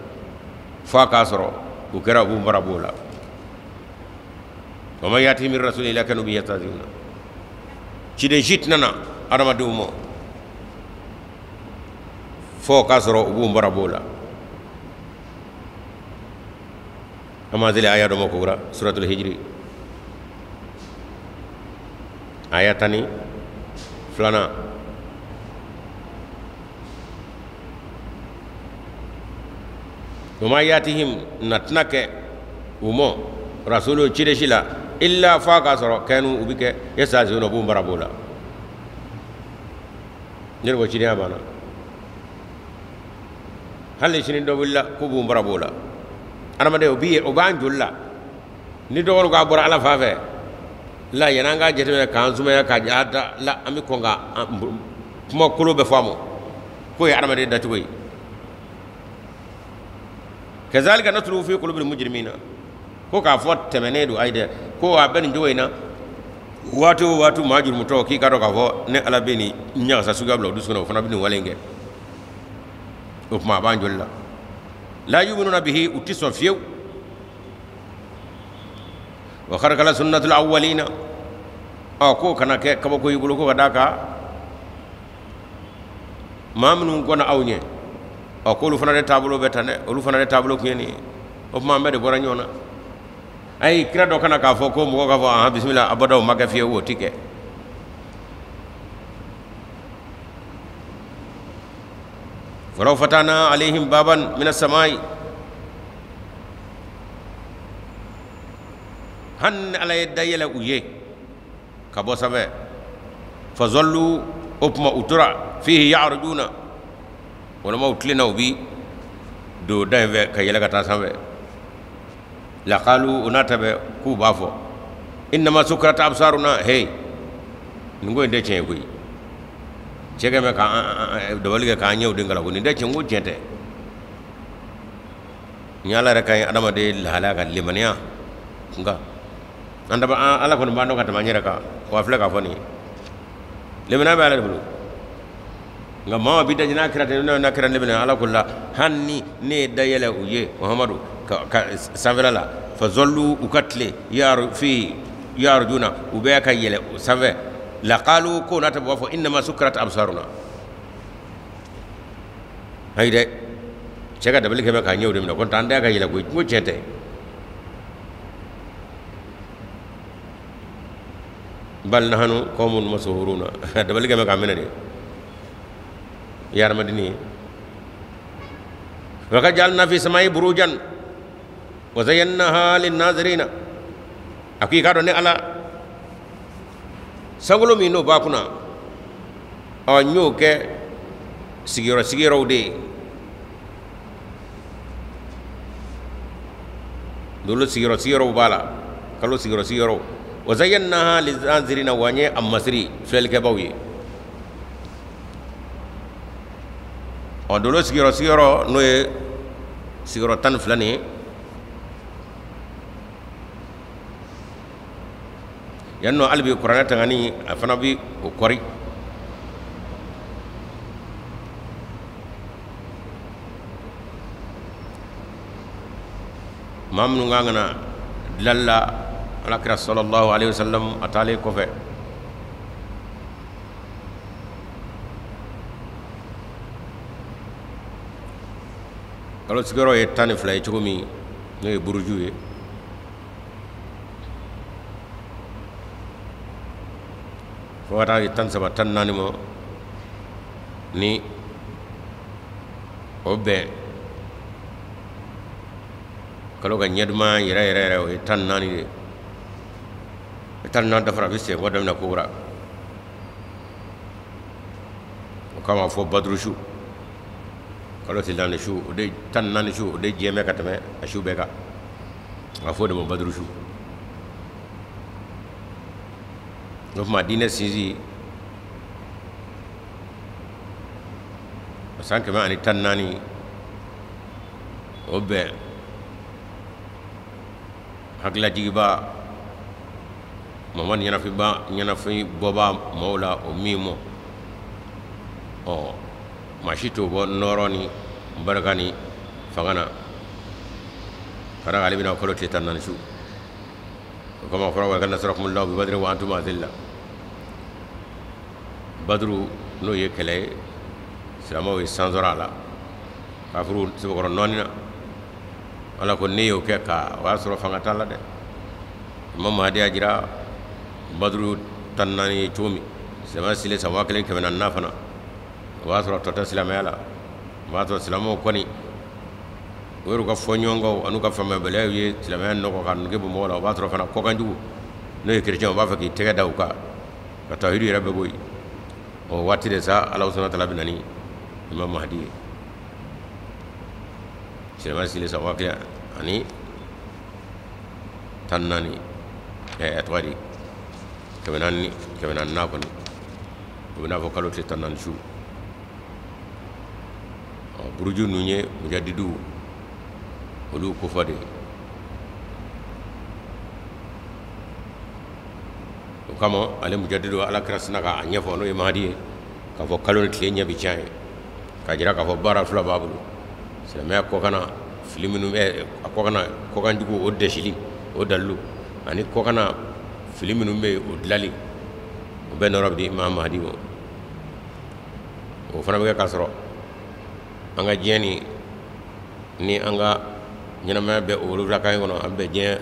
f'a k'a sɔrɔ u kɛra u b'u mara b'o la. Wa ma yatihim min rasulin illa kanu bihi yastaziuna, ciden si tɛna na adamadenw ma fo k'a sɔrɔ u b'u mara b'o la. An ma deli aya dɔ ma ko suratul hijri aya 12. Wa ma yatihim, na tɛna kɛ u ma rasulu ciden si la illa f'a k'a sɔrɔ kanu u bɛ kɛ yastaziuna, u b'u mara b'o la. Ne ko cidenya banna, hali sini dɔ wulila k'u b'u mara b'o la. Adamaden o bi o b'an joli la ni dɔgɔnin k'a bɔra Ala fan fɛ la, yan'an k'a jateminɛ k'an sumaya k'a ja da la, an bɛ kɔn ka kuma kolo bɛɛ fɔ a ma k'o ye adamaden dacogo ye. Kazalika natlu fi qulubil mujrimina, ko k'a fɔ tɛmɛnen don ayi dɛ, ko a bɛ nin cogo in na waati o waati maa jurumutɔ k'i k'a dɔn k'a fɔ ne Ala bɛ nin ɲagasa suguya bila o dusukun na, o fana bɛ nin wale in kɛ. O tuma a b'an joli la. La yu'minuna bihi, u tɛ sɔn fiyewu. Wa qad khalat sunnatul awwalina, ɔ k'o kana kɛ kabako y'i bolo ko ka d'a kan maa minnu kɔnna aw ɲɛ, ɔ k'olu fana de taabolo bɛ tan dɛ, olu fana de taabolo tun ye nin ye. O tuma an bɛɛ de bɔra ɲɔgɔn na. Ayi kira dɔ kana k'a fɔ ko mɔgɔ k'a fɔ ahan bisimila abada o ma kɛ fiyewu, o ti kɛ. Walaw fatana alayhim baban min as-samai, hali Ala ye dayɛlɛ u ye ka bɔ sanfɛ, fazallu, o tuma u tora fihi ya'rujuna, walima u tilenna u bi don da in fɛ ka yɛlɛ ka taa sanfɛ. Laqalu, u n'a ta bɛɛ k'u b'a fɔ innama sukkirat absaruna, hey nin ko in tɛ tiɲɛ ye koyi, cɛ kɛ bɛ ka dabali kɛ k'an ɲɛw den kala ko nin tɛ tiɲɛ, ko tiɲɛ tɛ. Ni Ala yɛrɛ ka ɲi adamaden lahalaya ka limaniya nka an daba Ala kɔni b'an dɔn ka tɛmɛ an yɛrɛ kan, wa filɛ k'a fɔ nin ye limaniya bɛ Ala de bolo. Nka maa bi daji n'a kɛra ten, n'a kɛra limaniya Ala ko la, hali ni ne ye dayɛlɛ u ye Muhamadu ka sanfɛla la, fazallu, u ka tile fi yarjuna, u bɛ ka yɛlɛ sanfɛ. Laqalu, ko n'a ta b'a fɔ innama sukkirat absaruna, ayi dɛ cɛ ka dabali kɛ bɛ k'a ɲɛw de minɛ, ko an da ka yɛlɛ koyi, ko tiɲɛ tɛ. Bal nahnu qawmun masuhuruna, dabali kɛ bɛ k'a minɛ de ye hadamaden ye. Wa qad ja'alna fi samai burujan wa zayyanaha lin-nazirina, a ko i k'a dɔn ne Ala sankolo min n'o b'a kunna, ɔ n y'o kɛ sigiyɔrɔw de ye. Dolo sigiyɔrɔw b'a la, kalo sigiyɔrɔw. Wa zayyannaha lizazirina, wa an ye a masiri filɛlikɛbaw ye. Ɔ dolo sigiyɔrɔ n'o ye sigiyɔrɔ 12 nin ye. Yan nɔ hali bi kuranɛ tangani a fana bi o kɔri. Maa minnu kan ka na dilali la ala kira sallallahu alaihi wasallam a taalen kɔfɛ, kalo sigiyɔrɔ ye 12 ye cogo min, n'o ye buruju ye. Fo ka taa se 13 14 ma, ni o bɛn kalo ka ɲɛduman yɛrɛ yɛrɛ yɛrɛ, o ye 14 de ye. 14 dafara, a bɛ senkɔ daminɛ kokura. O kama fɔ baduru su, kalo tile naani su, o de 14 su, o de jɛmɛ ka tɛmɛ a su bɛɛ kan. A fɔ o de ma baduru su. O tuma diinɛ sinsin san 114, o bɛn hakililajigiba Mamadu ɲɛnafin bɔba maaw la o min mɔ. Ɔ maa si t'o bɔ nɔɔrɔ ni barika ni fanga na, ka d'a kan ale bɛna kalo tile 14 su. O kama fɔra wa kana nasarakumullahu bi badrin wa antum azilla. Badru n'o ye kɛlɛ ye, silamɛw ye san sɔrɔ a la, kafiru sɛbɛkɔrɔ nɔɔni na. Ala ko ne y'o kɛ ka o y'a sɔrɔ fanga t'a la dɛ. Imam Mahdi y'a jira badru 14 ye cogo min, silamɛya silen san 1400 fana, o b'a sɔrɔ tɔ tɛ silamɛya la. O b'a sɔrɔ silamɛw kɔni o y'u ka fɔɲɔgɔnkɔw an'u ka faamuyabaliyaw ye silamɛya nɔgɔ ka nege bɔ mɔgɔw la. O b'a sɔrɔ fana kɔkanjugu n'o ye kerecɛnw, o b'a fɛ k'i tɛgɛ da u kan ka tawhidu yɛrɛ bɛɛ bɔ yen. O waati de sa Ala subhanahu wa ta'ala bɛ na ni Imam Mahdi ye. Silamɛya silen san 1014, a tɔgɔ di 400 400 kɔni, o bɛ n'a fɔ kalo tile 14 su. Ɔ buruju ninnu ye mujadidu olu kofɔ de ye. O kama ale mujadidu ala kira sina k'a ɲɛfɔ, n'o ye Mahdi ye, k'a fɔ kalo ni tile ɲɛ bi tiɲɛ ye, k'a jira k'a fɔ baara fila b'a bolo. Silamɛya kɔkanna fili minnu bɛ a kɔkanna, kɔkanjugu o dɛsili o dalilu, ani kɔkanna fili minnu bɛ yen o dilali, o bɛɛ nɔrɔ bɛ di Imam Mahdi ma. O fana bɛ kɛ k'a sɔrɔ an ka diɲɛ ni an ka ɲɛnamaya bɛ o 7 kan kɔnɔ, an bɛ diɲɛ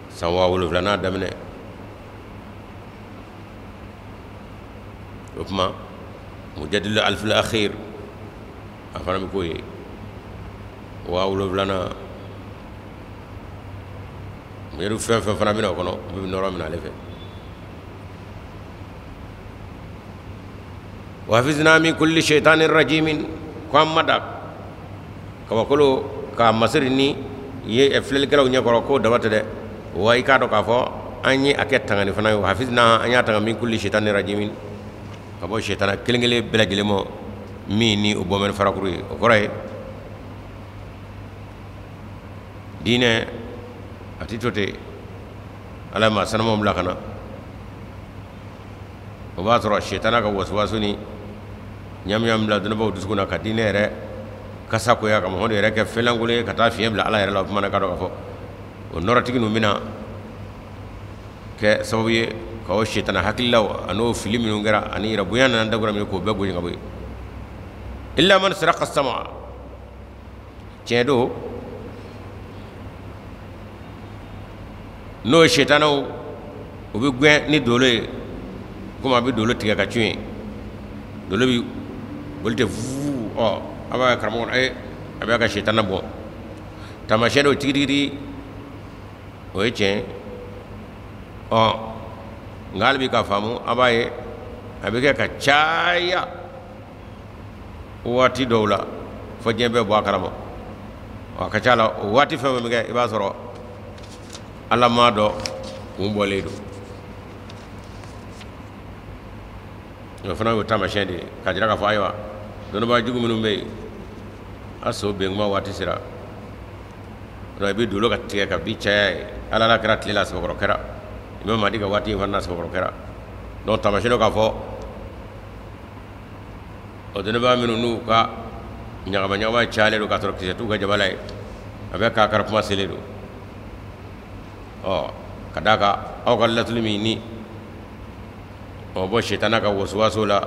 san 7000 daminɛ. O tuma mujadidu alfil akhir a fana bɛ k'o ye 7000. Mujadidu fɛn fɛn fana bɛ na o kɔnɔ, o bɛ nɔrɔ minɛ ale fɛ. Wa hafizna min kulli shaytanir rajimin, ko an ma da kabakolo k'a masiri ni ye filɛlikɛlaw ɲɛkɔrɔ k'o dama tɛ dɛ. Wa i k'a dɔn k'a fɔ an ye a kɛ tangani fana ye. Wa hafizna, an y'a tanga min kulli shaytanir rajimin, ka bɔ sitana kelen kelen bɛɛ lajɛlen ma min ni o bɔmɛni farakuru ye. O kɔrɔ ye diinɛ a ti to ten, ala ma sanumaw bila ka na. O b'a sɔrɔ sitana ka wasuwasu ni ɲamiɲami bila dɔnnibaw dusukun na ka diinɛ yɛrɛ kasa koya, ka Mamadu yɛrɛ kɛ fɛnlankolon ye ka taa fiɲɛ bila ala yɛrɛ la. O kuma na, k'a dɔn k'a fɔ o nɔrɔtigi ninnu bɛna kɛ sababu ye ka o sitana hakililaw an'o fili minnu kɛra ani yɛrɛ bonya nana dagura min k'o bɛɛ gosi ka bɔ yen. Illa man saraka sama, tiɲɛ don n'o ye sitanaw u bɛ gɛn ni dolo ye, komi a bɛ dolo tigɛ ka cun ye, dolo bɛ boli tɛ fuu. Ɔ a b'a karamɔgɔ a b'a ka sitana bɔ taamasiyɛn dɔw tigitigi, o ye tiɲɛ ye. Ɔ nka hali bi k'a faamu, a b'a ye a bɛ kɛ ka caya Waati dɔw la fo diɲɛ bɛɛ bɔ a kalama. A ka ca la o waati fɛn fɛn bɛ kɛ, i b'a sɔrɔ ala ma dɔ kun bɔlen don. O fana y'o taamasiyɛn de ye k'a jira k'a fɔ ayiwa dɔnnibaa jugu minnu bɛ yen, a so ben kuma waati sera. I bɛ dolo ka tigɛ ka bi caya ye. Ala la kɛra tile la sɛbɛkɔrɔ kɛra, i bɛ madi ka waati in fana na sɛbɛkɔrɔ kɛra. Donc taamasiyɛn dɔ k'a fɔ o dɔnnibaa minnu n'u ka ɲagama ɲagama cayalen don k'a sɔrɔ kisɛ t'u ka jaba la ye, a bɛ k'a kɛra kuma selen don. Ɔ ka d'a kan aw ka latuli min ni o bɔ sitana ka wasuwaso la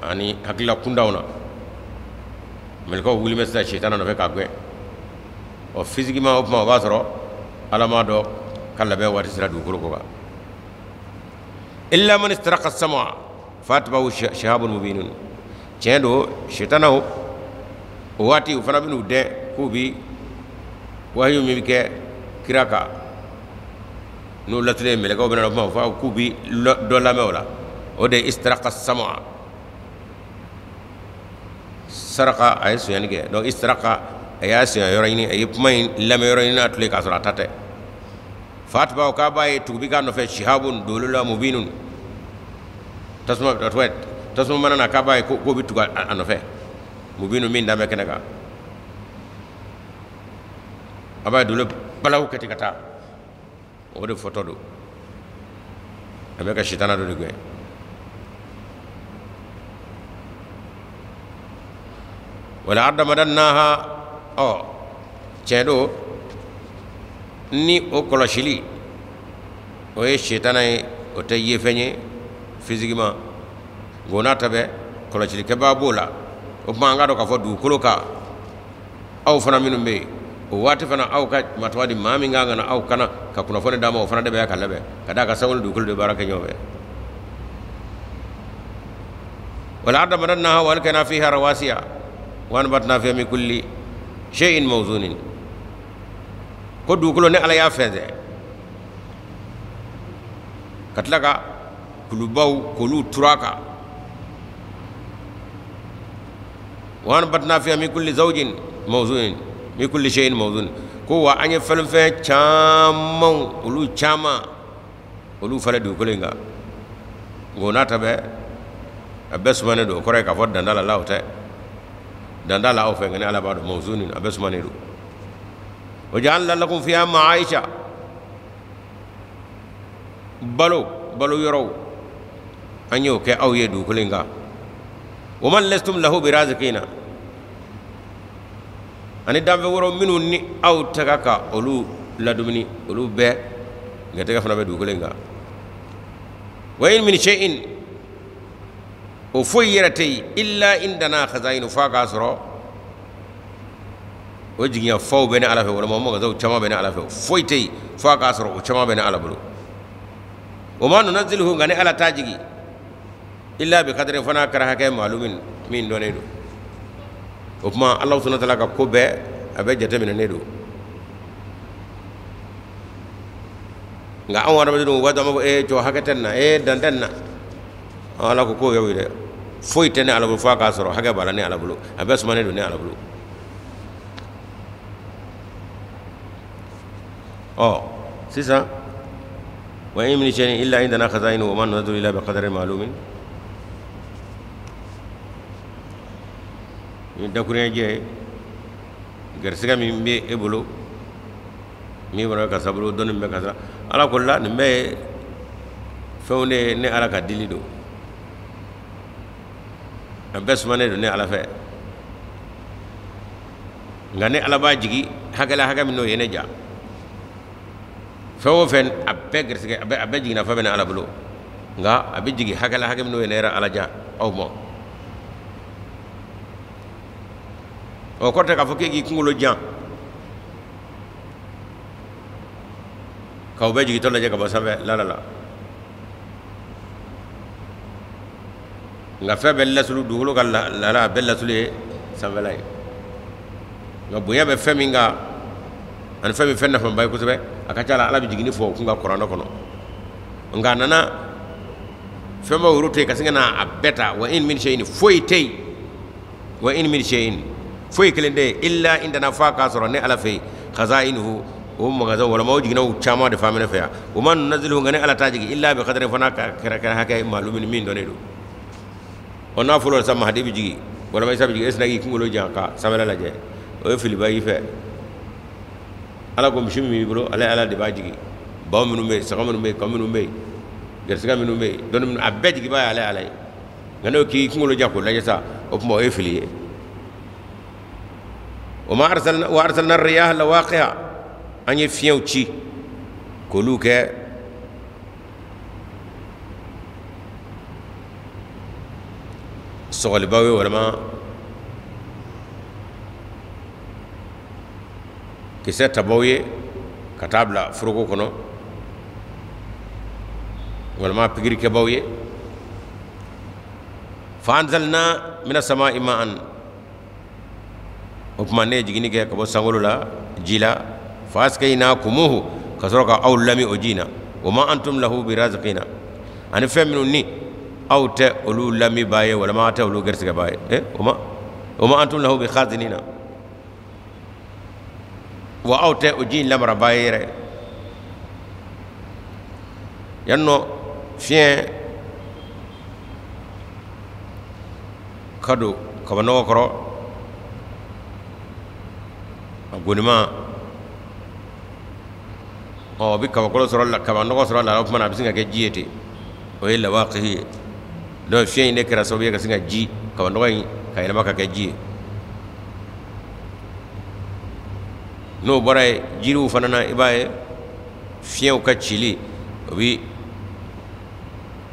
ani hakilila kundaw na, mɛlɛkɛw wuli bɛ sisan sitana nɔfɛ k'a gɛn. Ɔ physiquement o tuma o b'a sɔrɔ ala m'a dɔn ka labɛn waati sera dugukolo kɔ kan. Illa man istaraqa sama fatbahu shihabun mubinun. Tiɲɛ don, sitanaw o waati u fana bɛn'u dɛn k'u bi wahiyu min bɛ kɛ kira kan n'o latule mɛlɛkɛw bɛna kuma o fɔ k'u bi dɔ lamɛn o la. O de ye istaraqa sama, saraka a ye sonyani kɛ. Donc istaraqa a y'a sonya yɔrɔ ɲini, a ye kuma in lamɛn yɔrɔ ɲini n'a tule k'a sɔrɔ a ta tɛ. Fatbahu k'a b'a ye tugu bi k'a nɔfɛ shihabun dolo la mubinun, tasuma tasuma mana na k'a b'a ye k'o bɛ tugu a nɔfɛ, mubinun min dan bɛ kɛnɛ kan. A b'a ye dolo balawu kɛ ten ka taa, o de fɔtɔ don. A bɛ ka sitana dɔ de gɛn. Wala arda madannaha. Ɔ tiɲɛ don, ni o kɔlɔsili o ye sitana ye, o tɛ ye fɛn ye physiquement, nka o n'a ta bɛɛ kɔlɔsilikɛbaa b'o la. O tuma an k'a dɔn k'a fɔ dugukolo kan aw fana minnu bɛ yen o waati fana aw ka matɔgɔ di maa min kan ka na aw kana ka kunnafoni d'a ma, o fana de bɛ ka labɛn ka d'a kan sankolo dugukolo de baara kɛ ɲɔgɔn fɛ. Wal arda madannaha wa alkayna fiha rawasiya wa anbatna fiha min kulli shay'in mawzunin. Ko dugukolo ni ala y'a fɛnsɛ ka tila ka kulubaw k'olu turu a kan. Wa anbatna fiha min kulli zawjin mawzunin min kulli shay'in mawzun. Ko wa an ye fɛn caman olu caman olu falen dugukolo in kan, nka o n'a ta bɛɛ a bɛɛ sumanen don. O kɔrɔ ye k'a fɔ danda la o tɛ danda la aw fɛ, nka ni ala b'a dɔn mawzunin a bɛɛ sumanen don. Wa ja'alna lakum fiha ma'aisha, balo balo yɔrɔw an y'o kɛ aw ye dugukolo in kan. Wa man lastum lahu birazikina, ani danfɛn wɛrɛw minnu ni aw tɛgɛ ka olu ladumuni, olu bɛɛ garijɛgɛ fana bɛ dugukolo in kan. Wa in min shay'in, o foyi yɛrɛ tɛ yen illa indana khaza'inu, f'a k'a sɔrɔ o jiginya faw bɛ ne ala fɛ, walima magasaw caman bɛ ne ala fɛ. Foyi tɛ yen f'a k'a sɔrɔ o caman bɛ ne ala bolo. O ma nunazziluhu, nka ni ala t'a jigi illa bi qadarin, fana kɛra hakɛ maalumin min dɔnnen don. O tuma Ala subhanahu wa ta'ala ka ko bɛɛ a bɛɛ jateminɛnen don. Nka anw hadamadenw waati an b'a fɔ ee jɔ hakɛ tɛ nin na, ee dan tɛ nin na. Ala ko k'o y'aw ye dɛ, foyi tɛ ne ala bolo f'a k'a sɔrɔ hakɛ b'a la ne ala bolo, a bɛɛ sumanen don ne ala bolo. Ɔ sisan wa in min shay'in illa indana khaza'inu wa ma nunazzilu illa bi qadarin ma'lumin. Ni dakuruɲɛ jɛ ye, garisɛgɛ min bɛ e bolo min bɔra karisa bolo, dɔnni min bɛ karisa ala ko la, nin bɛɛ ye fɛnw de ye ne ala ka dili don, a bɛɛ sumanen don ne ala fɛ. Nka ne ala b'a jigi hakɛ la, hakɛ min n'o ye ne ja. Fɛn o fɛn a bɛɛ garisɛgɛ, a bɛɛ jiginna fɛn bɛ ne ala bolo, nka a bɛ jigin hakɛ la, hakɛ min n'o ye ne yɛrɛ ala ja aw ma. O kɔrɔ tɛ k'a fɔ k'e k'i kunkolo jan k'aw bɛɛ jigintɔ lajɛ ka bɔ sanfɛ la la la. Nka fɛn bɛɛ lasulu, dugukolo ka lahala a bɛɛ lasulu ye sanfɛla ye. Nka bonya bɛ fɛn min kan ani fɛn min fɛn nafama ye kosɛbɛ, a ka ca la ala bɛ jiginni fɔ o kun ka kuranɛ kɔnɔ. Nka a nana fɛn b'aw yɛrɛ to yen ka sin ka na a bɛɛ ta. Wa in min shay'in, foyi tɛ yen Wa in min shay'in foyi kelen tɛ illa indana f'a k'a sɔrɔ ne Ala fɛ yen khazainuhu o magasin walama o jiginna caman de fa minɛ fɛ yan o ma nunazzilu nka ne Ala t'a jigin illa bi qadarin fana ka kɛra hakɛ maalumin min dɔnnen don. Ɔ n'a fɔra sa Mahadi bɛ jigin walama Isa bɛ jigin e sina k'i kunkolo jan ka sanfɛla lajɛ o ye filiba y'i fɛ. Ala ko misi min b'i bolo ale Ala de b'a jigin, baw minnu bɛ yen, saga minnu bɛ yen, kɔ minnu bɛ yen, garisɛgɛ minnu bɛ yen, dɔnni minnu a bɛɛ jigibaa ye ale Ala ye. Nka n'o k'i kunkolo jan k'o lajɛ sa o tuma o ye fili ye. Wa ma arsalna wa arsalna riyaha lawaqiha an ye fiɲɛw ci k'olu kɛ sɔgɔlibaw ye walima kisɛ tabaw ye ka taa bila foroko kɔnɔ walima pikirikɛbaw ye. Fa anzalna mina samaa'i ma'an o tuma ne ye jiginni kɛ ka bɔ sankolo la ji la fa askaynakumuhu ka sɔrɔ ka aw lami o ji in na. Wa ma antum lahu birazqina ani fɛn minnu ni aw tɛ olu lamibaa ye walima aw tɛ olu garisigɛbaa ye. Wa ma antum lahu bikhazinina wa aw tɛ o ji in lamarabaa ye yɛrɛ. Yan nɔ fiɲɛ ka don kabanɔgɔ kɔrɔ a gonima ɔ bɛ kabakolo sɔrɔ la kabanɔgɔ sɔrɔ la o tuma na a bɛ se ka kɛ ji ye ten, o ye lawaqihi ye. Donc fiɲɛ in de kɛra sababu ye ka se ka ji kabanɔgɔ in ka yɛlɛma ka kɛ ji ye. N'o bɔra yen jiriw fana na i b'a ye fiɲɛw ka cili o bi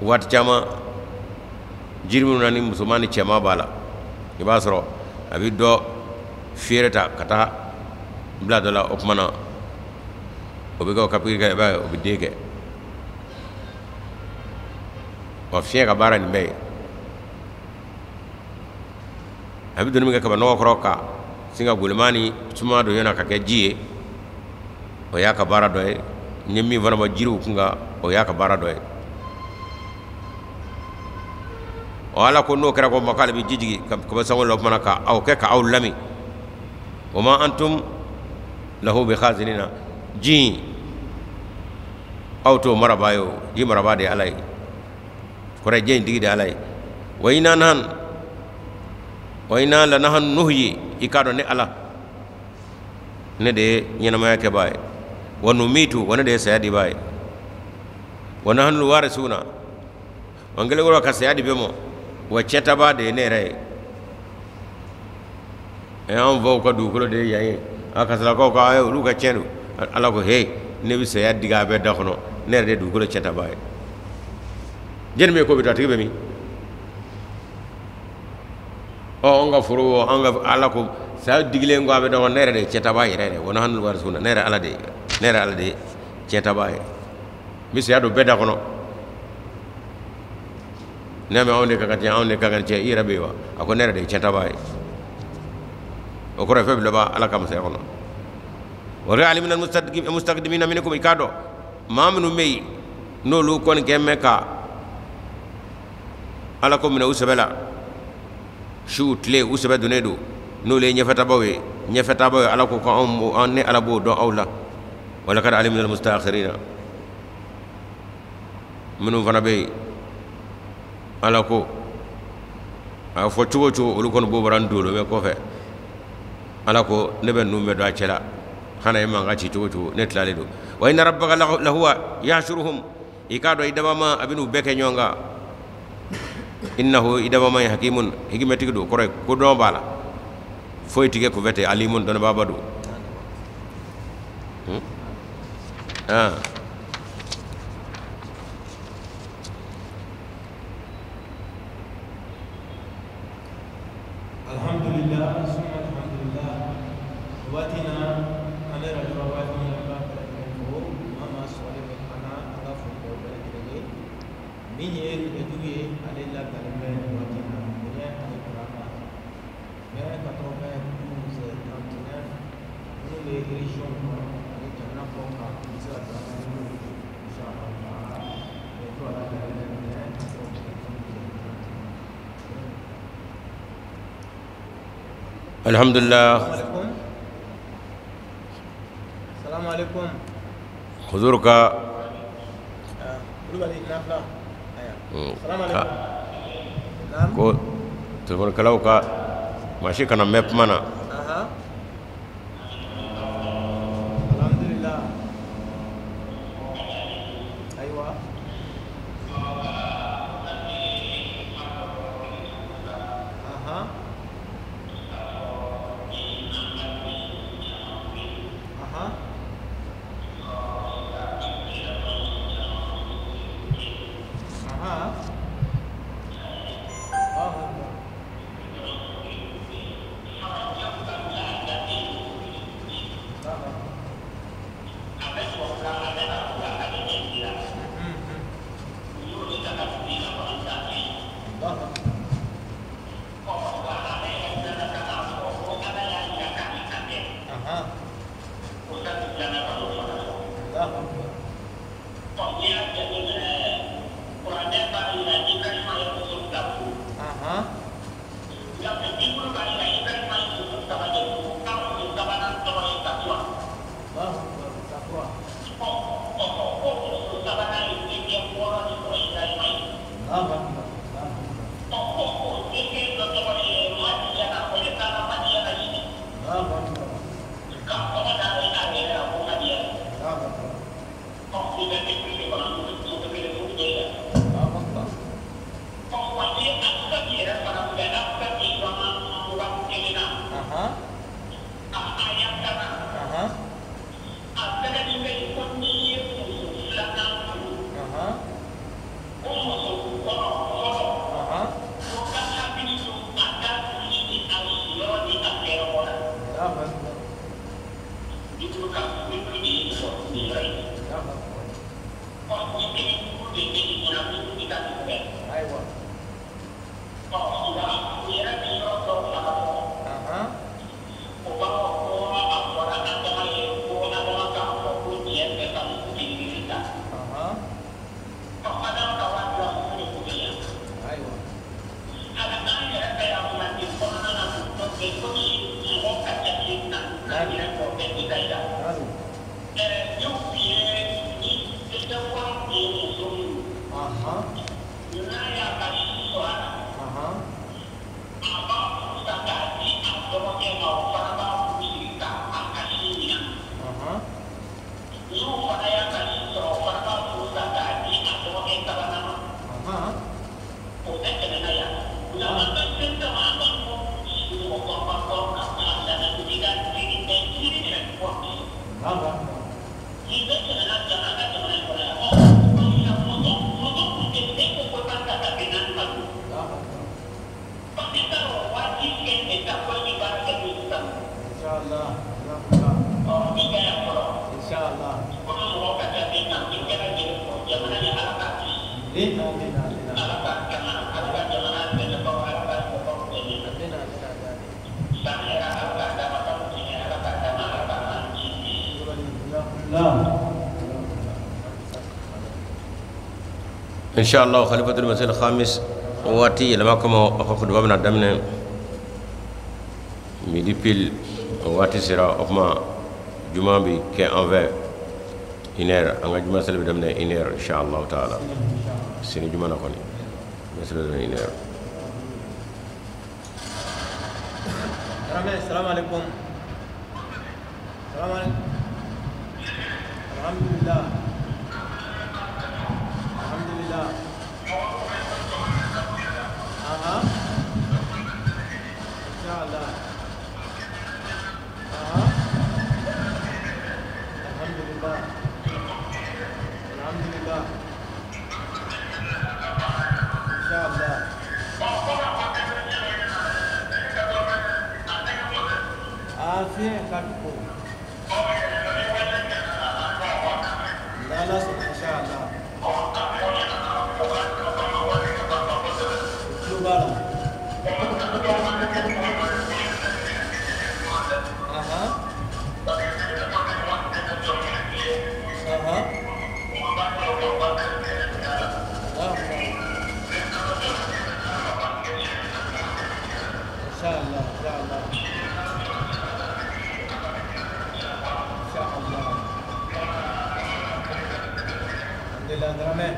waati caman jiri minnu na ni musoman ni cɛman b'a la i b'a sɔrɔ a bɛ dɔ feere ta ka taa bila dɔ la o tuma na o bɛ kɛ o ka pikiri kɛ i b'a ye o bɛ den kɛ. Wa fiɲɛ ka baara nin bɛɛ ye a bɛ donni min kɛ kaba nɔgɔ kɔrɔ ka sin ka goliman ni suma don ɲɔgɔn na ka kɛ ji ye o y'a ka baara dɔ ye. N ye min fana bɔ jiriw kun kan o y'a ka baara dɔ ye. Ɔ Ala ko n'o kɛra ko ma k'ale bɛ ji jigin ka bɔ sankolo la o tuma na ka aw kɛ ka aw lami. Wa ma antum lahu bikhazinina ji in aw t'o marabaa ye o ji marabaa de ye Ala ye, kɔrɔ ji in tigi de ye Ala ye. Wa inna nahnu wa inna lanahnu nuhyi i k'a dɔn ne Ala ne de ye ɲɛnamaya kɛbaa ye, wa numitu wa ne de ye saya dibaa ye, wa nahnu warisuna wa n kɛlen kɔrɔ ka saya di bɛɛ ma wa cɛtabaa de ye ne yɛrɛ ye. An faw ka dugukolo de ye yan ye, a kasalakaw ka olu ka tiɲɛ don. Ala ko he ne bɛ saya digi a bɛɛ da kɔnɔ, ne yɛrɛ de ye dugukolo cɛtabaa ye. Jɛni bɛ ko bɛ to a tigi bɛ min? Ɔ an ka foro an ka Ala ko saya digilen ko a bɛ da kɔnɔ ne yɛrɛ de ye cɛtabaa yɛrɛ yɛrɛ. Wa nahnu warisuna ne yɛrɛ Ala de ye, ne yɛrɛ Ala de ye cɛtabaa ye. N bɛ saya don bɛɛ da kɔnɔ. Ne mɛ anw de ka kan tiɲɛ, anw de ka kan tiɲɛ, i yɛrɛ bɛ yen wa? A ko ne yɛrɛ de ye cɛtabaa ye. O kɔrɔ ye fɛn bɛɛ laban Ala ka masaya kɔnɔ. Wa alimina mustaqdimina minkum i k'a dɔn maa minnu bɛ yen n'olu kɔni kɛ mɛn ka Ala ko minɛ u sɛbɛ la su tile u sɛbɛ donnen don n'olu ye ɲɛfɛtabaw ye, ɲɛfɛtabaw ye. Ala ko ko anw ne Ala b'o dɔn aw la. Wa laqad alimna almustakhirina minnu fana bɛ yen Ala ko a fɔ cogo o cogo olu kɔni b'o bɔra n dolo mɛ kɔfɛ. Ala ko ne bɛ ninnu bɛɛ dɔn a cɛ la, hana ye mankan ci cogo o cogo ne tilalen don. Wa inna rabbaka lahuwa yahshuruhum i k'a dɔn i dabama a bɛ n'u bɛɛ kɛ ɲɔgɔn kan. Innahu i dabama ye hakimun hikimatigi don, kɔrɔ ye kodɔn b'a la, foyi tigɛ kunfɛ tɛ, alimun dɔnnibaaba don. Alhamdulillah, summa alhamdulillah. Waati na an bɛ radio Rabahi an b'a bɛɛ lajɛlen fo, maa maa sɔgɔlen bɛ an na, an ka foli b'aw bɛɛ lajɛlen ye. Min ye nɛgɛjuru ye ale labilalen bɛ nin waati in na bonya ani karama 20 92 39 minnu bɛ région kɔnɔ ani jamana kɔ kan u bɛ se ka don an ka numéro ye inchallah taala. Nɛgɛjuru a labilalen bɛ 20 92 39. Alhamdulillah. Salamu alaikum. Huzur ka Kulubali nafila. Salamu alaikum. Naam. Ko téléphone kalaw ka masi kana mɛn kuma na. Aha. Alhamdulillah. Aywa. Aha. Aha. Aha. Allahu Akbar. Allahu Akbar. Aha. Allahu Akbar. Aha. Allahu Akbar. Takwa. Allahu Akbar. Allahu Akbar. Allahu Akbar. Allahu Akbar. Aha. Aha. Aha. Aha. Allahu Akbar. Allahu Akbar. Aywa. Aha. Aha. Aywa. Naam. Aha. Aha. Aha. Aha. Allahu Akbar. Allahu Akbar. Inshallah. Inshallah. Amin, amin, amin. Amin, amin, amin. Inshallah Khalifatul Masih al-Khamis waati yɛlɛma kama a ka kutuba bɛna daminɛ midi pile o waati sera. O kuma juma bɛ kɛ an fɛ une heure, an ka juma seli bɛ daminɛ une heure inshallah taala. Sini juma na kɔni juma seli bɛ daminɛ une heure. Dramé, salam alaikum. Salam alaikum. Alhamdulillah. Alhamdulillah. Aha. Inshallah. Aha. Alhamdulillah. Alhamdulillah. Inshallah. Afiya ka ko. N'Ala sɔnna inshallah. O tulo b'a la. Aha. Aha. Allahu Akbar. Inshallah, inshallah. Alhamdulillah Dramé.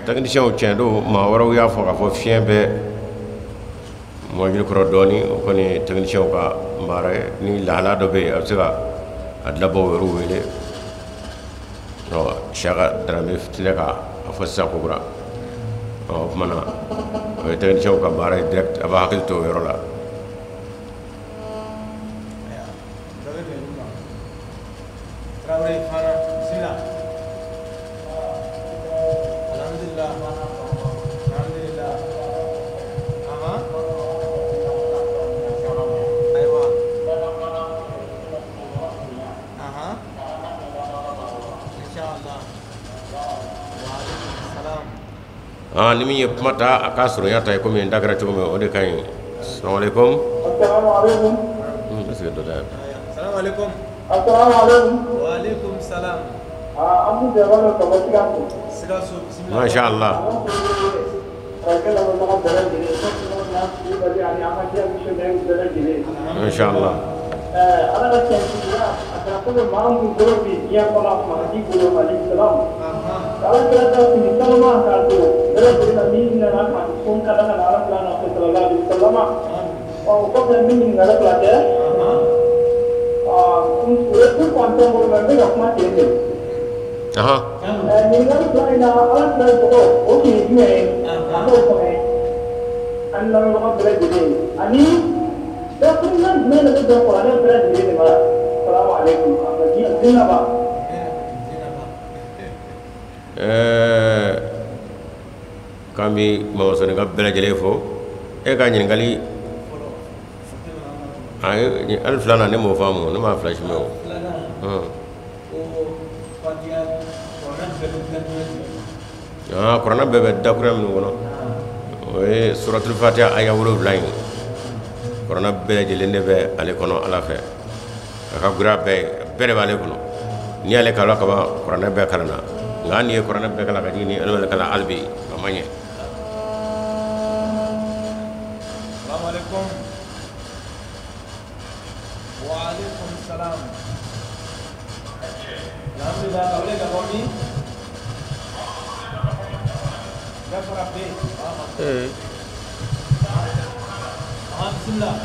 Technicien tiɲɛ don, maa wɛrɛw y'a fɔ k'a fɔ fiɲɛ bɛ mɔbili kɔrɔ dɔɔni. O kɔni, technicien ka baara ye. Ni lahala dɔ bɛ yen, a bɛ se ka a dilanbaw yɛrɛ wele. Ɔ Siyaka Darame filɛ ka a fɔ sisan kokura. Ɔ o tuma na, o ye technicien ka baara ye direct. A b'a hakili to o yɔrɔ la. Aya, dɔ bɛ bɛn ma. Traoré Fana, bismillah. Alhamdulillah. Alhamdulillah. Aha. Ayiwa. Aha. Inshallah. Wa alaikum salam. Ah, ni min ye kuma ta, a k'a surunya ta ye, komi n da kɛra cogo min, o de ka ɲi. Salamaleykum. Assalamu alaikum. Est ce que dɔ ta? Aya. Salam alaikum. Assalamu alaikum. Wa alaikum salam. Ah, an b'u bɛɛ ka bɔ Sikaso. Sikaso, bismillah. Masha Allah. Farajɛ lamɛnbaga bɛɛ lajɛlen, Kulubali ani an ka diya missionnaire bɛɛ lajɛlen. Masha Allah. Ala ka tiɲɛtigiya, a kɛra komi maa min bolo bi diɲɛ kɔnɔ, a ma di bolo alayhi salam. Aha. Ala kɛra ka fini sanuma k'a don bɛɛ lajɛlen na, min nana ka sun ka da ka na ala kira nɔfɛ sallallahu alaihi wasallam. Ɔ o kɔfɛ, n bɛ ɲininkali fila kɛ. Aha. O ye tout kɔntɔn bolo mɛ n bɛ ka kuma ten de. Ɲininkali fila in na, ala kira tɔgɔ, o tun ye jumɛn ye? A n'o fɔ an lamɛnbaga bɛɛ lajɛlen ye. Ani dakuruɲa jumɛn de bɛ bɛn kuranɛ bɛɛ lajɛlen de ma? Salamu aleykum. Zinaba. Zinaba. K'an bɛ mamasɔnni ka bɛɛ lajɛlen fo. E ka ɲininkali Fɔlɔ. Ayi, hali filanan ne m'o faamu, ne m'a fila si mɛn o. Filanan. Ko Fatiha, kuranɛ bɛɛ bɛ dakuruɲa jumɛn kɔnɔ? Ah, kuranɛ bɛɛ bɛ dakurunya minnu kɔnɔ, o ye suratul fatiha aya 7 in. Kuranɛ bɛɛ lajɛlen de bɛ ale kɔnɔ. Ala fɛ, a ka gura bɛɛ bɛɛ de b'ale kɔnɔ. N'i y'ale kalan kaban, kuranɛ bɛɛ kalanna. Nka hali n'i ye kuranɛ bɛɛ kalan ka jigin, ni ala kalan hali bi, a ma ɲɛ. Salamu alaikum. Wa alaikum salam. Alhamdulillah, ka wele ka bɔ min? Jafara B. Ah, bismillah.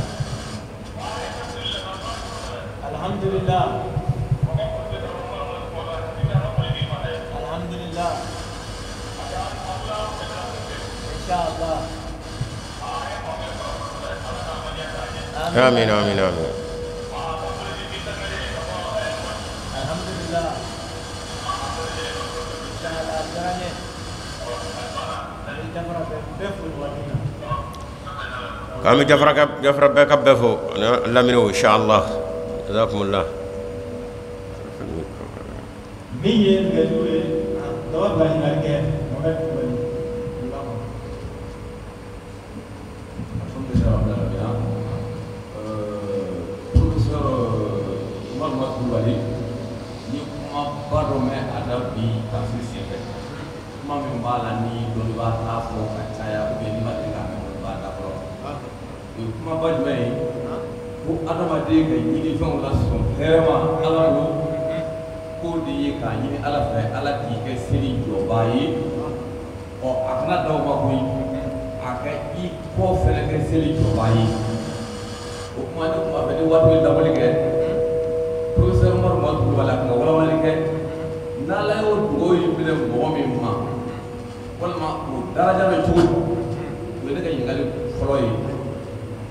Alhamdulillah. Alhamdulillah. Inshallah. Amin, amin, amin. Alhamdulillah. Inshallah, a diyara n ye. An bɛ Jafara bɛɛ fo nin waati in na. K'an bɛ Jafara ka Jafara bɛɛ ka bɛɛ fo ani laminiw, inshallah. Jazakumullah. Min ye nɛgɛjuru ye, dɔ bɛ bila ɲininkali kɛ, Mohamed Kulubali, i b'a kɔnɔ. Alhamdulillah rabbil alamin. Professeur Oumar Mouaz Coulibaly, n ye kumaba dɔ mɛn a da bi tafsir senfɛ. Kuma min b'a la ni dɔnnibaa t'a fɔ ka caya, ou bien n'i ma deli k'a mɛn dɔnnibaa da fɔlɔ. O ye kumaba jumɛn ye? Ko adamaden ka ɲinifɛnw lasɔn hɛrɛ ma Ala bolo, k'o de ye k'a ɲini Ala fɛ, Ala k'i kɛ seli jɔbaa ye. Ɔ a kana da o ma koyi, a ka i kɔ fɛnɛ kɛ seli jɔbaa ye. O kuma, ne tun b'a fɛ ni waati bɛ labɔli kɛ, professeur Umaru Mouaz Coulibaly, a tun ka walawalali kɛ n'Ala y'o dugawu in minɛ mɔgɔ min ma, walima o daraja bɛ cogo di? O ye ne ka ɲininkali fɔlɔ ye.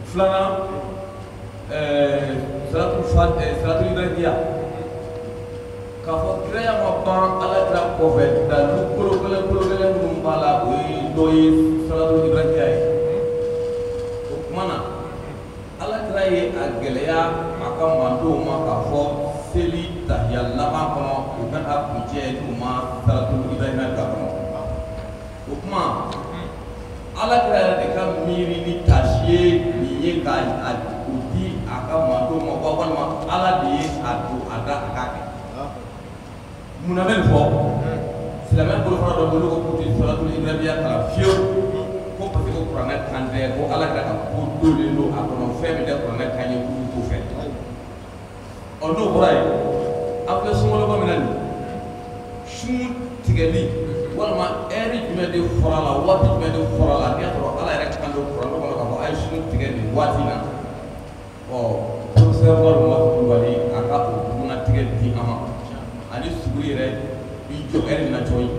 Filanan, salatu fa salatu ibrahimiya, k'a fɔ kiraya ma ban Ala kira kɔfɛ, dalu kolo gɛlɛn kolo gɛlɛn minnu b'a la, o ye dɔ ye salatu ibrahimiya ye. O tuma na, Ala kira ye a gɛlɛya a ka mantonw ma k'a fɔ seli tahiya laban kɔnɔ, u kana kuncɛ n'u ma salatu ibrahimiya bila kɔnɔ. O tuma, Ala kira yɛrɛ de ka miiri ni tasi ye nin ye ka a o di a ka mantonw ma, walima Ala de ye a don a da a k'a kɛ? Munna bɛ nin fɔ? Silamɛya bolofara dɔ bolo ko k'u tɛ salatu ibrahimiya kalan fiyewu, ko parce que ko kuranɛ kan tɛ, ko Ala kira ka ko dolen don a kɔnɔ, fɛn min tɛ kuranɛ kan ye, k'u t'o fɛ. Ɔ n'o bɔra yen, an filɛ sunkalo tigɛli walima ɛri jumɛn de fɔra la waati jumɛn de fɔra la n'i y'a sɔrɔ Ala yɛrɛ kan don kuranɛ kɔnɔ k'a fɔ a ye sun tigɛ nin waati in na ɔ professeur Umaru Kulubali a ka o bugunnatigɛ di an ma ani suguri yɛrɛ bi jɔ ɛri min na cogo min.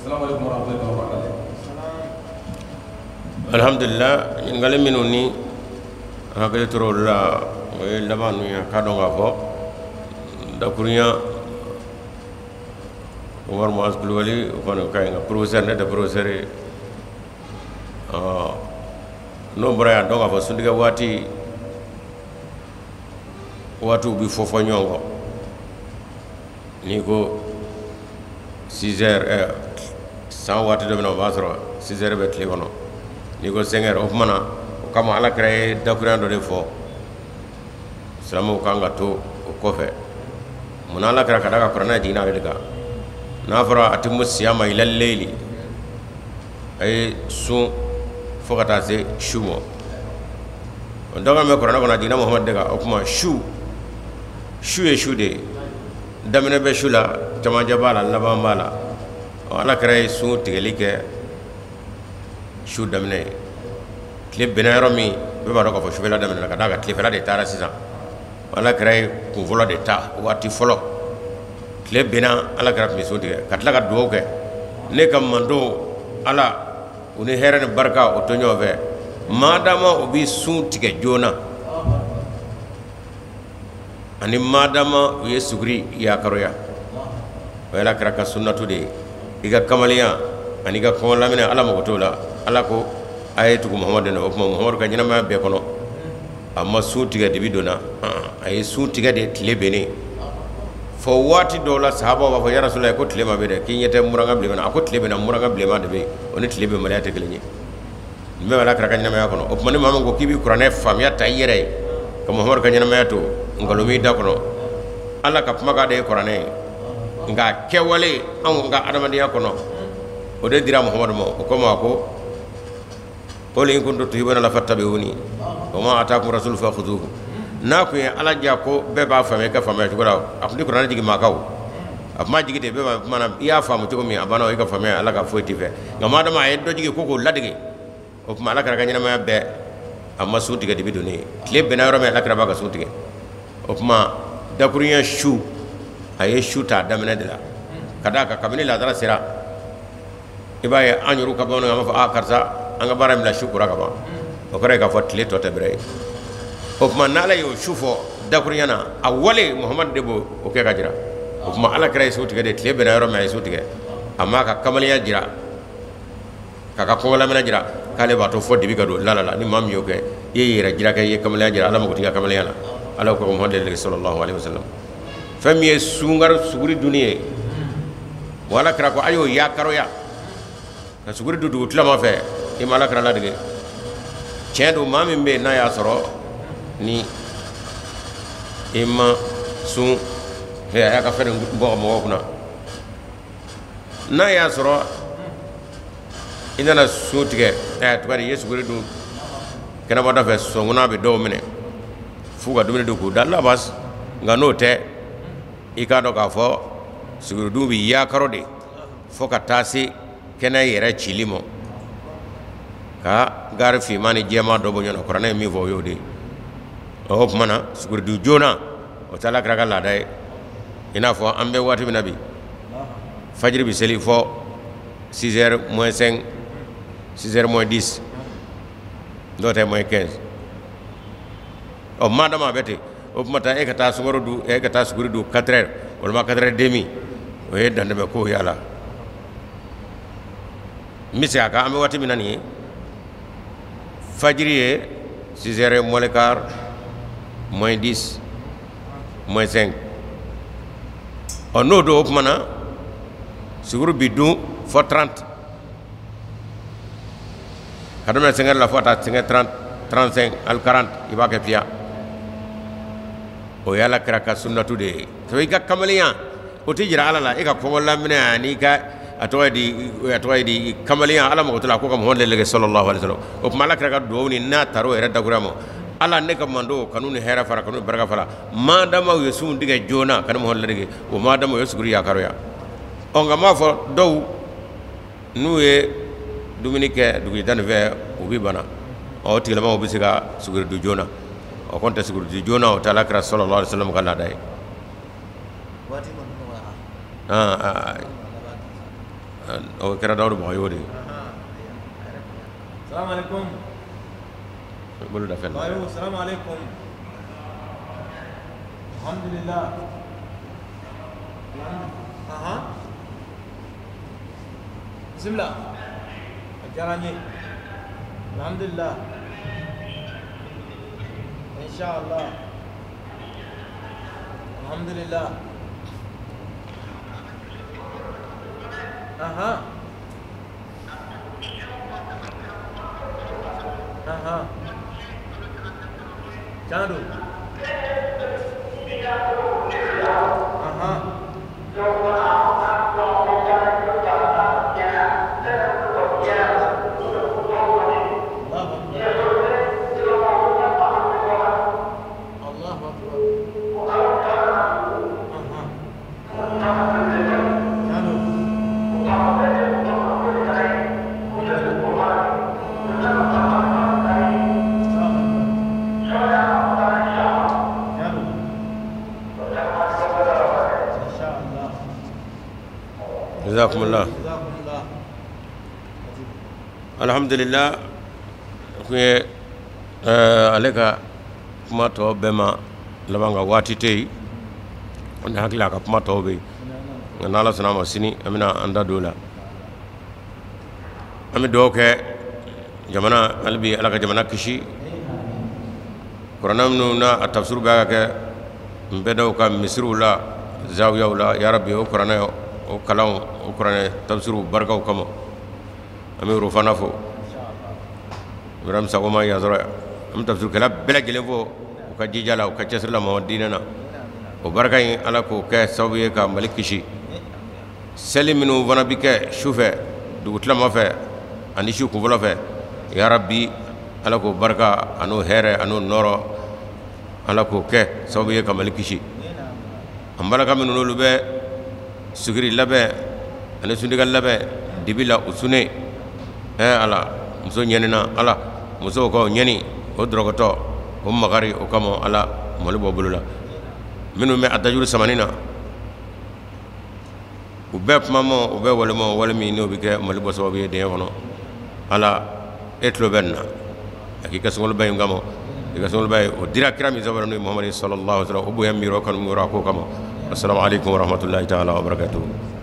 Salamu aleykum wa rahmatulahi wa barakatuh. Alhamdulillah, ɲininkali minnu ni an hakili tora olu la, o ye laban ninnu ye. K'a dɔn k'a fɔ dakurunya Umaru Muaz Kulubali o kɔni o ka ɲi, nka professeur ne tɛ professeur ye. N'o bɔra yan, dɔn k'a fɔ suntigɛ waati waatiw bɛ fɔ fɔ ɲɔgɔn kɔ. N'i ko 6 heures, san waati dɔ bɛ na o b'a sɔrɔ 6 heures bɛ tile kɔnɔ. N'i ko 5 heures, o tuma na o kama Ala kira ye dakurunya dɔ de fɔ silamɛw kan ka to o kɔfɛ. Munna Ala kira ka da ka kuranɛ jiginna ale de kan? N'a fɔra atimu siyama ila leyili, a ye sun fo ka taa se su ma. O dɔgɔ min bɛ kuranɛ kɔnɔ a jiginna Muhamadu de kan. O tuma su ye su de ye, daminɛ bɛ su la, cɛmancɛ b'a la, laban b'a la. Ala kira ye sun tigɛli kɛ su daminɛ ye. Tile bɛnna yɔrɔ min, bɛɛ b'a dɔn k'a fɔ sufɛla daminɛna, ka d'a kan tilefɛla de taara sisan. Ala kira ye kun fɔlɔ de ta waati fɔlɔ. Tile bɛnna, Ala kira tun bɛ sun tigɛ ka tila ka dugawu kɛ. Ne ka mando Ala u ni hɛrɛ ni barika o to ɲɔgɔn fɛ, maadama u bɛ sun tigɛ joona ani maadama u ye suguri yakaroya. O ye Ala kira ka sunnatu de ye. I ka kamalenya ani i ka kɔngɔ laminɛ, Ala mago t'o la. Ala ko a ye tugu Muhamadu de nɔ. O tuma Muhamadu ka ɲɛnamaya bɛɛ kɔnɔ a ma sun tigɛ dibi donna, a ye sun tigɛ de tile bennen. Fo waati dɔw la sahabaw b'a fɔ ya Rasulullah ko tile ma bɛ dɛ, k'i ɲɛ tɛ muranga bilenman na. A ko tile bɛnna, muranga bilenman de bɛ yen, o ni tile bɛnbaliya tɛ kelen ye. Nin bɛɛ bɛ Ala kira ka ɲɛnamaya kɔnɔ. O tuma ni maa min ko k'i bɛ kuranɛ faamuya ta i yɛrɛ ye ka Muhamadu ka ɲɛnamaya to, nkalon b'i da kɔnɔ. Ala ka kumakan de ye kuranɛ ye, nka kɛwale anw ka adamadenya kɔnɔ o de dira Muhamadu ma. O kama a ko qul in kuntum tuhibbuna la fattabi'uni wa ma ataakum rasulu fakhuduhu. N'a kun ye Ala diya ko bɛɛ b'a faamuya i ka faamuya cogo la, a kun tɛ kuranɛ jigin maa kan o. A kuma jigin ten, bɛɛ b'a kuma na, i y'a faamu cogo min a banna, o i ka faamuya, Ala ka foyi t'i fɛ. Nka maadama a ye dɔ jigin ko k'o ladege, o tuma Ala kira ka ɲɛnamaya bɛɛ a ma sun tigɛ dibi donnen ye. Tile bɛnna yɔrɔ min, Ala kira b'a ka sun tigɛ. O tuma dakurunya su, a ye su ta daminɛ de la ka d'a kan kabini laadara sera, i b'a ye an yɛrɛw ka bamananw an b'a fɔ a karisa an ka baara in bila su kora ka ban. O kɔrɔ ye k'a fɔ tile tɔ tɛ bɛrɛ ye. O tuma n'Ala y'o su fɔ dakurunya na, a wale Muhamadu de b'o kɛ ka jira. O tuma Ala kira ye su tigɛ de, tile bɛnna yɔrɔ min a ye su tigɛ. A m'a ka kamalenya jira, k'a ka kɔngɔlaminɛ jira k'ale b'a to fɔ dibi ka don lala la. Ni maa min y'o kɛ, i ye yɛrɛ jira kɛ, i ye kamalenya jira, Ala mago t'i ka kamalenya la. Ala ko Muhamadu de sallallahu alaihi wasallam. Fɛn min ye sunkaro suguri dunni ye, wa Ala kira ko a y'o yakaroya ka suguri dun dugutilama fɛ, i ma Ala kira ladege. Tiɲɛ don, maa min bɛ yen n'a y'a sɔrɔ ni i ma sun, a y'a ka fɛn bɔ mɔgɔw kunna, n'a y'a sɔrɔ i nana sun tigɛ, tuguni i ye suguri dun kɛnɛmada fɛ, sɔnguna bɛ dɔw minɛ f'u ka dumuni dun k'u da labas. Nka n'o tɛ, i k'a dɔn k'a fɔ suguridun bɛ yakaro de fo ka taa se kɛnɛ yɛrɛ cili ma, ka gari finman ni jɛman dɔ bɔ ɲɔgɔn na. Kuranɛ ye min fɔ o y'o de ye. O tuma na suguridun joona o tɛ Ala kira ka laada ye. I n'a fɔ an bɛ waati min na bi, fajiri bɛ seli fɔ 6 heures moins 5, 6 heures moins 10, dɔw tɛ moins 15. Ɔ maadama a bɛ ten, o tuma taa e ka taa sukaro dun, e ka taa suguri dun 4 heures walima 4 heures demi, o ye dantɛmɛ kow y'a la. N bɛ segin a kan, an bɛ waati min na nin ye, fajiri ye 6 heures moins le quart, moins 10, moins 5. Ɔ n'o don, o tuma na suguri bi dun fɔ 30, ka daminɛ 5 heures la fo ka taa 5 heures 30, 35 hali 40, i b'a kɛ piya. O ye Ala kira ka sunnatu de ye. Sabu i ka kamalenya o tɛ jira Ala la, e ka kɔngɔ laminɛ ani i ka a tɔgɔ ye di kamalenya, Ala mago t'o la. A ko ka Muhamadu lege sallallahu alaihi wasallam. O tuma Ala kira ka dugawu ni n'a taara o yɛrɛ dakuruya ma, Ala ne ka mando kanu ni hɛrɛ fara, kanu ni barika fara, maadama u ye sun tigɛ joona ka ni Muhamadu ladege, o maadama u ye suguri yakaroya. Ɔ nka n b'a fɔ dɔw n'u ye dumuni kɛ dugujɛ nin fɛ u bɛ bana, ɔ o tigilamɔgɔw bɛ se ka suguri dun joona. O kɔni tɛ suguri dun joona, o tɛ ala kira sallallahu alaihi wasallam ka laada ye. O kɛra Dawudu Bagayogo de ye. Salamu alaikum. Bolo da fɛn na. Bagayogo, salamu alaikum. Alhamdulillah. Aha. Bismillah. A diyara n ye. Alhamdulillah. Inshallah. Alhamdulillah. Aha. Aha. Tiɲɛ don. Aha. Allahu akbar. Allahu akbar. Aha. Tiɲɛ don. Tiɲɛ don. Inshallah. Jazakumullah. Jazakumullah. Alhamdulillah, kun ye ale ka kuma tɔ bɛɛ ma laban ka waati tɛ yen, ne hakili la a ka kuma tɔw bɛ yen, nka n'ala sɔnna a ma sini an bɛna an da don o la. An bɛ dugawu kɛ jamana, hali bi ala ka jamana kisi kuranɛ minnu na a tafsiru bɛ ka kɛ n bɛɛ dɔw ka misiriw la, zawiyaw la, yarabi o kuranɛ o kalanw o kuranɛ tafsiru barikaw kama. An bɛ Rofana fo, Ibrahim Sagoma Yazɔrɔ, an bɛ tafsirukɛla bɛɛ lajɛlen fo u ka jija la, u ka cɛsiri la Mamadu diinɛ na. O barika in ala k'o kɛ sababu ye ka Mali kisi. Seli minnu fana bɛ kɛ su fɛ, dugutilama fɛ ani su kunfɔlɔ fɛ, yarabi ala k'o barika an'o hɛrɛ an'o nɔrɔ ala k'o kɛ sababu ye ka Mali kisi. An balaka minnu n'olu bɛ suguri labɛn ani sundiga labɛn dibi la u sunnen, ala muso ɲɛnina, ala musow ka o ɲɛni o dɔrɔgɔtɔ o magari o kama ala mali bɔ bolo la. Minnu bɛ a dajuru samani na, u bɛɛ kuma ma, u bɛɛ walima wale min n'o bɛ kɛ mali bɔ sababu ye diɲɛ kɔnɔ, ala e tulo bɛ nin na, a k'i ka sunkaloba in kama, i ka sunkaloba ye o dira kira min sababu n'o ye Muhamadu sallallahu alaihi wa sallam, o bonya min yɔrɔ kanu min yɔrɔ a k'o kama. Assalamu alaikum warahmatullahi ta'ala wabarakatuh.